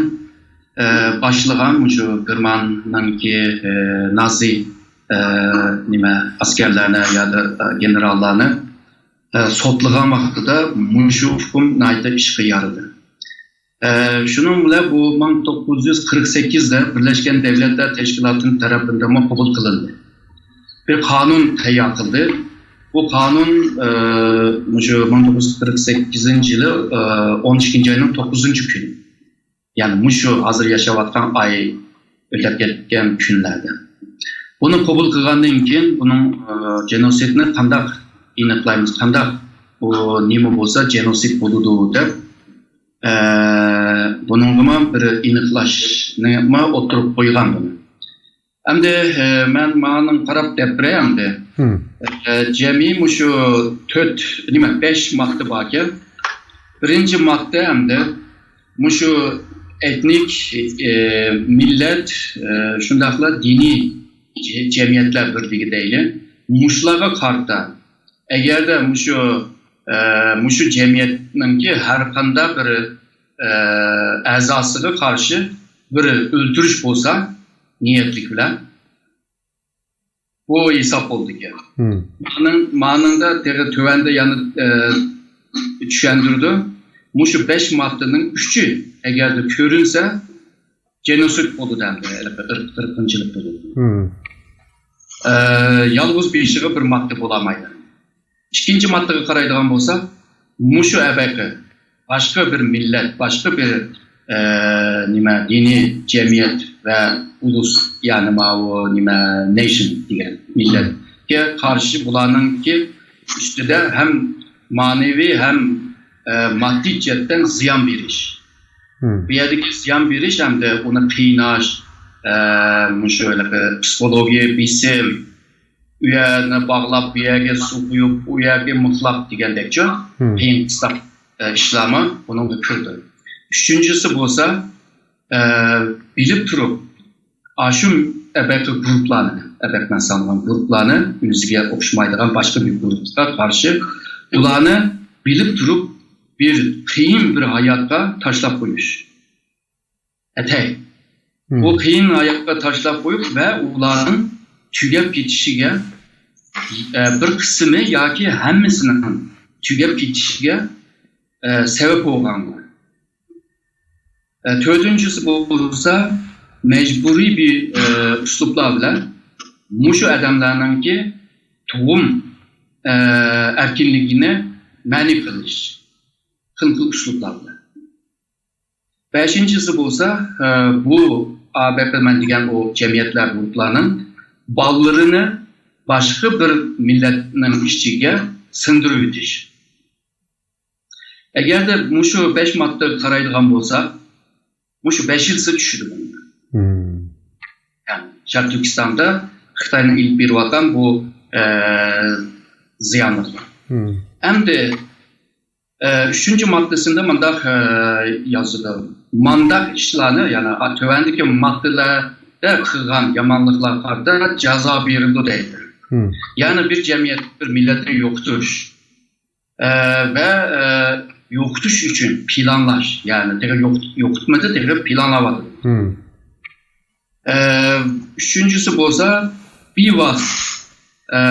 ئە، باشلىغان مۇشۇ گېرماننىڭكى، ئە، نازى، ئە، نېمە، ئەسكەرلەرنى يا دا، ئە، گېنېراللارنى ئە، سوتلىغان ۋاقتىدا مۇشۇ ئۇقۇم ناھايىتى ئىشقا يارىدى. ئە، شۇنىڭ بىلەن بۇ مىڭ توققۇز يۈز قىرىق سەككىزدە بىرلەشكەن دەۋلەتلەر تەشكىلاتى تەرىپىدىنمۇ قوبۇل قىلىندى. بىر قانۇن تەييار قىلدى. بۇ قانۇن، ئە، مۇشۇ مىڭ توققۇز يۈز قىرىق سەككىزىنچى يىلى، ئە، ئون ئىككىنچى ئاينىڭ توققۇزىنچى كۈنى. يەنى مۇشۇ ھازىر ياشاۋاتقان ئاي ئۆتۈپ كەتكەن كۈنلەردە. بۇنى قوبۇل قىلغاندىن كېيىن بۇنىڭ، ئە، جېنوسىدنى قانداق ئېنىقلايمىز، قانداق بۇ نېمە بولسا جېنوسىد بولىدۇ دەپ، ئە، بۇنىڭغىمۇ بىر ئېنىقلاشنىمۇ ئوتتۇرىغا قويغان بۇنى. ئەمدى، ئە، مەن ماڭا قاراپ دەپ بېرەي ئەمدى. ئە، جەمئىي مۇشۇ تۆت، نېمە، بەش ماددا باركەن. بىرىنچى ماددا ئەمدى مۇشۇ ئېتنىك، ئە، مىللەت، ئە، شۇنداقلا دىنىي جە-، جەمئىيەتلەر بىرلىكى دەيلى. مۇشۇلارغا قارىتا، ئەگەردە مۇشۇ، ئە، مۇشۇ جەمئىيەتنىڭكى ھەر قانداق بىر، ئە، ئەزاسىغا قارشى بىر ئۆلتۈرۈش بولسا، نىيەتلىك بىلەن، بۇ ھېساب بولىدىكەن. مانىڭ، مانىڭدا تېخى تۆۋەندە يەنە، ئە، چۈشەندۈرىدۇ. مۇشۇ بەش ماددىنىڭ ئۈچى ئەگەردە كۆرۈنسە، جېنوسىد بولىدۇ ئەمدى، ئىرق-، ئىرقىنچىلىق بولىدۇ. ئە، يالغۇز بېشىغا بىر ماددا بولالمايدۇ. ئىككىنچى ماددىغا قارايدىغان بولساق، مۇشۇ ئەبەقى باشقا بىر مىللەت، باشقا بىر، ئە، نېمە، دىنىي جەمئىيەت ۋە ئۇلۇس، يەنى ماۋۇ نېمە، نېيشن دېگەن مىللەتكە قارشى بۇلارنىڭكى ئۈستىدە ھەم مەنىۋى ھەم، ئە، ماددىي جەھەتتىن زىيان بېرىش. بۇ يەردىكى زىيان بېرىش ھەمدە ئۇنى قىيناش، ئە، مۇشۇ ھېلىقى پسىخولوگىيە بېسىم، ئۇ يەرنى باغلاپ، بۇ يەرگە سۇ قۇيۇپ، ئۇ يەرگە مىخلاپ دېگەندەكچۇ، قىيىن قىستاق، ئە، ئىشلارمۇ بۇنىڭغا كىرىدۇ. ئۈچىنچىسى بولسا، ئە، بىلىپ تۇرۇپ، ئاشۇ ئەبەقى گۇرۇپلارنى، ئەبەقمەن سانىغان گۇرۇپلارنى ئۆزىگە ئوخشىمايدىغان باشقا بىر گۇرۇپقا قارشى ئۇلارنى بىلىپ تۇرۇپ بىر قىيىن بىر ھاياتقا تاشلاپ قويۇش. ئەتەي. بۇ قىيىن ھاياتقا تاشلاپ قويۇپ ۋە ئۇلارنىڭ تۈگەپ كېتىشىگە، ئە، بىر قىسمى ياكى ھەممىسىنىڭ تۈگەپ كېتىشىگە، ئە، سەۋەب بولغانلار. ئە، تۆتىنچىسى بولسا مەجبۇرىي بىر، ئە، ئۇسلۇبلار بىلەن مۇشۇ ئادەملەرنىڭكى تۇغۇم، ئە، ئەركىنلىكىنى مەنئى قىلىش. خىل خىل ئۇسلۇبلار بىلەن. بەشىنچىسى بولسا، ئە، بۇ ئا بەپىلمەن دېگەن ئۇ جەمئىيەتلەر گۇرۇپلارنىڭ بالىلىرىنى باشقا بىر مىللەتنىڭ ئىچىگە سىڭدۈرۈۋېتىش. ئەگەردە مۇشۇ بەش ماددىغا قارايدىغان بولساق، مۇشۇ بەشىنچىسى چۈشىدۇ بۇنىڭغا. يەنى شەرقىي تۈركىستاندا خىتاينىڭ ئېلىپ بېرىۋاتقان بۇ، ئە، زىيانلىقلار. ئەمدى، ئە، ئۈچىنچى ماددىسىدا مۇنداق، ئە، يازىدۇ. مانداق ئىشلارنى، يەنى، ئا، تۆۋەندىكى ماددىلاردا قىلغان يامانلىقلارغا قارىتا جازا بېرىلىدۇ دەيدۇ. يەنى بىر جەمئىيەت، بىر مىللەتنى يوقىتىش، ئە، ۋە، ئە، يوقىتىش ئۈچۈن پىلانلاش، يەنى تېخى يوق-، يوقىتمىدى، تېخى پىلانلاۋاتىدۇ. ئە، ئۈچىنچىسى بولسا بىۋاسىتە، ئە،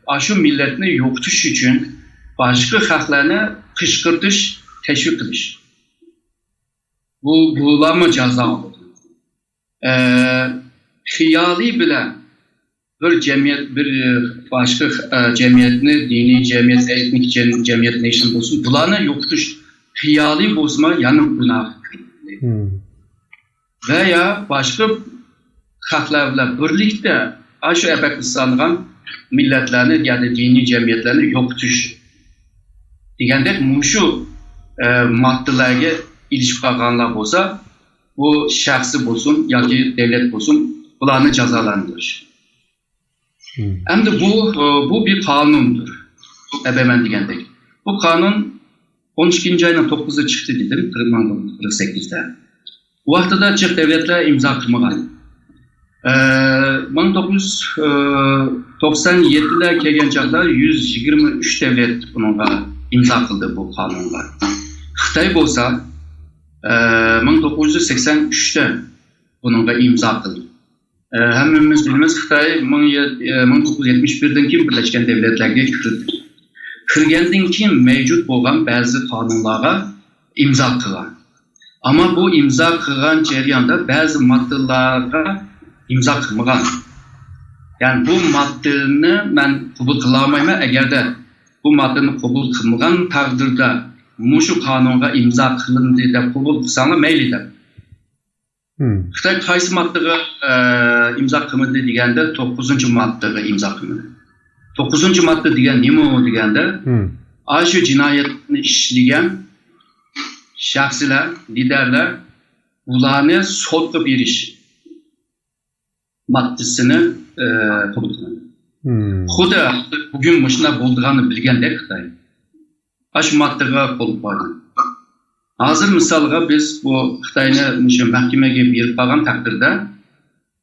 ئاشۇ مىللەتنى يوقىتىش ئۈچۈن باشقا خەقلەرنى قىشقىرتىش، تەشۋىق قىلىش. بۇ، بۇلارمۇ جازا بولىدۇ. ئە، خىيالى بىلەن بىر جەمئىيەت، بىر، ئە، باشقا، ئە، جەمئىيەتنى، دىنىي جەمئىيەت، ئېتنىك جەم-، جەمئىيەت، نېيشن بولسۇن، بۇلارنى يوقىتىش خىيالى بولسىمۇ يەنە گۇناھ. ۋە يا باشقا خەقلەر بىلەن بىرلىكتە ئاشۇ ئەبەقىسلانغان مىللەتلەرنى، يەنى دىنىي جەمئىيەتلەرنى يوقىتىش دېگەندەك مۇشۇ، ئە، ماددىلارغا ئېلىشىپ قالغانلار بولسا، بۇ شەخسى بولسۇن ياكى دۆلەت بولسۇن، بۇلارنى جازالاندۇرۇش. ئەمدى بۇ، بۇ بىر قانۇندۇر. ئەبەمەن دېگەندەك. بۇ قانۇن ئون ئىككىنچى ئاينىڭ توققۇزىدا چىقتى دېدىم، قىرىق، مىڭ توققۇز يۈز قىرىق سەككىزدە. ئۇ ۋاقتىدا جىق دۆلەتلەر ئىمزا قىلمىغان. ئە، مىڭ توققۇز يۈز توقسان يەتتىدە كەلگەن چاغدا يۈز يىگىرمە ئۈچ دۆلەت بۇنىڭغا ئىمزا قىلدى، بۇ قانۇنغا. خىتاي بولسا، ئە، مىڭ توققۇز يۈز سەكسەن ئۈچتە بۇنىڭغا ئىمزا قىلدى. ئە، ھەممىمىز بىلىمىز، خىتاي مىڭ يەت-، ئە، مىڭ توققۇز يۈز يەتمىش بىردىن كېيىن بىرلەشكەن دۆلەتلەرگە كىردى. كىرگەندىن كېيىن مەۋجۇت بولغان بەزى قانۇنلارغا ئىمزا قىلغان. ئەمما بۇ ئىمزا قىلغان جەرياندا بەزى ماددىلارغا ئىمزا قىلمىغان. يەنى بۇ ماددىنى مەن قوبۇل قىلالمايمەن، ئەگەردە بۇ ماددىنى قوبۇل قىلمىغان تەقدىردە مۇشۇ قانۇنغا ئىمزا قىلىندى دەپ قوبۇل قىلساڭلار مەيلى دەپ. خىتاي قايسى ماددىغا ئىمزا قىلمىدى دېگەندە، توققۇزىنچى ماددىغا ئىمزا قىلمىدى. توققۇزىنچى ماددا دېگەن نېمە دېگەندە، ئاشۇ جىنايەتنى ئىشلىگەن شەخسلەر، لىدەرلەر، ئۇلارنى سوتقا بېرىش ماددىسىنى قوبۇل قىلغان. خۇددى بۈگۈن مۇشۇنداق بولىدىغاننى بىلگەندەك خىتاي ئاشۇ ماددىغا قول قويغان. ھازىر مىسالغا بىز بۇ خىتاينى مۇشۇ مەھكىمىگە بېرىپ قالغان تەقدىردە،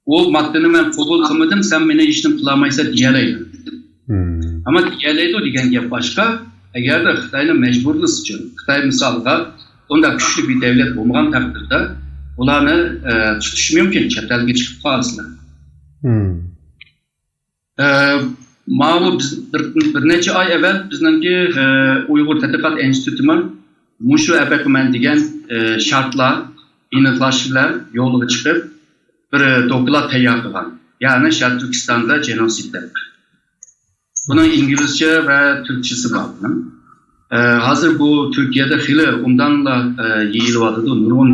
ئۇ ماددىنى مەن قوبۇل قىلمىدىم، سەن مېنى ھېچنېمە قىلالمايسەن دېيەلەيدۇ. ئەمما دېيەلەيدۇ دېگەن گەپ باشقا. ئەگەردە خىتاينى مەجبۇرلىسىچۇ، خىتاي مىسالغا ئۇنداق كۈچلۈك بىر دەۋلەت بولمىغان تەقدىردە، ئۇلارنى تۇتۇش مۇمكىن، چەت ئەلگە چىقىپ قالسىلەر. ماۋۇ بىز بىر، بىر نەچچە ئاي ئەۋەل بىزنىڭكى ئۇيغۇر تەتقىقات ئىنستىتۇتىمۇ مۇشۇ ئەبەقىمەن دېگەن شەرتلەر، ئېنىقلاش بىلەن يولغا چىقىپ، بىر دوكلات تەييار قىلغان. يەنى شەرقىي تۈركىستاندا جېنوسىد دەپ. بۇنىڭ ئىنگلىزچە ۋە تۈركچىسى بار بۇنىڭ. ھازىر بۇ تۈركىيەدە خېلى ئوبدانلا يېيىلىۋاتىدۇ. نۇرغۇن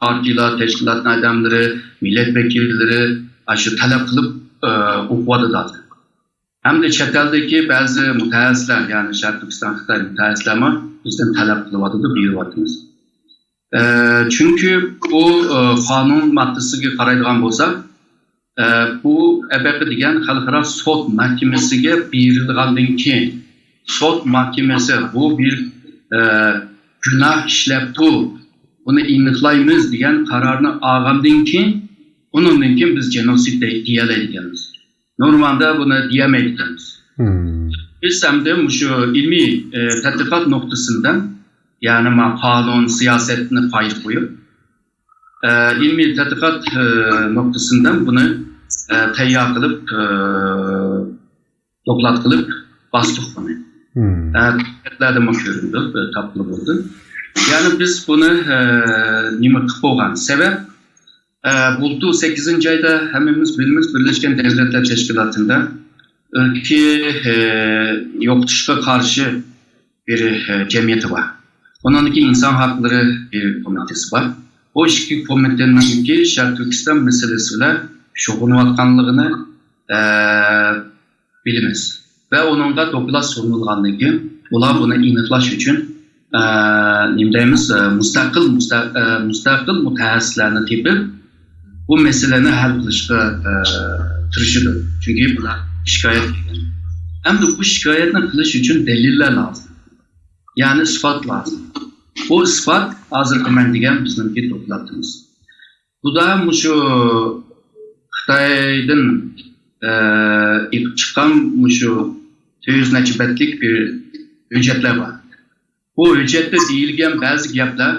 پارتىيىلار، تەشكىلاتنىڭ ئادەملىرى، مىللەت ۋەكىللىرى ئاشۇ تەلەپ قىلىپ ئوقۇۋاتىدۇ ھازىر. ھەمدە چەت ئەلدىكى بەزى مۇتەخەسسىسلەر، يەنى شەرقىي تۈركىستان خىتاي مۇتەخەسسىسلەرمۇ بىزدىن تەلەپ قىلىۋاتىدۇ، بېرىۋاتىمىز. چۈنكى بۇ قانۇن ماددىسىگە قارايدىغان بولساق، بۇ ئەبەقە دېگەن خەلقئارا سوت مەھكىمىسىگە بېرىلغاندىن كېيىن، سوت مەھكىمىسى بۇ بىر گۇناھ ئىشلەپتۇ، بۇنى ئېنىقلايمىز دېگەن قارارنى ئالغاندىن كېيىن، ئۇنىڭدىن كېيىن بىز جېنوسىد دەي-، دېيەلەيدىكەنمىز. نورمالدا بۇنى دېيەلمەيدىكەنمىز. بىز ئەمدى مۇشۇ ئىلمىي تەتقىقات نۇقتىسىدىن، يەنى ما قانۇن، سىياسەتنى قايىل قويۇپ، ئىلمىي تەتقىقات نۇقتىسىدىن بۇنى تەييار قىلىپ، دوكلات قىلىپ باستۇق بۇنى. ھەقىقەتلەردىمۇ كۆرۈندى، تاپقىلى بولدى. يەنى بىز بۇنى نېمە قىلىپ بولغان؟ سەۋەب، بۇلتۇر سەككىزىنچى ئايدا ھەممىمىز بىلىمىز، بىرلەشكەن دەۋلەتلەر تەشكىلاتىدا ئىرقىي يوقىتىشقا قارشى بىر جەمئىيىتى بار. ئۇنىڭدىكى ئىنسان ھەقلىرى بىر كومىتېتى بار. بۇ ئىككى كومىتېتنىڭكى شەرقىي تۈركىستان مەسىلىسى بىلەن شۇغۇللىنىۋاتقانلىقىنى بىلىمىز. ۋە ئۇنىڭغا دوكلات سۇنۇلغاندىن كېيىن، ئۇلار بۇنى ئېنىقلاش ئۈچۈن، ئە، نېمە دەيمىز، ئە، مۇستەقىل، مۇستە-، ئە، مۇستەقىل مۇتەخەسسىسلەرنى تېپىپ، بۇ مەسىلىنى ھەل قىلىشقا، ئە، تىرىشىدۇ. چۈنكى بۇلار شىكايەت قىلغان. ئەمدى بۇ شىكايەتنى قىلىش ئۈچۈن دەلىللەر لازىم. يەنى ئىسپات لازىم. بۇ ئىسپات ھازىرقى مەن دېگەن بىزنىڭكى دوكلاتىمىز. بۇدا مۇشۇ خىتايدىن، ئە، ئېقىپ چىققان مۇشۇ تۆت يۈز نەچچە بەتلىك بىر ھۆججەتلەر بار. بۇ ھۆججەتتە دېيىلگەن بەزى گەپلەر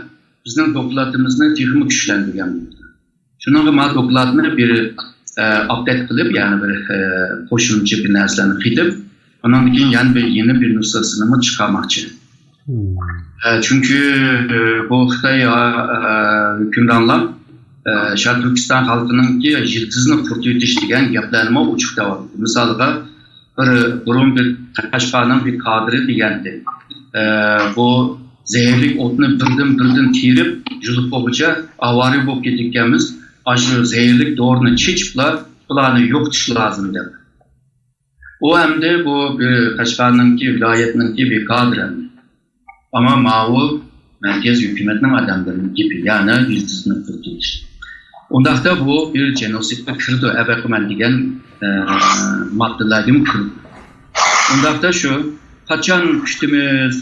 بىزنىڭ دوكلاتىمىزنى تېخىمۇ كۈچلەندۈرگەن بولىدۇ. شۇنىڭغا ما دوكلاتنى بىر، ئە، ئاپدېت قىلىپ، يەنى بىر، ئە، قوشۇمچە بىر نەرسىلەرنى قېتىپ، ئۇنىڭدىن كېيىن يەنە بىر يېڭى بىر نۇسخىسىنىمۇ چىقارماقچى. ئە، چۈنكى، ئە، بۇ خىتاي، ئە، ئە، ھۆكۈمرانلار، ئە، شەرقىي تۈركىستان خەلقىنىڭكى يىلتىزىنى قۇرۇتۇۋېتىش دېگەن گەپلەرنىمۇ ئوچۇق دەۋاتىدۇ. مىسالىغا، بىر بۇرۇن بىر قەشقەرنىڭ بىر كادىرى دېگەنتى، ئە، بۇ زەھەرلىك ئوتنى بىردىن-بىردىن تېرىپ، يۇلۇپ بولغۇچە ئاۋارە بولۇپ كېتىدىكەنمىز. ئاشۇ زەھەرلىك دورىنى چېچىپلا، بۇلارنى يوقىتىش لازىم دەپ. ئۇ ئەمدى بۇ بىر قەشقەرنىڭكى، ۋىلايەتنىڭكى بىر كادىرى ئەمدى. ئەمما ماۋۇ مەركەز ھۆكۈمەتنىڭ ئادەملىرىنىڭ گېپى، يەنى يىلتىزنى قۇرۇتۇۋېتىش. ئۇنداقتا بۇ بىر جېنوسىدقا كىرىدۇ، ئەبەقىمەن دېگەن، ئە، ماددىلەرگىمۇ كىرىدۇ. ئۇنداقتا شۇ قاچان كۈتىمىز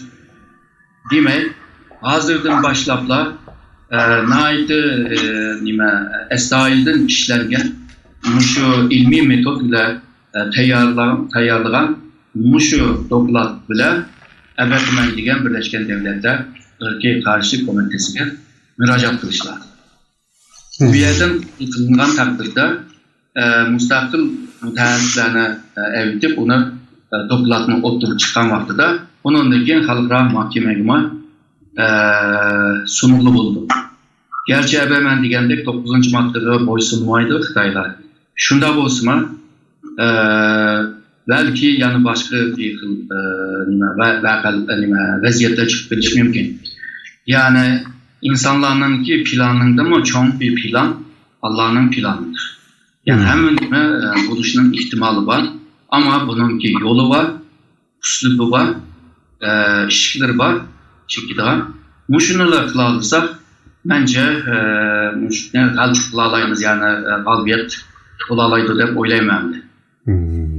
دېمەي، ھازىردىن باشلاپلا، ئە، ناھايىتى، ئە، نېمە، ئەستايىدىل ئىشلەنگەن مۇشۇ ئىلمىي مېتود بىلەن، ئە، تەييارلىغان، تەييارلىغان مۇشۇ دوكلات بىلەن ئەبەقىمەن دېگەن بىرلەشكەن دەۋلەتلەر ئىرقىي قارشى كومىتېتىسىگە مۇراجىئەت قىلىش لازىم. بۇ يەردىن قىلىنغان تەقدىردە، ئە، مۇستەقىل مۇتەخەسسىسلەرنى، ئە، ئەۋېتىپ، ئۇنى، ئە، دوكلاتنى ئوتتۇرىغا چىققان ۋاقتىدا، ئۇنىڭدىن كېيىن خەلقئارا مەھكىمىگىمۇ، ئە، سۇنغىلى بولىدۇ. گەرچە ئەبەمەن دېگەندەك توققۇزىنچى ماددىغا بويسۇنمايدۇ خىتايلار. شۇنداق بولسىمۇ، ئە، بەلكى يەنە باشقا بىر خىل، ئە، نېمە، ۋە-، ۋەقە-، نېمە، ۋەزىيەتلەر چىقىپ كېلىشى مۇمكىن. يەنى ئىنسانلارنىڭكى پىلانىدىنمۇ چوڭ بىر پىلان ئاللانىڭ پىلانىدۇر. يەنى ھەممە نېمە، ئە، بولۇشنىڭ ئېھتىمالى بار. ئەمما بۇنىڭكى يولى بار، ئۇسلۇبى بار، ئە، ئىشىكلىرى بار، چېكىدىغان. مۇشۇنىلا قىلالىساق، مەنچە، ئە، مۇشۇنى غەلىبە قىلالايمىز، يەنى، ئە، غالىبىيەت بولالايدۇ دەپ ئويلايمەن. مم.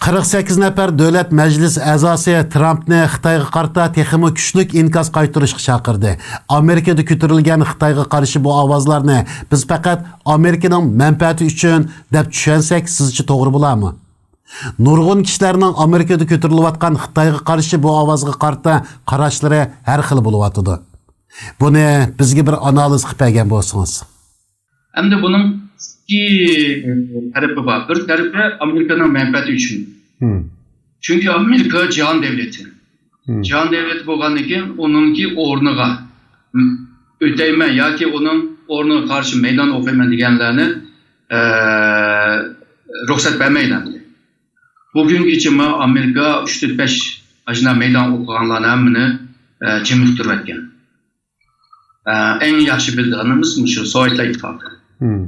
قىرىق سەككىز نەپەر دۆلەت مەجلىس ئەزاسى ترامپنى خىتايغا قارىتا تېخىمۇ كۈچلۈك ئىنكاس قايتۇرۇشقا چاقىردى. ئامېرىكىدا كۆتۈرۈلگەن خىتايغا قارشى بۇ ئاۋازلارنى بىز پەقەت ئامېرىكىنىڭ مەنپەئەتى ئۈچۈن دەپ چۈشەنسەك سىزچە توغرا بولارمۇ؟ نۇرغۇن كىشىلەرنىڭ ئامېرىكىدا كۆتۈرۈلۈۋاتقان خىتايغا قارشى بۇ ئاۋازغا قارىتا قاراشلىرى ھەر خىل بولۇۋاتىدۇ. بۇنى بىزگە بىر ئانالىز قىلىپ بەرگەن بولسىڭىز. ئەمدى بۇنىڭ ئىككى تەرىپى بار. بىر تەرىپى ئامېرىكىنىڭ مەنپەئەتى ئۈچۈن. مم. چۈنكى ئامېرىكا جاھان دۆلىتى. مم. جاھان دۆلىتى بولغاندىن كېيىن ئۇنىڭكى ئورنىغا، م، ئۆتەيمەن ياكى ئۇنىڭ ئورنىغا قارشى مەيدان ئوقۇيمەن دېگەنلەرنى، ئە، رۇخسەت بەرمەيدۇ ئەمدى. بۈگۈنگىچە ئامېرىكا ئۈچ تۆت بەش ئاشۇنداق مەيدان ئوقۇغانلارنى ھەممىنى، ئە، جىمىق تۇرۇۋەتكەن. ئە، ئەڭ ياخشى بىلىدىغىنىمىز مۇشۇ سوۋېتلار ئىتتىپاقى. مم.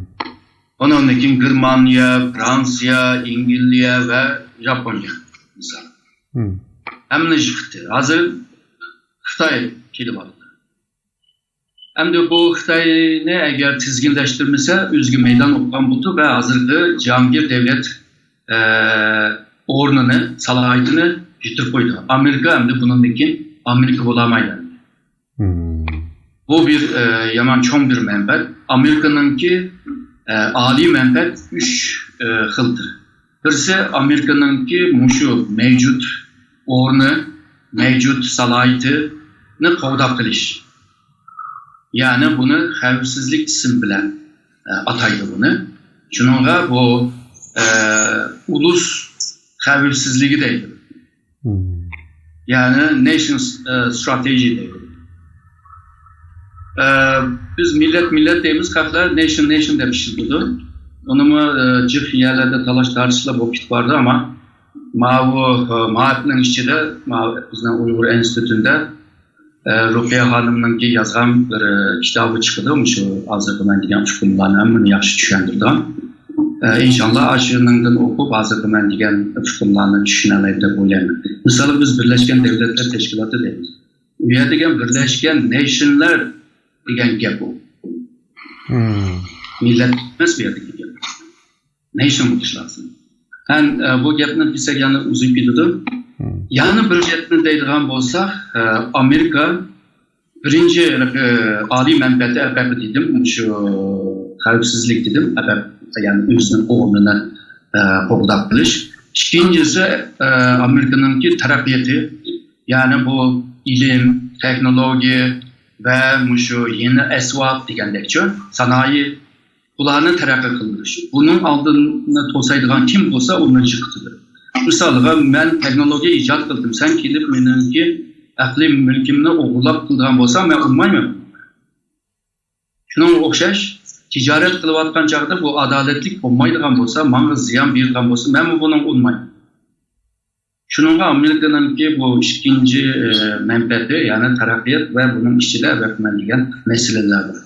ئۇنىڭدىن كېيىن گېرمانىيە، فرانسىيە، ئەنگلىيە ۋە ياپونىيە، مىسال. مم. ھەممىنى يىقىتتى. ھازىر خىتاي كېلىۋاتىدۇ. ئەمدى بۇ خىتاينى ئەگەر تىزگىنلەشتۈرمىسە، ئۆزىگە مەيدان ئوقۇغان بولىدۇ ۋە ھازىرقى جاھانگىر دۆلەت، ئە، ئورنىنى، سالاھىيىتىنى يىتىرىپ قويىدۇ. ئامېرىكا ئەمدى بۇنىڭدىن كېيىن ئامېرىكا بولالمايدۇ. مم. بۇ بىر، ئە، يامان چوڭ بىر مەنپەئەت. ئامېرىكىنىڭكى، ئە، ئالىي مەنپەئەت ئۈچ، ئە، خىلدۇر. بىرسى ئامېرىكىنىڭكى مۇشۇ مەۋجۇت ئورنى، مەۋجۇت سالاھىيىتىنى قوغداپ قېلىش. يەنى بۇنى خەۋپسىزلىك ئىسمى بىلەن، ئە، ئاتايدۇ بۇنى. شۇنىڭغا بۇ، ئە، ئۇلۇس خەۋپسىزلىكى دەيدۇ. مم. يەنى نېشن، ئە، ستراتېژى دەيدۇ. ئە، بىز مىللەت، مىللەت دەيمىز، خەقلەر نېشن، نېشن دەپ ئىشلىتىدۇ. ئۇنىمۇ، ئە، جىق يەرلەردە تالاش تارتىشلار بولۇپ كېتىپ بارىدۇ، ئەمما ماۋۇ، ئە، مائارىپنىڭ ئىچىدە، ماۋۇ بىزنىڭ ئۇيغۇر ئىنستىتۇتىدا، ئە، رۇقىيە خانىمنىڭكى يازغان بىر، ئە، كىتابى چىقىدۇ، مۇشۇ ھازىرقى مەن دېگەن ئۇقۇملارنى ھەممىنى ياخشى چۈشەندۈرىدىغان. ئە، ئىنشاللا ئاشۇنىڭدىن ئوقۇپ، ھازىرقى مەن دېگەن ئۇقۇملارنى چۈشىنەلەيدۇ دەپ ئويلايمەن. مىسالى، بىز بىرلەشكەن دۆلەتلەر تەشكىلاتى دەيمىز. ئۇ يەردە دېگەن بىرلەشكەن نېشنلار دېگەن گەپ ئۇ. مم. مىللەت ئەمەس بۇ يەردىكى گەپ. نېشن بولۇش لازىم. ھەم، ئە، بۇ گەپنى دېسەك يەنە ئۇزىيىپ كېتىدۇ. مم. يەنە بىر گەپنى دەيدىغان بولساق، ئە، ئامېرىكا بىرىنچى، ئە، ئالىي مەنپەئەتى ئەپەپ دېدىم، شۇ خەۋپسىزلىك دېدىم، ئەپەپ، يەنى ئۆزىنىڭ ئورنىنى، ئە، قوغداپ قېلىش. ئىككىنچىسى، ئە، ئامېرىكىنىڭكى تەرەققىياتى، يەنى بۇ ئىلىم، تېخنولوگىيە ۋە مۇشۇ يېڭى ئەسۋاب دېگەندەكچۇ، سانائەت، بۇلارنى تەرەققىي قىلدۇرۇش. بۇنىڭ ئالدىنى توسايدىغان كىم بولسا، ئۇنى يىقىتىدۇ. مىسالغا، مەن تېخنولوگىيە ئىجاد قىلدىم، سەن كېلىپ مېنىڭكى ئەقلىي مۈلكۈمنى ئوغرىلاپ قىلىدىغان بولساڭ، مەن ئۇنىمايمەن. شۇنىڭغا ئوخشاش، تىجارەت قىلىۋاتقان چاغدا بۇ ئادالەتلىك بولمايدىغان بولسا، ماڭا زىيان بېرىدىغان بولسا، مەنمۇ بۇنىڭغا ئۇنىمايمەن. شۇنىڭغا ئامېرىكىنىڭكى بۇ ئىككىنچى، ئە، مەنپەئەتى، يەنى تەرەققىيات ۋە بۇنىڭ ئىچىدە ئەۋەتمەن دېگەن مەسىلىلەر بار.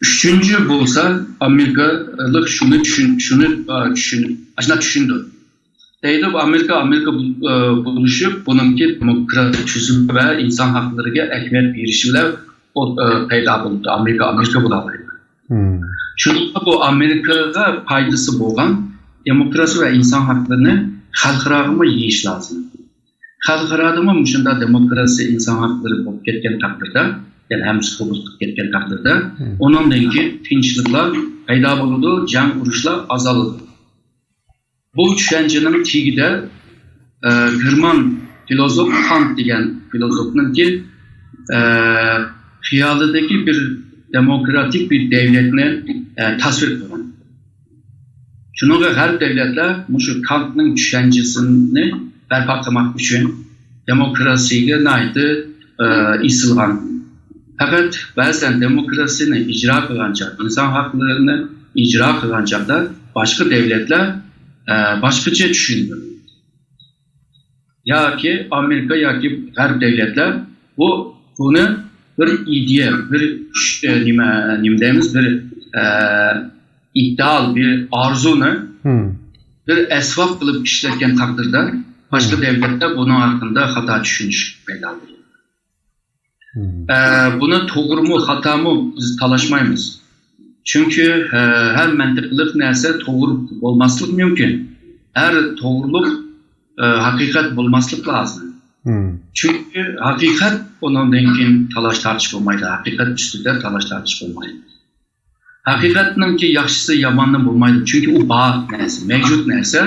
ئۈچىنچى بولسا، ئامېرىكىلىق شۇنى چۈشىن-، شۇنى، ئە، چۈشىن-، ئاشۇنداق چۈشىنىدۇ. دەيدۇ، ئامېرىكا، ئامېرىكا بۇ-، ئە، بولۇشۇپ، بۇنىڭكى دېموكراتىك تۈزۈم ۋە ئىنسان ھەقلىرىگە ئەھمىيەت بېرىشى بىلەن ئۇ، ئە، پەيدا بولدى. ئامېرىكا، ئامېرىكا بولالايدۇ. مم. شۇنىڭغا بۇ ئامېرىكىغا پايدىسى بولغان دېموكراتىيە ۋە ئىنسان ھەقلىرىنى خەلقئاراغىمۇ يېيىش لازىم. خەلقئارادىمۇ مۇشۇنداق دېموكراتىيە، ئىنسان ھەقلىرى بولۇپ كەتكەن تەقدىردە، يەنى ھەممىسى قوبۇل قىلىپ كەتكەن تەقدىردە، مم، ئۇنىڭدىن كېيىن تىنچلىقلار پەيدا بولىدۇ، جەڭ ئۇرۇشلار ئازالىدۇ. بۇ چۈشەنچىنىڭ تېگىدە، ئە، گېرمان فىلوزوف كانت دېگەن فىلوزوفنىڭكى، ئە، خىيالىدىكى بىر دېموكراتىك بىر دۆلەتنى، ئە، تەسۋىر قىلغان. شۇنىڭغا غەرب دۆلەتلەر مۇشۇ كانتنىڭ چۈشەنچىسىنى، بەرپا قىلماق ئۈچۈن دېموكراتىيەگە ناھايىتى، ئە، ئېسىلغان. پەقەت بەزەن دېموكراتىيەنى ئىجرا قىلغان چاغدا، ئىنسان ھەقلىرىنى ئىجرا قىلغان چاغدا باشقا دەۋلەتلەر، ئە، باشقىچە چۈشىنىدۇ. ياكى ئامېرىكا ياكى غەرب دەۋلەتلەر بۇ، بۇنى بىر ئىدىيە، بىر كۈچ، ئە، نېمە، نېمە دەيمىز، بىر، ئە، ئىدېئال، بىر ئارزۇنى بىر ئەسۋاب قىلىپ ئىشلەتكەن تەقدىردە، باشقا دەۋلەتلەر بۇنىڭ ھەققىدە خاتا چۈشىنىش پەيدا بولىدۇ. ئە، بۇنى توغرىمۇ، خاتامۇ بىز تالاشمايمىز. چۈنكى، ئە، ھەر مەنتىقلىق نەرسە توغرا بولماسلىقى مۇمكىن. ھەر توغرىلىق، ئە، ھەقىقەت بولماسلىقى لازىم. چۈنكى ھەقىقەت ئۇنىڭدىن كېيىن تالاش تارتىش بولمايدۇ. ھەقىقەت ئۈستىدە تالاش تارتىش بولمايدۇ. ھەقىقەتنىڭكى ياخشىسى ياماننى بولمايدۇ. چۈنكى ئۇ بار نەرسە، مەۋجۇت نەرسە،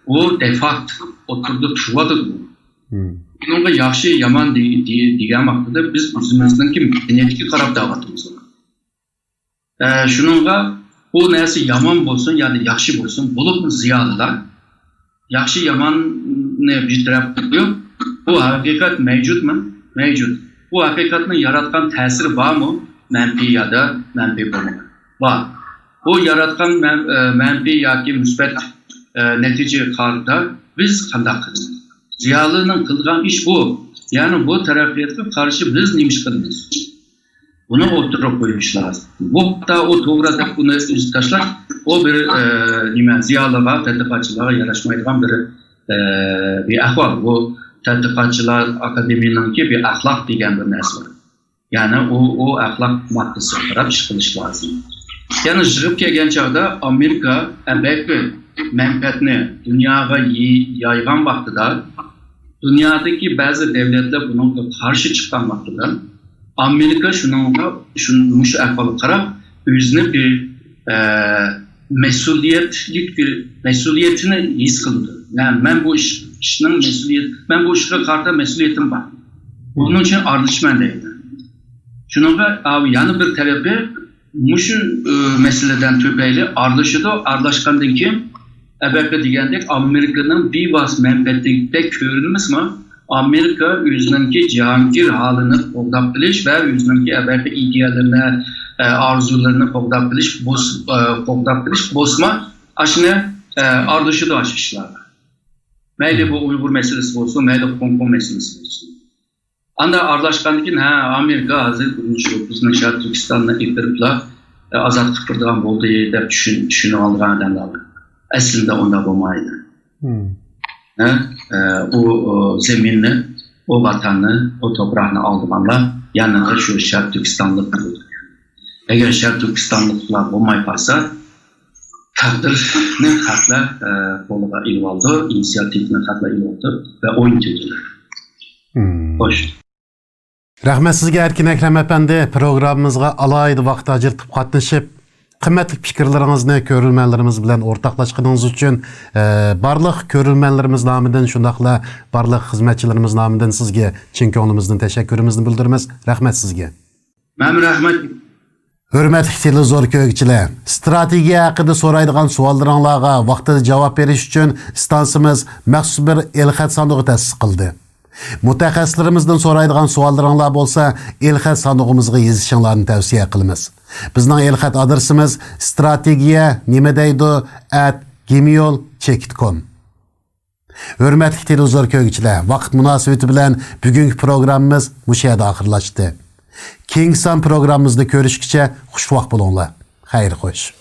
ئۇ دە فاكتو ئوتتۇرىدا تۇرۇۋاتىدۇ. بۇنىڭغا ياخشى، يامان دې-، دې-، دېگەن ۋاقتىدا بىز ئۆزىمىزنىڭكى مەدەنىيىتىگە قاراپ دەۋاتىمىز. ئە، شۇنىڭغا بۇ نەرسە يامان بولسۇن يادا ياخشى بولسۇن، بولۇپمۇ زىيالىيلار ياخشى ياماننى بىر تەرەپ قىلىپ، بۇ ھەقىقەت مەۋجۇتمۇ؟ مەۋجۇت. بۇ ھەقىقەتنىڭ ياراتقان تەسىرى بارمۇ؟ مەنپىي يادا مەنپىي بولمىغان. بار. بۇ ياراتقان مەن-، ئە، مەنپىي ياكى مۇسبەت، ئە، نەتىجىگە قارىتا بىز قانداق قىلىمىز؟ زىيالىينىڭ قىلغان ئىش بۇ. يەنى بۇ تەرەققىياتقا قارشى بىز نېمە ئىش قىلىمىز؟ بۇنى ئوتتۇرىغا قويۇش لازىم. بۇ ھەتتا ئۇ توغرا دەپ ئۇنى ئۈزۈپ تاشلاش، ئۇ بىر، ئە، نېمە، زىيالىيغا، تەتقىقاتچىلارغا ياراشمايدىغان بىر، ئە، بىر ئەھۋال. بۇ تەتقىقاتچىلار ئاكادېمىيىنىڭكى بىر ئەخلاق دېگەن بىر نەرسە بار. يەنى ئۇ، ئۇ ئەخلاق ماددىسىغا قاراپ ئىش قىلىش لازىم. يەنى يىغىپ كەلگەن چاغدا ئامېرىكا ئەبەقى مەنپەئەتنى دۇنياغا يېي-، يايغان ۋاقتىدا، دۇنيادىكى بەزى دەۋلەتلەر بۇنىڭغا قارشى چىققان ۋاقتىدا، ئامېرىكا شۇنىڭغا، شۇ، مۇشۇ ئەھۋالغا قاراپ، ئۆزىنى بىر، ئە، مەسئۇلىيەتلىك بىر، مەسئۇلىيىتىنى ھېس قىلىدۇ. يەنى مەن بۇ ئىش، ئىشنىڭ مەسئۇلىيىتى، مەن بۇ ئىشقا قارىتا مەسئۇلىيىتىم بار. بۇنىڭ ئۈچۈن ئارىلىشىمەن دەيدۇ. شۇنىڭغا، ئا، يەنە بىر تەرىپى مۇشۇ، ئى، مەسىلىدىن تۈپەيلى ئارىلىشىدۇ. ئارىلاشقاندىن كېيىن، ئەبەقە دېگەندەك، ئامېرىكىنىڭ بىۋاسىتە مەنپەئەتىدەك كۆرۈنمىسىمۇ، ئامېرىكا ئۆزىنىڭكى جاھانگىر ھالىنى قوغداپ قېلىش ۋە ئۆزىنىڭكى ئەبەقە ئىدىيەلىرىنى، ئە، ئارزۇلىرىنى قوغداپ قېلىش بولس-، ئە، قوغداپ قېلىش بولسىمۇ، ئاشۇنى، ئە، ئارىلىشىدۇ ئاشۇ ئىشلارغا. مەيلى بۇ ئۇيغۇر مەسىلىسى بولسۇن، مەيلى خوڭكوڭ مەسىلىسى بولسۇن. ئاندا ئارىلاشقاندىن كېيىن، ھە، ئامېرىكا ھازىر بۇنى شۇ بىزنىڭ شەرقىي تۈركىستاننى ئېپىرىپلا، ئە، ئازاد قىلىپ بېرىدىغان بولدى دەپ چۈشىن-، چۈشىنىۋالىدىغان ئادەملەر بار. ئەسلىندە ئۇنداق بولمايدۇ. ھە؟ ئە، ئۇ، ئۇ زېمىننى، ئۇ ۋاتاننى، ئۇ توپراقنى ئالىدىغانلار يەنىلا شۇ شەرقىي تۈركىستانلىق بولىدۇ. ئەگەر شەرقىي تۈركىستانلىقلار بولماي قالسا، تەقدىرنى خەقلەر، ئە، قولىغا ئېلىۋالىدۇ، ئىنىسىياتىۋىنى خەقلەر ئېلىۋالىدۇ ۋە ئوينىتىۋېتىدۇ. خوش. رەھمەت سىزگە، ئەركىن ئەكرەم ئەپەندى، پروگراممىمىزغا ئالاھىدە ۋاقىت ئاجرىتىپ قاتنىشىپ، قىممەتلىك پىكىرلىرىڭىزنى كۆرۈرمەنلىرىمىز بىلەن ئورتاقلاشقىنىڭىز ئۈچۈن، ئە، بارلىق كۆرۈرمەنلىرىمىز نامىدىن، شۇنداقلا بارلىق خىزمەتچىلىرىمىز نامىدىن سىزگە چىن كۆڭلىمىزدىن تەشەككۈرىمىزنى بىلدۈرىمىز. رەھمەت سىزگە. مەن رەھمەت. ھۆرمەتلىك تېلېۋىزور كۆرگۈچىلەر، ئىستراتېگىيە ھەققىدە سورايدىغان سوئاللىرىڭلارغا ۋاقتىدا جاۋاب بېرىش ئۈچۈن ئىستانسىمىز مەخسۇس بىر ئېلخەت ساندۇقى تەسىس قىلدى. مۇتەخەسسىسلىرىمىزدىن سورايدىغان سوئاللىرىڭلار بولسا، ئېلخەت ساندۇقىمىزغا يېزىشىڭلارنى تەۋسىيە قىلىمىز. بىزنىڭ ئېلخەت ئادرېسىمىز ستراتېگىيە نېمە دەيدۇ ئەت گىمېيل چېكىت كوم. ھۆرمەتلىك تېلېۋىزور كۆرگۈچىلەر، ۋاقىت مۇناسىۋىتى بىلەن بۈگۈنكى پروگراممىمىز مۇشۇ يەردە ئاخىرلاشتى. كېيىنكى سان پروگراممىمىزدا كۆرۈشكىچە خۇش ۋاق بولۇڭلار. خەير خوش.